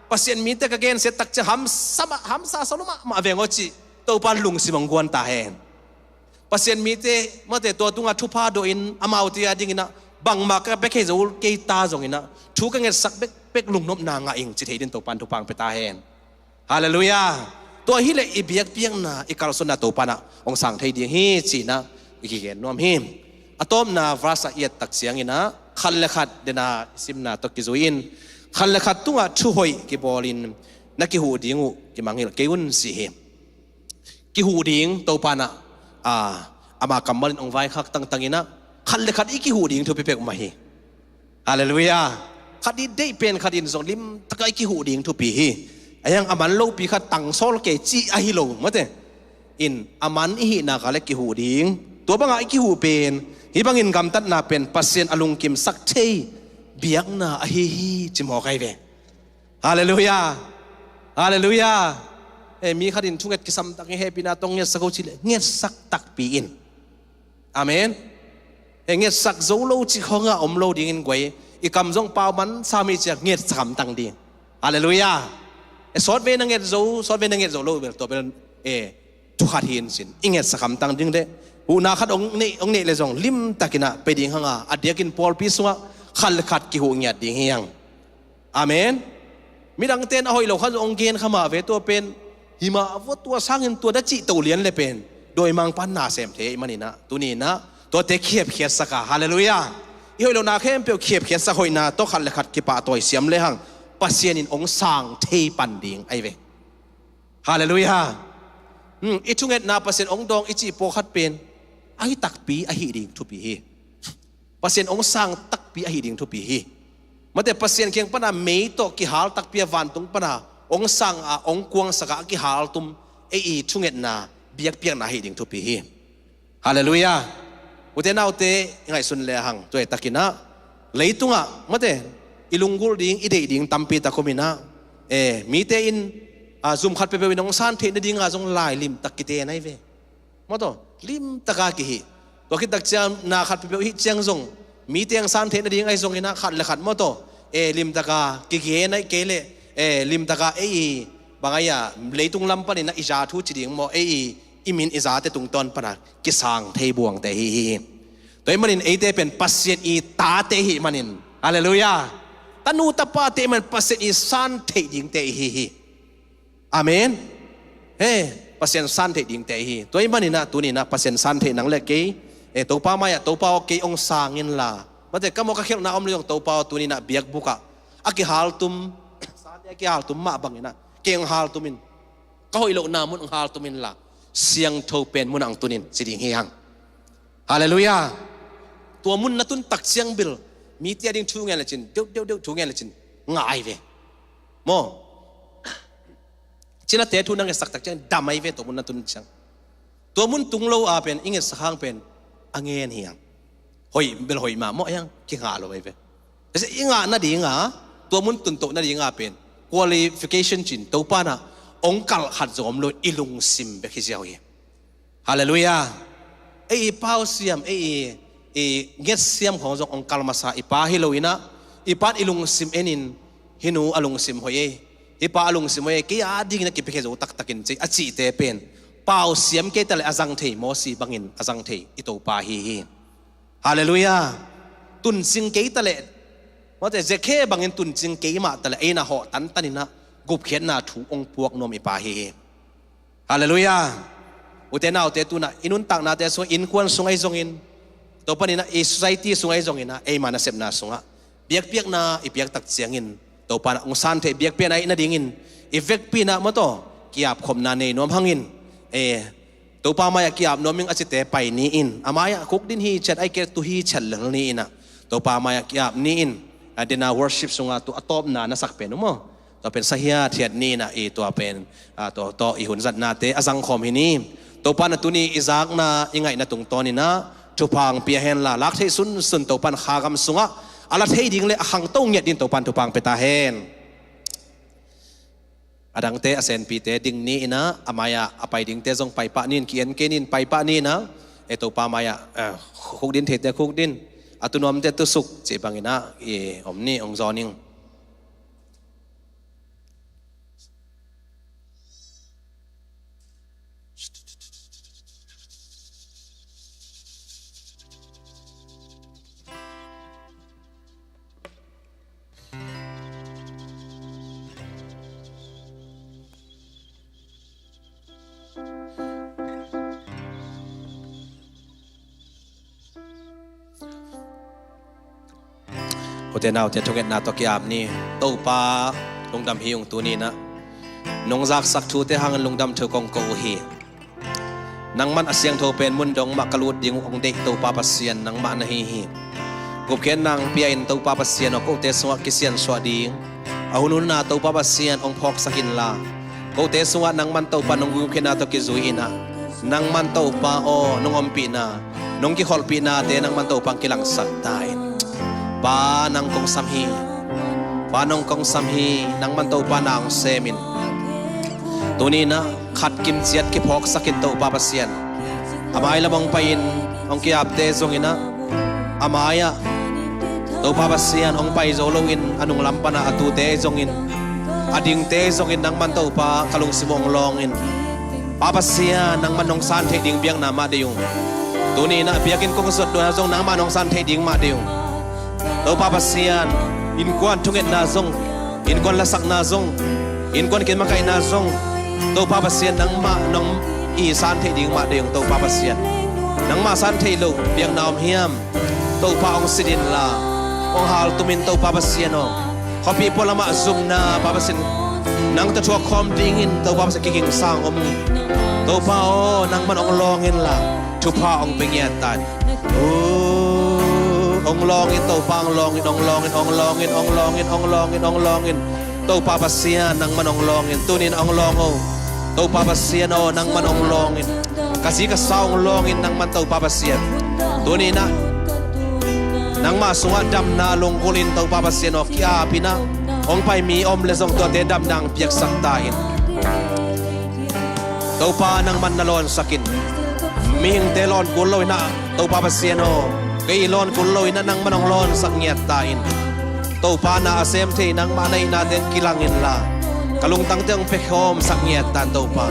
Pasian mite ka gensiat tak ciang hamsa mah, hamsa sa lua mahmah veng aw cih Topa'n lungsim hong guan ta hen. Pasian mite, mate, tua tungah thupha dawhin amaute a dingin ah bangmah ka bia kei zo kei ta zongin ah thu ka ngetsak bekbek lungnopna ngah ing ci thei dingin Topa'n thupha hong pia ta hen. Halleluiah. Tua hileh i biakpiakna, i kalsuanna Topa'n ah hong sang thei ding hi ci-in ah i kigen nuam hi. A tawpna verse ah i et tak ciangin ah khat le khat den a i simna tawh kizui-in khat le khat tungah thuhoih kibawlin na kihuh ding uh kimangngilh kei un ci hi. Kihuh ding Topa'n ah, a, ama kammal in hong vaikhak tangtangin ah khat le khat i kihuh ding thupi peuhmah hi. Halleluiah. Khat i deih pen khat in zong limtakin i kihuh ding thupi hi. Ahi hang a man lopi khat tangsawl kei cih ahi lo, mate. In a man i hih nak leh kihuh ding. Tua bangah i kihuh pen, hih bangin gamtatna pen Pasian a lungkimsak thei biakna ahi hi ci mawk ahi ve. Halleluiah. Halleluiah. Eh, mi khat in thunget kisam takin hehpihna tawh ngetsak o cih leh ngetsak takpi in. Amen. Eh, ngetsak zo lo cih khawngah om lo dingin guai, i kam zong pau man sam hi ciang ngetsak hamtang ding. Halleluiah. Eh, sawtvei na nget zo, sawtvei na nget zo lo bel, tua bel, eh, thu khat hi in cin, i ngetsak hamtang ding deh. Huhna khat hong neih, hong neih leh zong limtakin ah pia ding hang a, a diakin pawlpi sungah khat le khat kihuh ngiat ding hi hang. Amen. Midangte'n a hoih lo khat zong hong gen kha mah ve, tua pen hi mah vua, tua sangin tua na cih to lian leh pen dawimangpa'n na sem thei ahih manin ah, tuni-in ah tuate kihepkhiatsak a, halleluiah, i hoih lohna khempeuh kihepkhiatsak hoihna tawh khat le khat kipahtawi siam lehang Pasian in hong sang thei pan ding ahi ve. Halleluiah. Hmm, i thungetna Pasian hong dawng i cih pawlkhat pen ahi takpi ahih ding thupi hi. Pasian hong sang takpi ahih ding thupi hi. Mate, Pasian kiang pana mei tawh kihal takpi a, vantung pana hong sang a, hong kuangsak a, a kihal tum ei i thungetna, biakpiakna ahih ding thupi hi. Halleluiah. Ute naute, i ngaihsun lehang tua takin ah leitungah, mate, i lunggulh ding, i deih ding tampi tak om in ah, eh, mite in, a, zum khat peuhpeuh in hong san theih nading a zong lai limtak kiten ahi ve. Mawtaw, limtaka kihih. Tua khit tak ciang na khat peuhpeuh hih ciang zong mite hong san theih nading ahi zongin ah khat le khat, mawtaw, eh, limtaka kigen ahih kei leh, eh, limtaka ei i bang ahi a, leitung lam panin ah i za thu ci ding maw, ei i, i min i zate tungtawn pana kisang thei buangte hi hi hi. Tua ahih manin eite pen Pasian i tate i hih manin, halleluiah, tanu tapate i hih manin Pasian i san theih dingte i hi hi. Amen. He, Pasian san theih dingte i hi. Tua ahih manin ah tuni-in ah Pasian san theih nang le kei, eh, Topa mai-ah, Topa aw, kei hong sang inla, mate, ka mawh ka khialhna om leh zong Topa aw, tuni-in ah biakbuk ah a kihaltum, sate a kihaltum mah bangin ah kei hong haltum in, ka hoih lohna mun hong haltum inla, siangtho pen munah hong tun in ci ding hi hang. Halleluiah. Tua mun na tun tak ciang bel mite a ding thu ngen lecin, deuhdeuhdeuh thu ngen lecin ngah ahi ve. Maw? Cinate thu na ngetsak tak ciang dam ahi ve, tua mun na tun ciang. Tua mun tung lo a pen i ngetsak hang pen a ngen hi hang. Hoih bel hoih mahmah hi hang, kingah lo ahi ve. Ese i ngah nading a, tua mun tuntoh nading a pen qualification cin, Topa'n ah hong kalh khat zong om lo, i lungsim bek hi ziau hi. Halleluiah. Ei i pau siam, ei i, i nget siam khawng zong hong kalh masa i pa hi lo-in ah, i pa'n i lungsim en in, hih nu a lungsim hoih ei, hih pa a lungsim hoih ei, kei a dingin a kipiakhia zo taktakin ci a cihte pen pau siam kei taleh a zang thei Mosi bangin a zang thei i Topa hi hi. Halleluiah. Tuncing kei taleh, mawte, Zakhe bangin tuncing kei mah taleh ei na hawh tantanin ah gupkhiatna thu hong puak nuam i pa hi hi. Halleluiah. Ute naute, tu-in ah i nuntaknate sungah, innkuan sung ahi zongin, tua panin ah i society sung ahi zongin ah, eima nasepna sungah biakpiakna i piak tak ciangin Topa'n ah hong san theih biakpiakna i hih nadingin i vekpi-in ah, mawtaw, ki-apkhopna nei nuam hangin, eh, Topa mai-ah ki-ap nuam ing a cite pai ni in, a mai-ah kuk ding hi ciat, ahih kei leh tu hi ciat lel ni in ah, Topa mai-ah ki-ap ni in, a, dinner worship sungah tu a tawpna na sak pen uh maw, tua pen sa hiathiat ni in ah, i tua pen, a, tua tawh i hun zatnate a zangkhawm hi ni. Topa'n ah tuni i zakna i ngaihna tungtawnin ah thupha hong pia henla, lak theih sunsun Topa'n kha gam sungah a la thei ding le a khangto ngiat ding Topa'n thupha hong pia ta hen. A dangte a senpite ding ni in ah, a mai-ah a pai dingte zong pai pah ni in, ki-en kei ni in, pai pah ni in ah, e Topa mai-ah, eh, khuk din theite khuk din, a tu nuamte tu suk cih bangin ah i om ni, hong zawn ing. Ute naute, thungetna tawh ki-ap ni. Topa, lungdam hi ung. Tuni in ah nong zaksak thute hangin lungdam thu kong ko uh hi. Nangman a siangtho pen mun dong mah ka lut ding uh hong deih Topa Pasian nangmah na hi hi. Gupkhiatna hong pia in Topa Pasian aw, kote sungah kisiansuah ding a hunhun ah Topa Pasian hong phawksak inla, kote sungah nangman Topa nong gupkhiatna tawh kizui in ah, nangman Topa aw nong ompihna, nong kikholhpihnate nangman Topa hong kilangsak ta in. Pa, nang kong sam hi. Pa, nang kong sam hi. Nangman Topa na hong sem in. Tuni in ah khat kimciat kiphawksak in Topa Pasian, a mailam hong pai-in hong ki-apte zongin ah, a mai-ah Topa Pasian hong pai zo loin a nunglam pan ah a tute zongin, a dingte zongin nangman Topa ka lungsim uh hong lawng in. Pa Pasian, nangman nong san theih ding biakna mah deih ung. Tuni in ah biakinn kong zuat duh ah zong nangman nong san theih ding mah deih ung. Topa Pasian, innkuan thungetna zong, innkuan lasakna zong, innkuan kinmakaihna zong, Topa Pasian nangmah nong i san theih ding mah deih ung. Topa Pasian, nangmah san theih loh biakna om hiam? Topa hong sit inla, hong haltum in Topa Pasian aw. Khuapi pualamah zumna Pa Pasian, nang tawh thuak khawm dingin Topa Pasian kigingsa hong om ung. Topa aw, nangman hong lawng inla, thupha hong pia ngiat ta in. Hong lawng in Topa, hong lawng in, hong lawng in, hong lawng in, hong lawng in, hong lawng in, hong lawng in. Topa Pasian, nangman hong lawng in. Tuni in hong lawng o. Topa Pasian aw, nangman hong lawng in. Ka zi ka sa hong lawng in, nangman Topa Pasian. Tuni in ah nangmah sungah damna lunggulh in Topa Pasian aw, ki-ap in ah hong pai mi om leh zong tuate damna hong piaksak ta in. Topa, nangman na lawnsak in. Mihingte lawn kul lo in ah, Topa Pasian aw, kei lawn kul lo in ah, nangman hong lawnsak ngiat ta in. Topa, na a sem thei nangmah na hihna teng kilang inla, ka lungtangte hong pia khawmsak ngiat ta in Topa.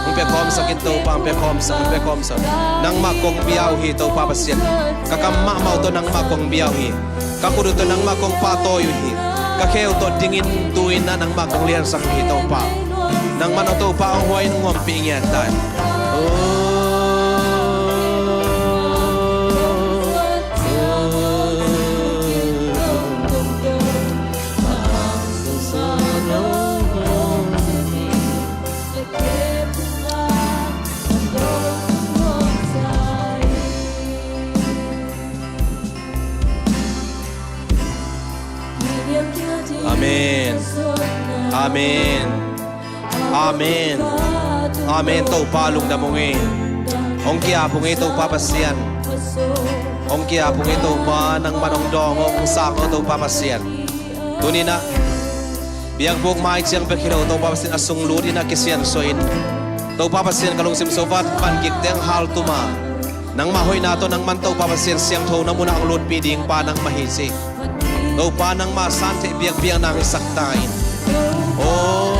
Hong pia khawmsak in Topa, hong pia khawmsak, hong pia khawmsak. Nangmah kong bia uh hi Topa Pasian. Ka kam mahmah uh tawh nangmah kong bia uh hi. Ka khut uh tawh nangmah kong pahtawi uh hi. Ka khe uh tawh dingin tu-in ah nangmah kong liansak uh hi Topa. Nangman aw Topa, hong huai in hong ompih ngiat ta in. Amen. Amen. Amen. Amen. Topa lungdam ung ei. Hong ki-ap ung ei Topa Pasian. Hong ki-ap ung ei Topa, nangman hong dawng aw, hong sang aw Topa Pasian. Tuni in ah biakbuk mai ciang bek hi lo, Topa Pasian a sung lut in ah kisiansuah in. Topa Pasian, ka lungsim sung van gik teng haltum a, nangmah hoihna tawh nangman Topa Pasian siangtho na munah hong lutpih ding pa nangmah hi ci. Topa, nangmah san theih biakpiakna hong hisak ta in. Oh,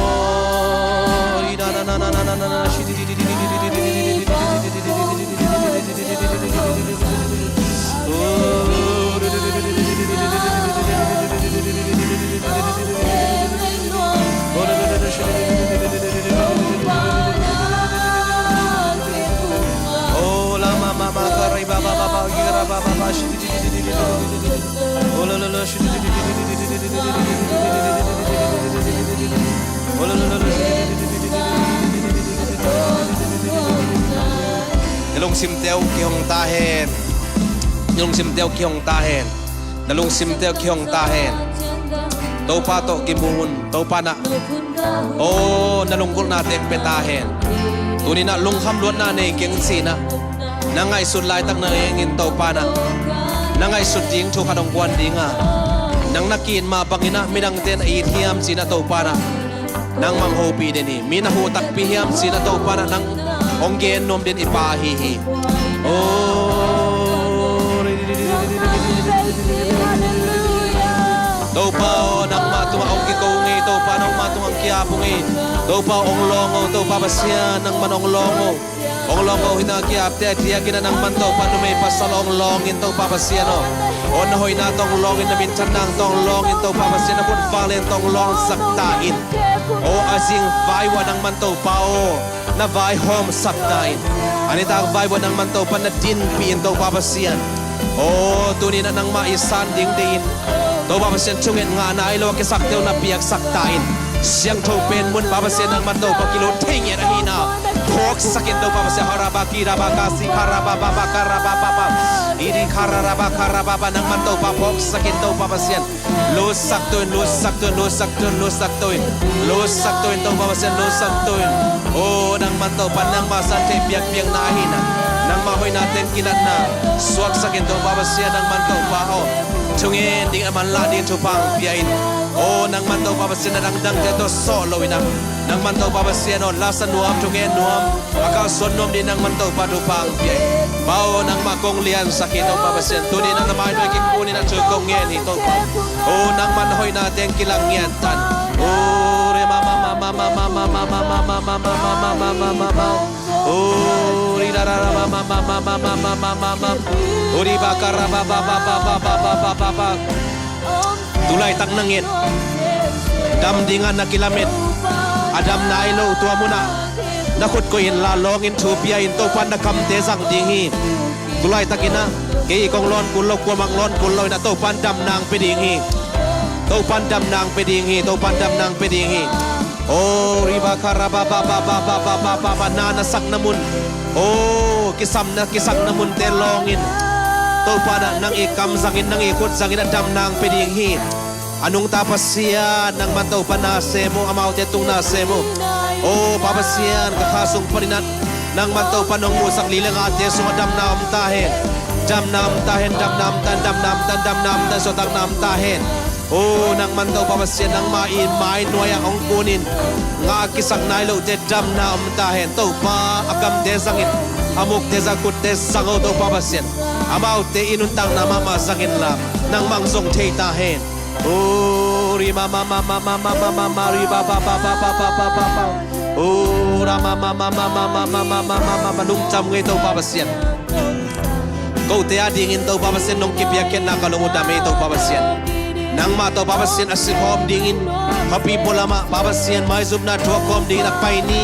Na lungsimte uh kihong ta hen. Na lungsimte uh kihong ta hen. Na lungsimte uh kihong ta hen. Topa tawh kimu un. Topa na, aw, na lunggulhna teng pia ta hen. Tuni-in ah lungkham luatna nei keng ci-in ah, na ngaihsut laitak nangawn in Topa in ah, na ngaihsut ding thu khat hong guan ding a, nang na ki-it mah bangin ah midangte'n a it hiam ci-in ah Topa in ah nangmah hong hopih den hi. Mi na huh takpi hiam ci-in ah Topa in ah nang hong gen nuam den i Pa ahi hi. Topa aw, nangmah tungah hong kiko ung ei, Topa nangmah tungah hong ki-ap ung ei. Topa aw, hong lawng o, Topa Pasian nangman hong lawng o. Hong lawng o, hih na ki-apte a diakin ah nangman Topa numei pasal hong lawng in Topa Pasian aw. Aw na hoihna tawh hong lawng in, na minthanna tawh hong lawng in Topa Pasian, na khut vanglian tawh hong lawngsak ta in. Aw a zing vai uah nangman Topa aw na vaihawmsak ta in. A nitak vai uah nangman Topa na dinpih in Topa Pasian. Aw tuni-in ah nangmah i san ding deih in Topa Pasian, thunget ngah nai lo a kisakte uh na piaksak ta in. Siangtho pen mun Topa Pasian nangman Topa kilut thei ngiat ahihna phawksak in Topa Pasian. Haraba kiraba kasi karaba baba karaba baba. Idi kararaba karaba baba, nangman Topa phawksak in Topa Pasian. Lutsak to in, lutsak to in, lutsak to in, lutsak to in. Lutsak to in Topa Pasian, lutsak to in. Aw nangman Topa, nangmah san theih biakpiakna ahihna, nangmah hoihna teng kilatna suaksak in Topa Pasian, nangman Topa aw thungen ding a manlah ding thupha hong pia in. Aw nangman Topa Pasian, na dangdangte tawh sawh lo-in ah nangman Topa Pasian aw lasa nuam, thungen nuam, a kalsuan nuam ding nangman Topa thupha hong pia in. Pa aw, nangmah kong liansak hi Topa Pasian. Tuni-in ah na mai nuai kikun in ah thu kong ngen hi Topa. Aw nangman hoihna teng kilang ngiat ta in. Aw re ma ma ma ma ma ma ma ma ma ma ma ma ma ma ma ma ma ma. Aw ri ra ra ra ma ma ma ma ma ma ma ma ma ma. Aw ri ba ka ra ba ba ba ba ba ba ba ba ba ba. Tu laitak na nget, dam dingah na kilamet, a dam nai lo tua munah na khut koih inla lawng in, thu pia in, Topa'n na kamte zang ding hi. Tu laitakin ah kei kong lawn kul lo, kuamah lawn kul lo in ah Topa'n damna hong pia ding hi. Topa'n damna hong pia ding hi. Topa'n damna hong pia ding hi. Aw ri ba ka ra ba ba ba ba ba ba ba ba ba, na na sakna mun, aw kisam na kisakna munte lawng in Topa in ah nang i kam zangin, nang i khut zangin ah damna hong pia ding hi. A nungta Pasian nangman Topa na sem o, amaute tung na sem o. Aw Pa Pasian, ka kha sung panin ah nangman Topa nong musak li le ngate sungah damna om ta hen. Damna om ta hen, damna om ta hen, damna om ta hen, damna om ta hen, suahtakna om ta hen. Aw nangman Topa Pasian, nangmah i mai nuai-ah hong kunin, ngah a kisak nai lote damna om ta hen. Topa a kamte zangin, a mukte zang, khutte zang o Topa Pasian. Amaute i nuntakna mahmah zang inla nangmah hong zong thei ta hen. Aw ri ma ma ma ma ma ma ma ma ma ri ba ba ba ba ba ba ba ba ba. Aw ra ma ma ma ma ma ma ma ma ma ma ma ma, lungdam ngei Topa Pasian. Kote a dingin Topa Pasian nong kipiakkhiatna ka lung uh dam ei Topa Pasian. Nangmah Topa Pasian a sikhawm dingin khuapi pualamah Pa Pasian maizumna thuakkhawm dingin a pai ni,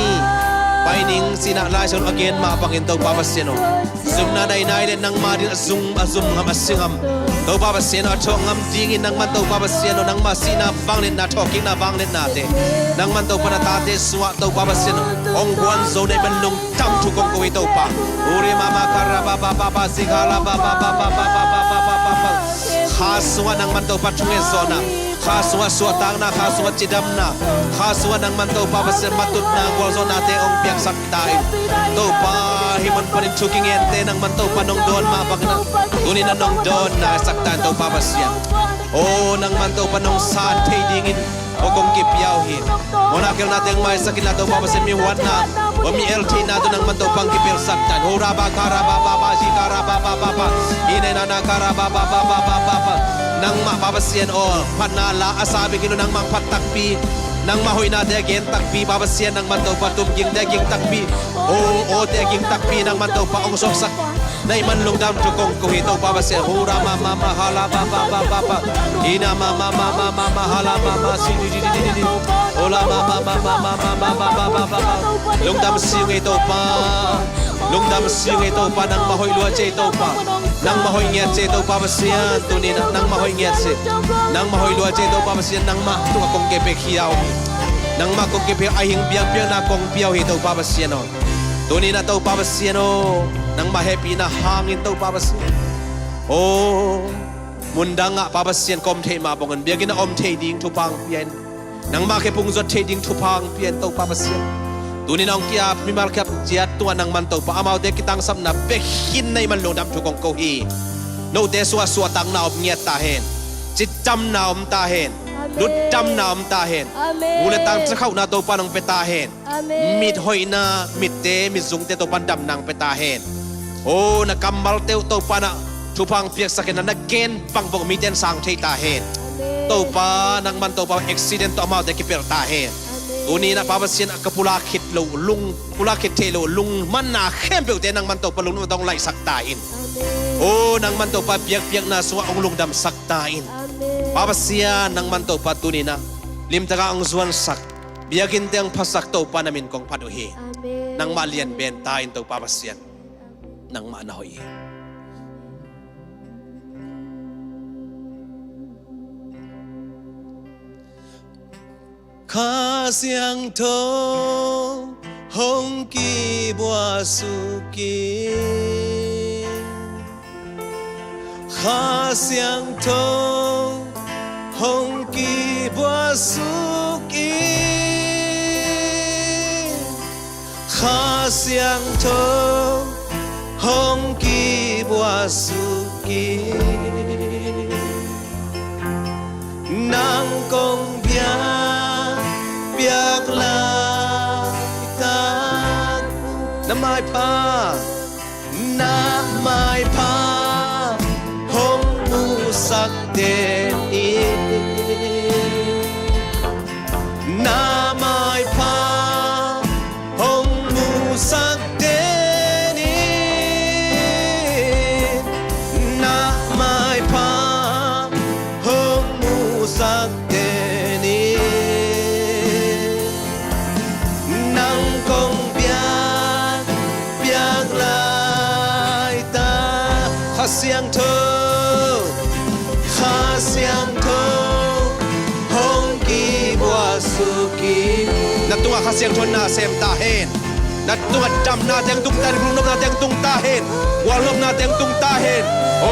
pai ning ci-in ah Lai Siangtho a gen mah bangin Topa Pasian aw, zumna nai nai le nangmah dingin a zum, a zum ngam, a si ngam Topa Pasian aw, a thawh ngam dingin nangman Topa Pasian aw, nangmah sihna vangliatna, thawhkikna vangliatnate nangman Topa na tate sungah Topa Pasian aw hong guan zo na hih man lungdam thu kong ko hi Topa. Uri mama karaba baba basi karaba baba baba baba baba baba. Kha sungah nangman Topa thunget zawhna, kha sungah suahtakna, kha sungah cidamna, kha sungah nangman Topa Pasian matutna gualzawhnate hong piaksak ta in. Topa hih mun panin thu kingente nangman Topa nong dawn mah bangin ah tuni-in ah nong dawn naisak ta in Topa Pasian. Aw nangman Topa nong san thei dingin aw kong kipia uh hi. Mawhna kielna teng maisak inla Topa Pasian, mi huatna, aw mi eltheihna tawh nangman Topa hong kipelsak ta in. Ho ra ba ka ra ba ba ba zi ka ra ba ba ba ba. Hi ne na na ka ra ba ba ba ba ba ba ba. Nangmah Pa Pasian aw phatna la a sa bek hi lo, nangmah hong phat takpi, nangmah hoihnate a gen takpi Pa Pasian, nangman Topa tumgingte a ging takpi, aw awte a ging takpi nangman Topa hong suaksak na hih man lungdam thu kong ko hi Topa Pasian. Hu ra ma ma ma ha la ba ba ba ba ba. Hi na ma ma ma ma ma ma ha la ma ma si di di di di di. Ho la ma ma ma ma ma ma ma ma ma ma ma ma. Lungdam si ung ei Topa. Lungdam si ung ei Topa, nangmah hoih lua ci ei Topa. Nangmah hoih ngiat ci ei Topa Pasian, tuni-in ah nangmah hoih ngiat ci ei. Nangmah hoih lua ci ei Topa Pasian, nangmah tungah kong kepia uh hi. Nangmah kong kepia uh, a hing biakpiakna kong pia uh hi Topa Pasian aw. Tuni-in ah Topa Pasian aw, nangmah hehpihna hangin Topa Pasian aw, mundang ah Pa Pasian ka om theih mah bangin biakinn ah om theih ding thupha hong pia in. Nangmah khe pung zuat theih ding thupha hong pia in Topa Pasian. Tuni-in a hong ki-ap mimal kiap ciat tungah nangman Topa amaute kitangsapna pia khin na hih man lungdam thu kong ko hi. Note sungah suahtakna om ngiat ta hen. Cidamna om ta hen. Amen. Lutdamna om ta hen. Amen. Mu le tang cakhauhna Topa nong pia ta hen. Amen. Mithoihna, mitte, mitzungte Topa in damna hong pia ta hen. O, na kammalte uh Topa in a thupha hong piaksak in a, na gen bangbang mite in sang thei ta hen. Amen. Topa, nangman Topa accident tawh amaute kipelh ta hen. Amen. Tuni-in a Pa Pasian, a ka pulak khit loh lung, pulak khit theih loh lungmanna khempeuhte nangman Topa lungnopna tawh hong laihsak ta in. Amen. O, nangman Topa biakpiakna sungah hong lungdamsak ta in. Amen. Pa Pasian, nangman Topa tuni-in a limtakin hong zuansak, biakinnte hong phasak Topa na min kong phat uh hi. Amen. Nangmah lianpen ta in Topa Pasian. Nangmah na hoih hi. Kha Siangtho hong kibuak suk in. Kha Siangtho hong kibuak suk in. Kha Siangtho hong kibuak suk in. Nang kong biak, biak laitak. Na maipha, na maipha hong musak den in. Na maipha hong musak den in. Na maipha hong musak den in. Nang kong biak, biak laitak. Kha Siangtho, Kha Siangtho hong kibuak suk in. Na tungah Kha Siangtho in na sem ta hen. Na tungah damna teng tung ta hen, lungnopna teng tung ta hen, guallopna teng tung ta hen. O,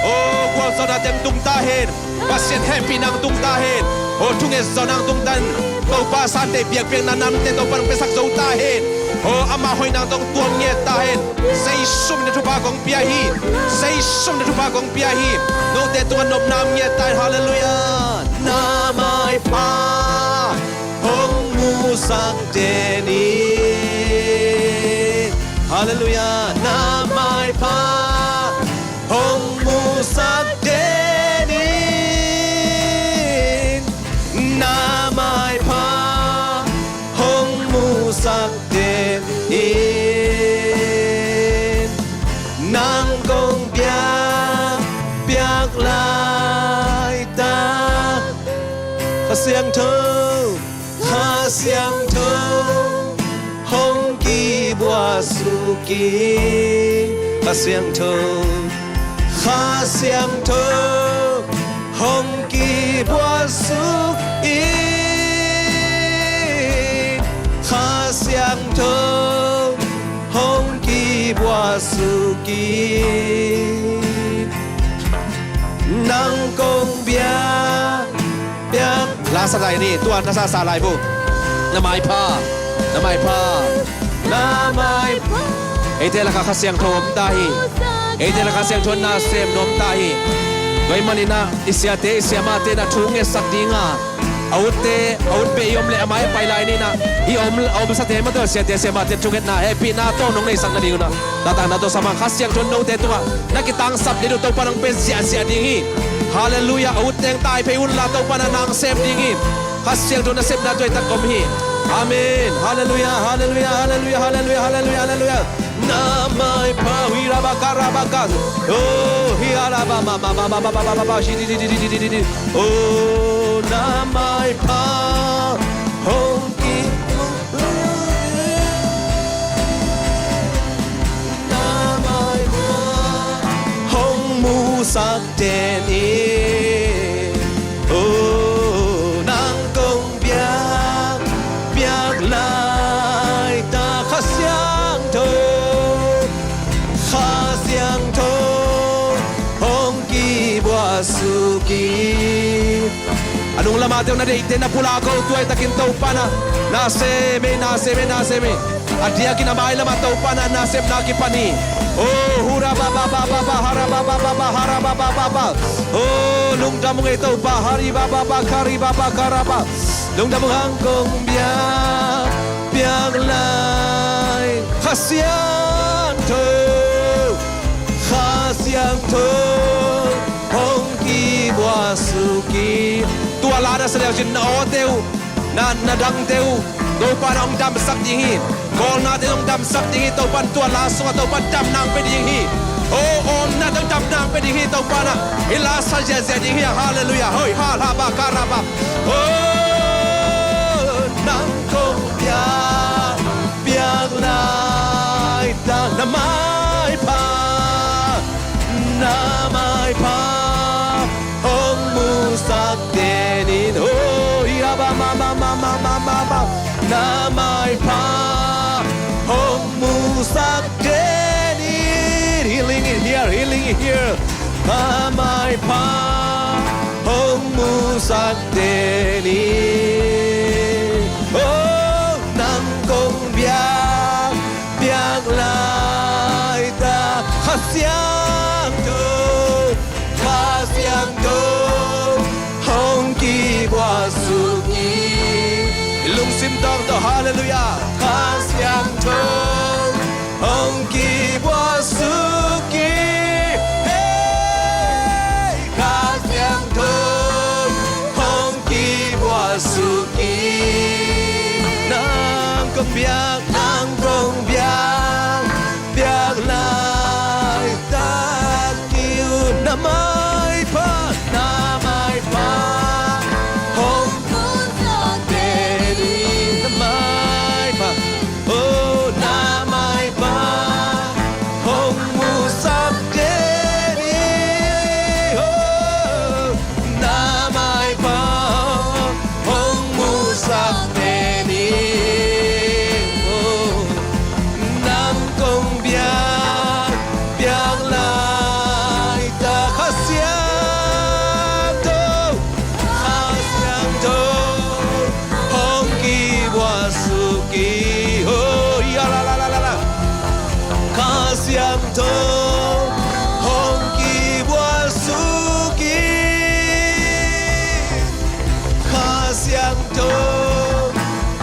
o, gualzawhna teng tung ta hen. Pasian hehpihna hong tung ta hen. O, thunget zawhna hong tung ta hen. Topa sante biakpiakna namte Topa hong piasak zo ta hen. O, ama hoihna tawh hong tuam ngiat ta hen. Zeisu min a thupha kong pia hi. Zeisu min a thupha kong pia hi. Note tungah nopna om ngiat ta hen. Halleluiah. Na maipha hong musak den in. Halleluiah. Na maipha hong musak den in. Na maipha hong musak den in. Nang kong biak, biak laitak. Kha Siangtho, Kha Siangtho hong kibuak suk in. Kha Siangtho, Kha Siangtho hong kibuak suk in. Kha Siangtho hong kibuak suk in. Nang kong biak, biak. La sa lai ni, tua na sa sa lai bu. Na maipha, na maipha, na maipha. Eite lakah Kha Siangtho om ta hi. Eite lakah Kha Siangtho na sem nuam ta hi. Tua ahih manin ah i siate, i siamahte na thu ngetsak ding a, a utte, a ut beh i om leh a mai a pai lai ni in ah, i om, a omsate mah tawh siate siamahte thungetna hehpihna tawh nong neisak nading un ah, taktakna tawh sa mah. Kha Siangtho in note tungah na kitangsap ding uh Topa in hong pia ziahziah ding hi. Halleluiah. A ut teng tai phei un la, Topa in ah nang sem ding hi. Kha Siangtho nasepna tua hi tak om hi. Amen. Halleluiah, halleluiah, halleluiah, halleluiah, halleluiah, halleluiah. Na maipha, hui rabaka, rabaka. Oh, hi alaba, ma, ma, ma, shi, di, di, di. Oh, na maipha hong ki, na maipha hong musak den in. Oh, nang kong biak, biak laitak. Kha Siangtho, Kha Siangtho hong kibuak suk A nung lamah teuh na deihte na pulak uh, tua i takin Topa na, na sem ei, na sem ei, na sem ei. A diakin a mai lamah Topa na, na sepna kipan hi. Oh, hura ba ba ba ba ba, hara ba ba ba ba, hara ba ba ba ba. Oh, lungdam ung ei Topa, hari ba ba ba, kari ba ba, kara ba. Lungdam ung. Hong kong biak, biak lai Kha Siangtho, Kha Siangtho, hong kibuak suk in. Tua la na sa leu cin na awte uh, na, na dangte uh Topa na hong damsak ding hi. Kawlnate hong damsak ding hi. Topa in tua la sungah Topa in damna hong pia ding hi. Oh, oh, na dang damna hong pia ding hi. Topa na i la sa ziazia ding hi. Halleluiah. Hoi, ha, la, ba, ka, ra, ba. Oh, nang kong biak, biak laitak na maipha, na maipha hong musak den in. Oh, ya ba ma ma ma ma ma ma ma. Na maipha hong musak den in. Healing in here, healing in here. Na maipha hong musak den in. Oh, nang kong biak, biak laitak Kha Siangtho, Kha Siangtho, hong kibuak suk in. I lungsim tawh, halleluiah. Kha Siangtho, hong kibuak suk in. Hey, Kha Siangtho, hong kibuak suk in. Nang kong biak, nang kong biak, biak laitak hi uh. Na maipha, na maipha hong musak den in. Na maipha, oh, na maipha hong musak den in. Oh, na maipha hong musak den in. Oh, nang kong biak, biak laitak Kha Siangtho, Kha Siangtho, hong kibuak suk in. Oh, ya la la la la la. Kha Siangtho, hong kibuak suk in. Kha Siangtho,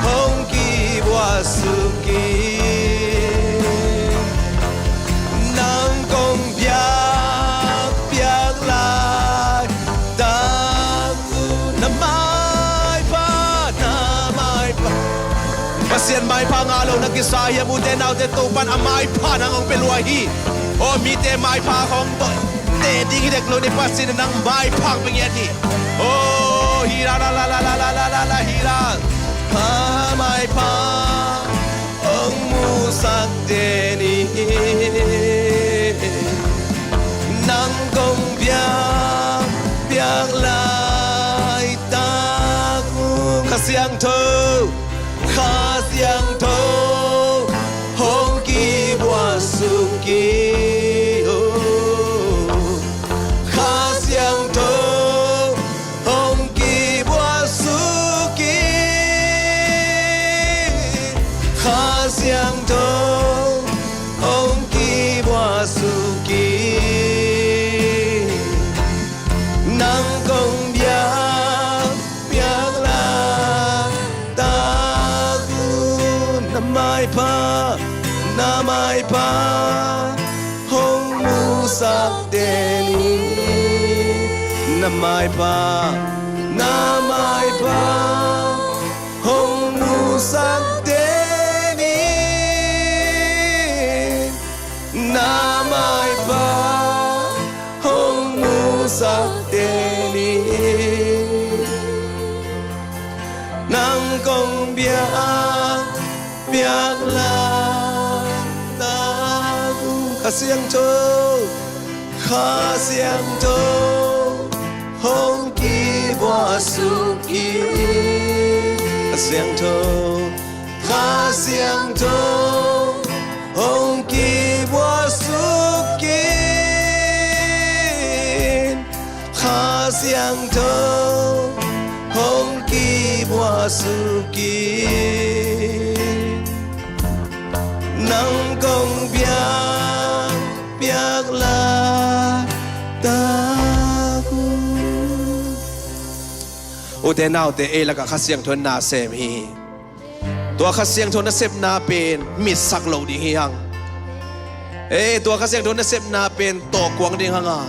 hong kibuak suk in. Nang kong biak, biak laitak uh. Na maipha, na maipha. Pasian maipha ngah lo na kisa hiam, ute naute? Topa in a maipha nang hong pia lua hi. Oh, mite maipha hong teh ding hi dek lo ni, Pasian in nang maipha hong pia ngiat hi. Oh, hi la la la la, hi la. A maipha hong musak den in. Nang kong biak, biak laitak uh. Kha Siangtho, Kha Siangtho, hong kibuak suk in. Oh, Kha Siangtho, hong kibuak suk in. Kha Siangtho, hong kibuak suk in. Nang kong biak, biak laitak uh. Na maipha, na maipha hong musak den in. Na maipha, na maipha hong musak den in. Na maipha hong musak den in. Nang kong biak, biak laitak uh. Kha Siangtho, Kha Siangtho, hong kibuak suk in. Kha Siangtho, Kha Siangtho, hong kibuak suk in. Kha Siangtho, Tho hong kibuah sukin, nang kong biak piak la taku. Ute naute, ei lakah Kha Siangtho in na sem hi. Tua Kha Siangtho nasepna pen mitsak lo ding hi hang. Ei, tua Kha Siangtho nasepna pen tawkuang ding hang a.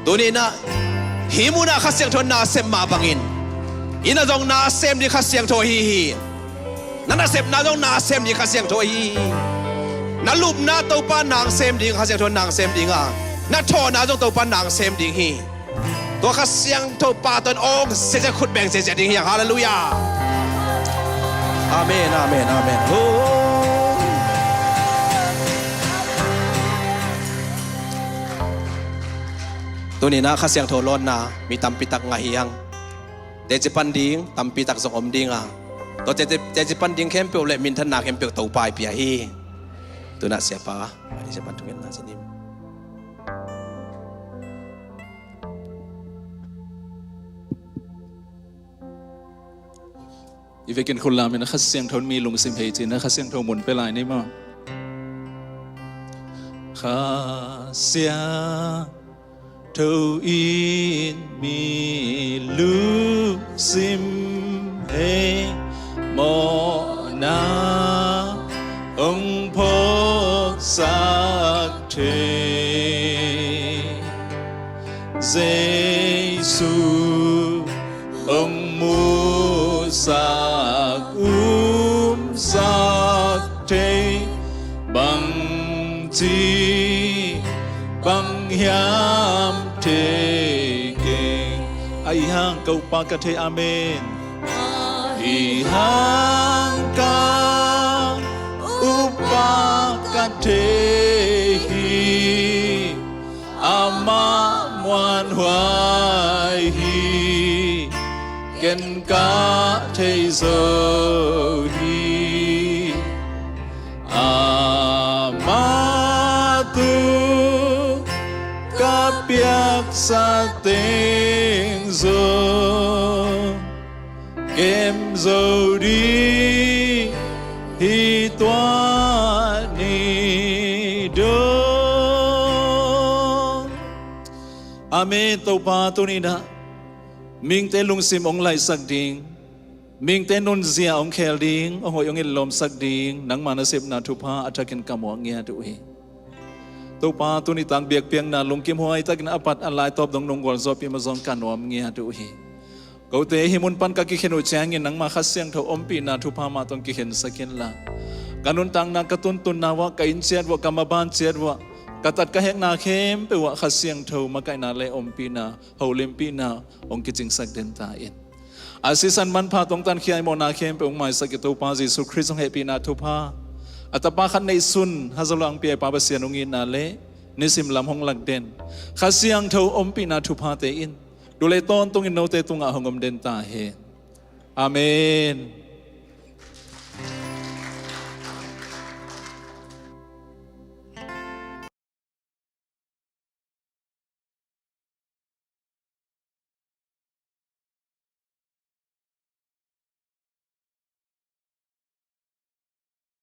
Tuni inah hih munah Kha Siangtho nasem mah bangin, innah zong nasem ding Kha Siangtho ahi hi. Na nasepna zong nasem ding Kha Siangtho ahi hi. Na lupna Topa nang sem ding, Kha Siangtho nang sem ding a. Na thawhna zong Topa nang sem ding hi. Tua Kha Siangtho pa tawh hong zia zia, khut beng zia zia ding hi hang. Halleluiah. Amen, amen, amen. Tuni inah Kha Siangtho lawnna mi tampitak ngah hi hang. Teci pan ding tampitak zong om ding a. Tua teci, teci pan ding khempeuh le minthanna khempeuh Topa i pia hi. Tunah siapa, siapa thungetna sinim. I vekin khut lamin a Kha Siangtho in mi lungsim hei cin a Kha Siangtho mun pia lai ni maw? Kha Siangtho in mi lungsim hei, mawhna hong phawksak thei, Jesu hong musak, umsak thei, bangci bang hiam thei keng. Ahi hang ka uppa ka thei, amen. Ahi hang ka uppa ka thei hi. Amah muanhuai hi, ken ka thei zo hi. Amah tu ka piaksa teng zong kem zo ding hi, tua ni dong. Amen. Topa, tuni inah mihingte lungsim hong laihsak ding, mihingte nunzia hong khel ding, hong hoih hong itlawmsak ding, nangma nasepna thupha a thakin ka muak ngiat uh hi. Topa, tuni tak biakpiakna lungkim huai takin a pat a lai tawp dong nong gualzawhpih mah zong ka nuam ngiat uh hi. Kote hih mun pan ka kikhen uh ciangin nangma Kha Siangtho ompihna thupha mah tawh kikhensak inla, ka nuntakna, ka tuntunna uah, ka inn ciat uah, ka maban ciat uah, ka tat ka hekna khempeuh uah Kha Siangtho makaihna le ompihna, holimpihna hong kicingsak den ta in. A sisan manpha tawh hong tankhia i mawhna khempeuh hong maisak i Topa Jesu Khrist hong hehpihna thupha, a Tapa khat neihsun Hazaluang pia i Pa Pasian hong itna le nisim lam hong lak den Kha Siangtho ompihna thuphate in tu le tawntungin note tungah hong om den ta hen. Amen.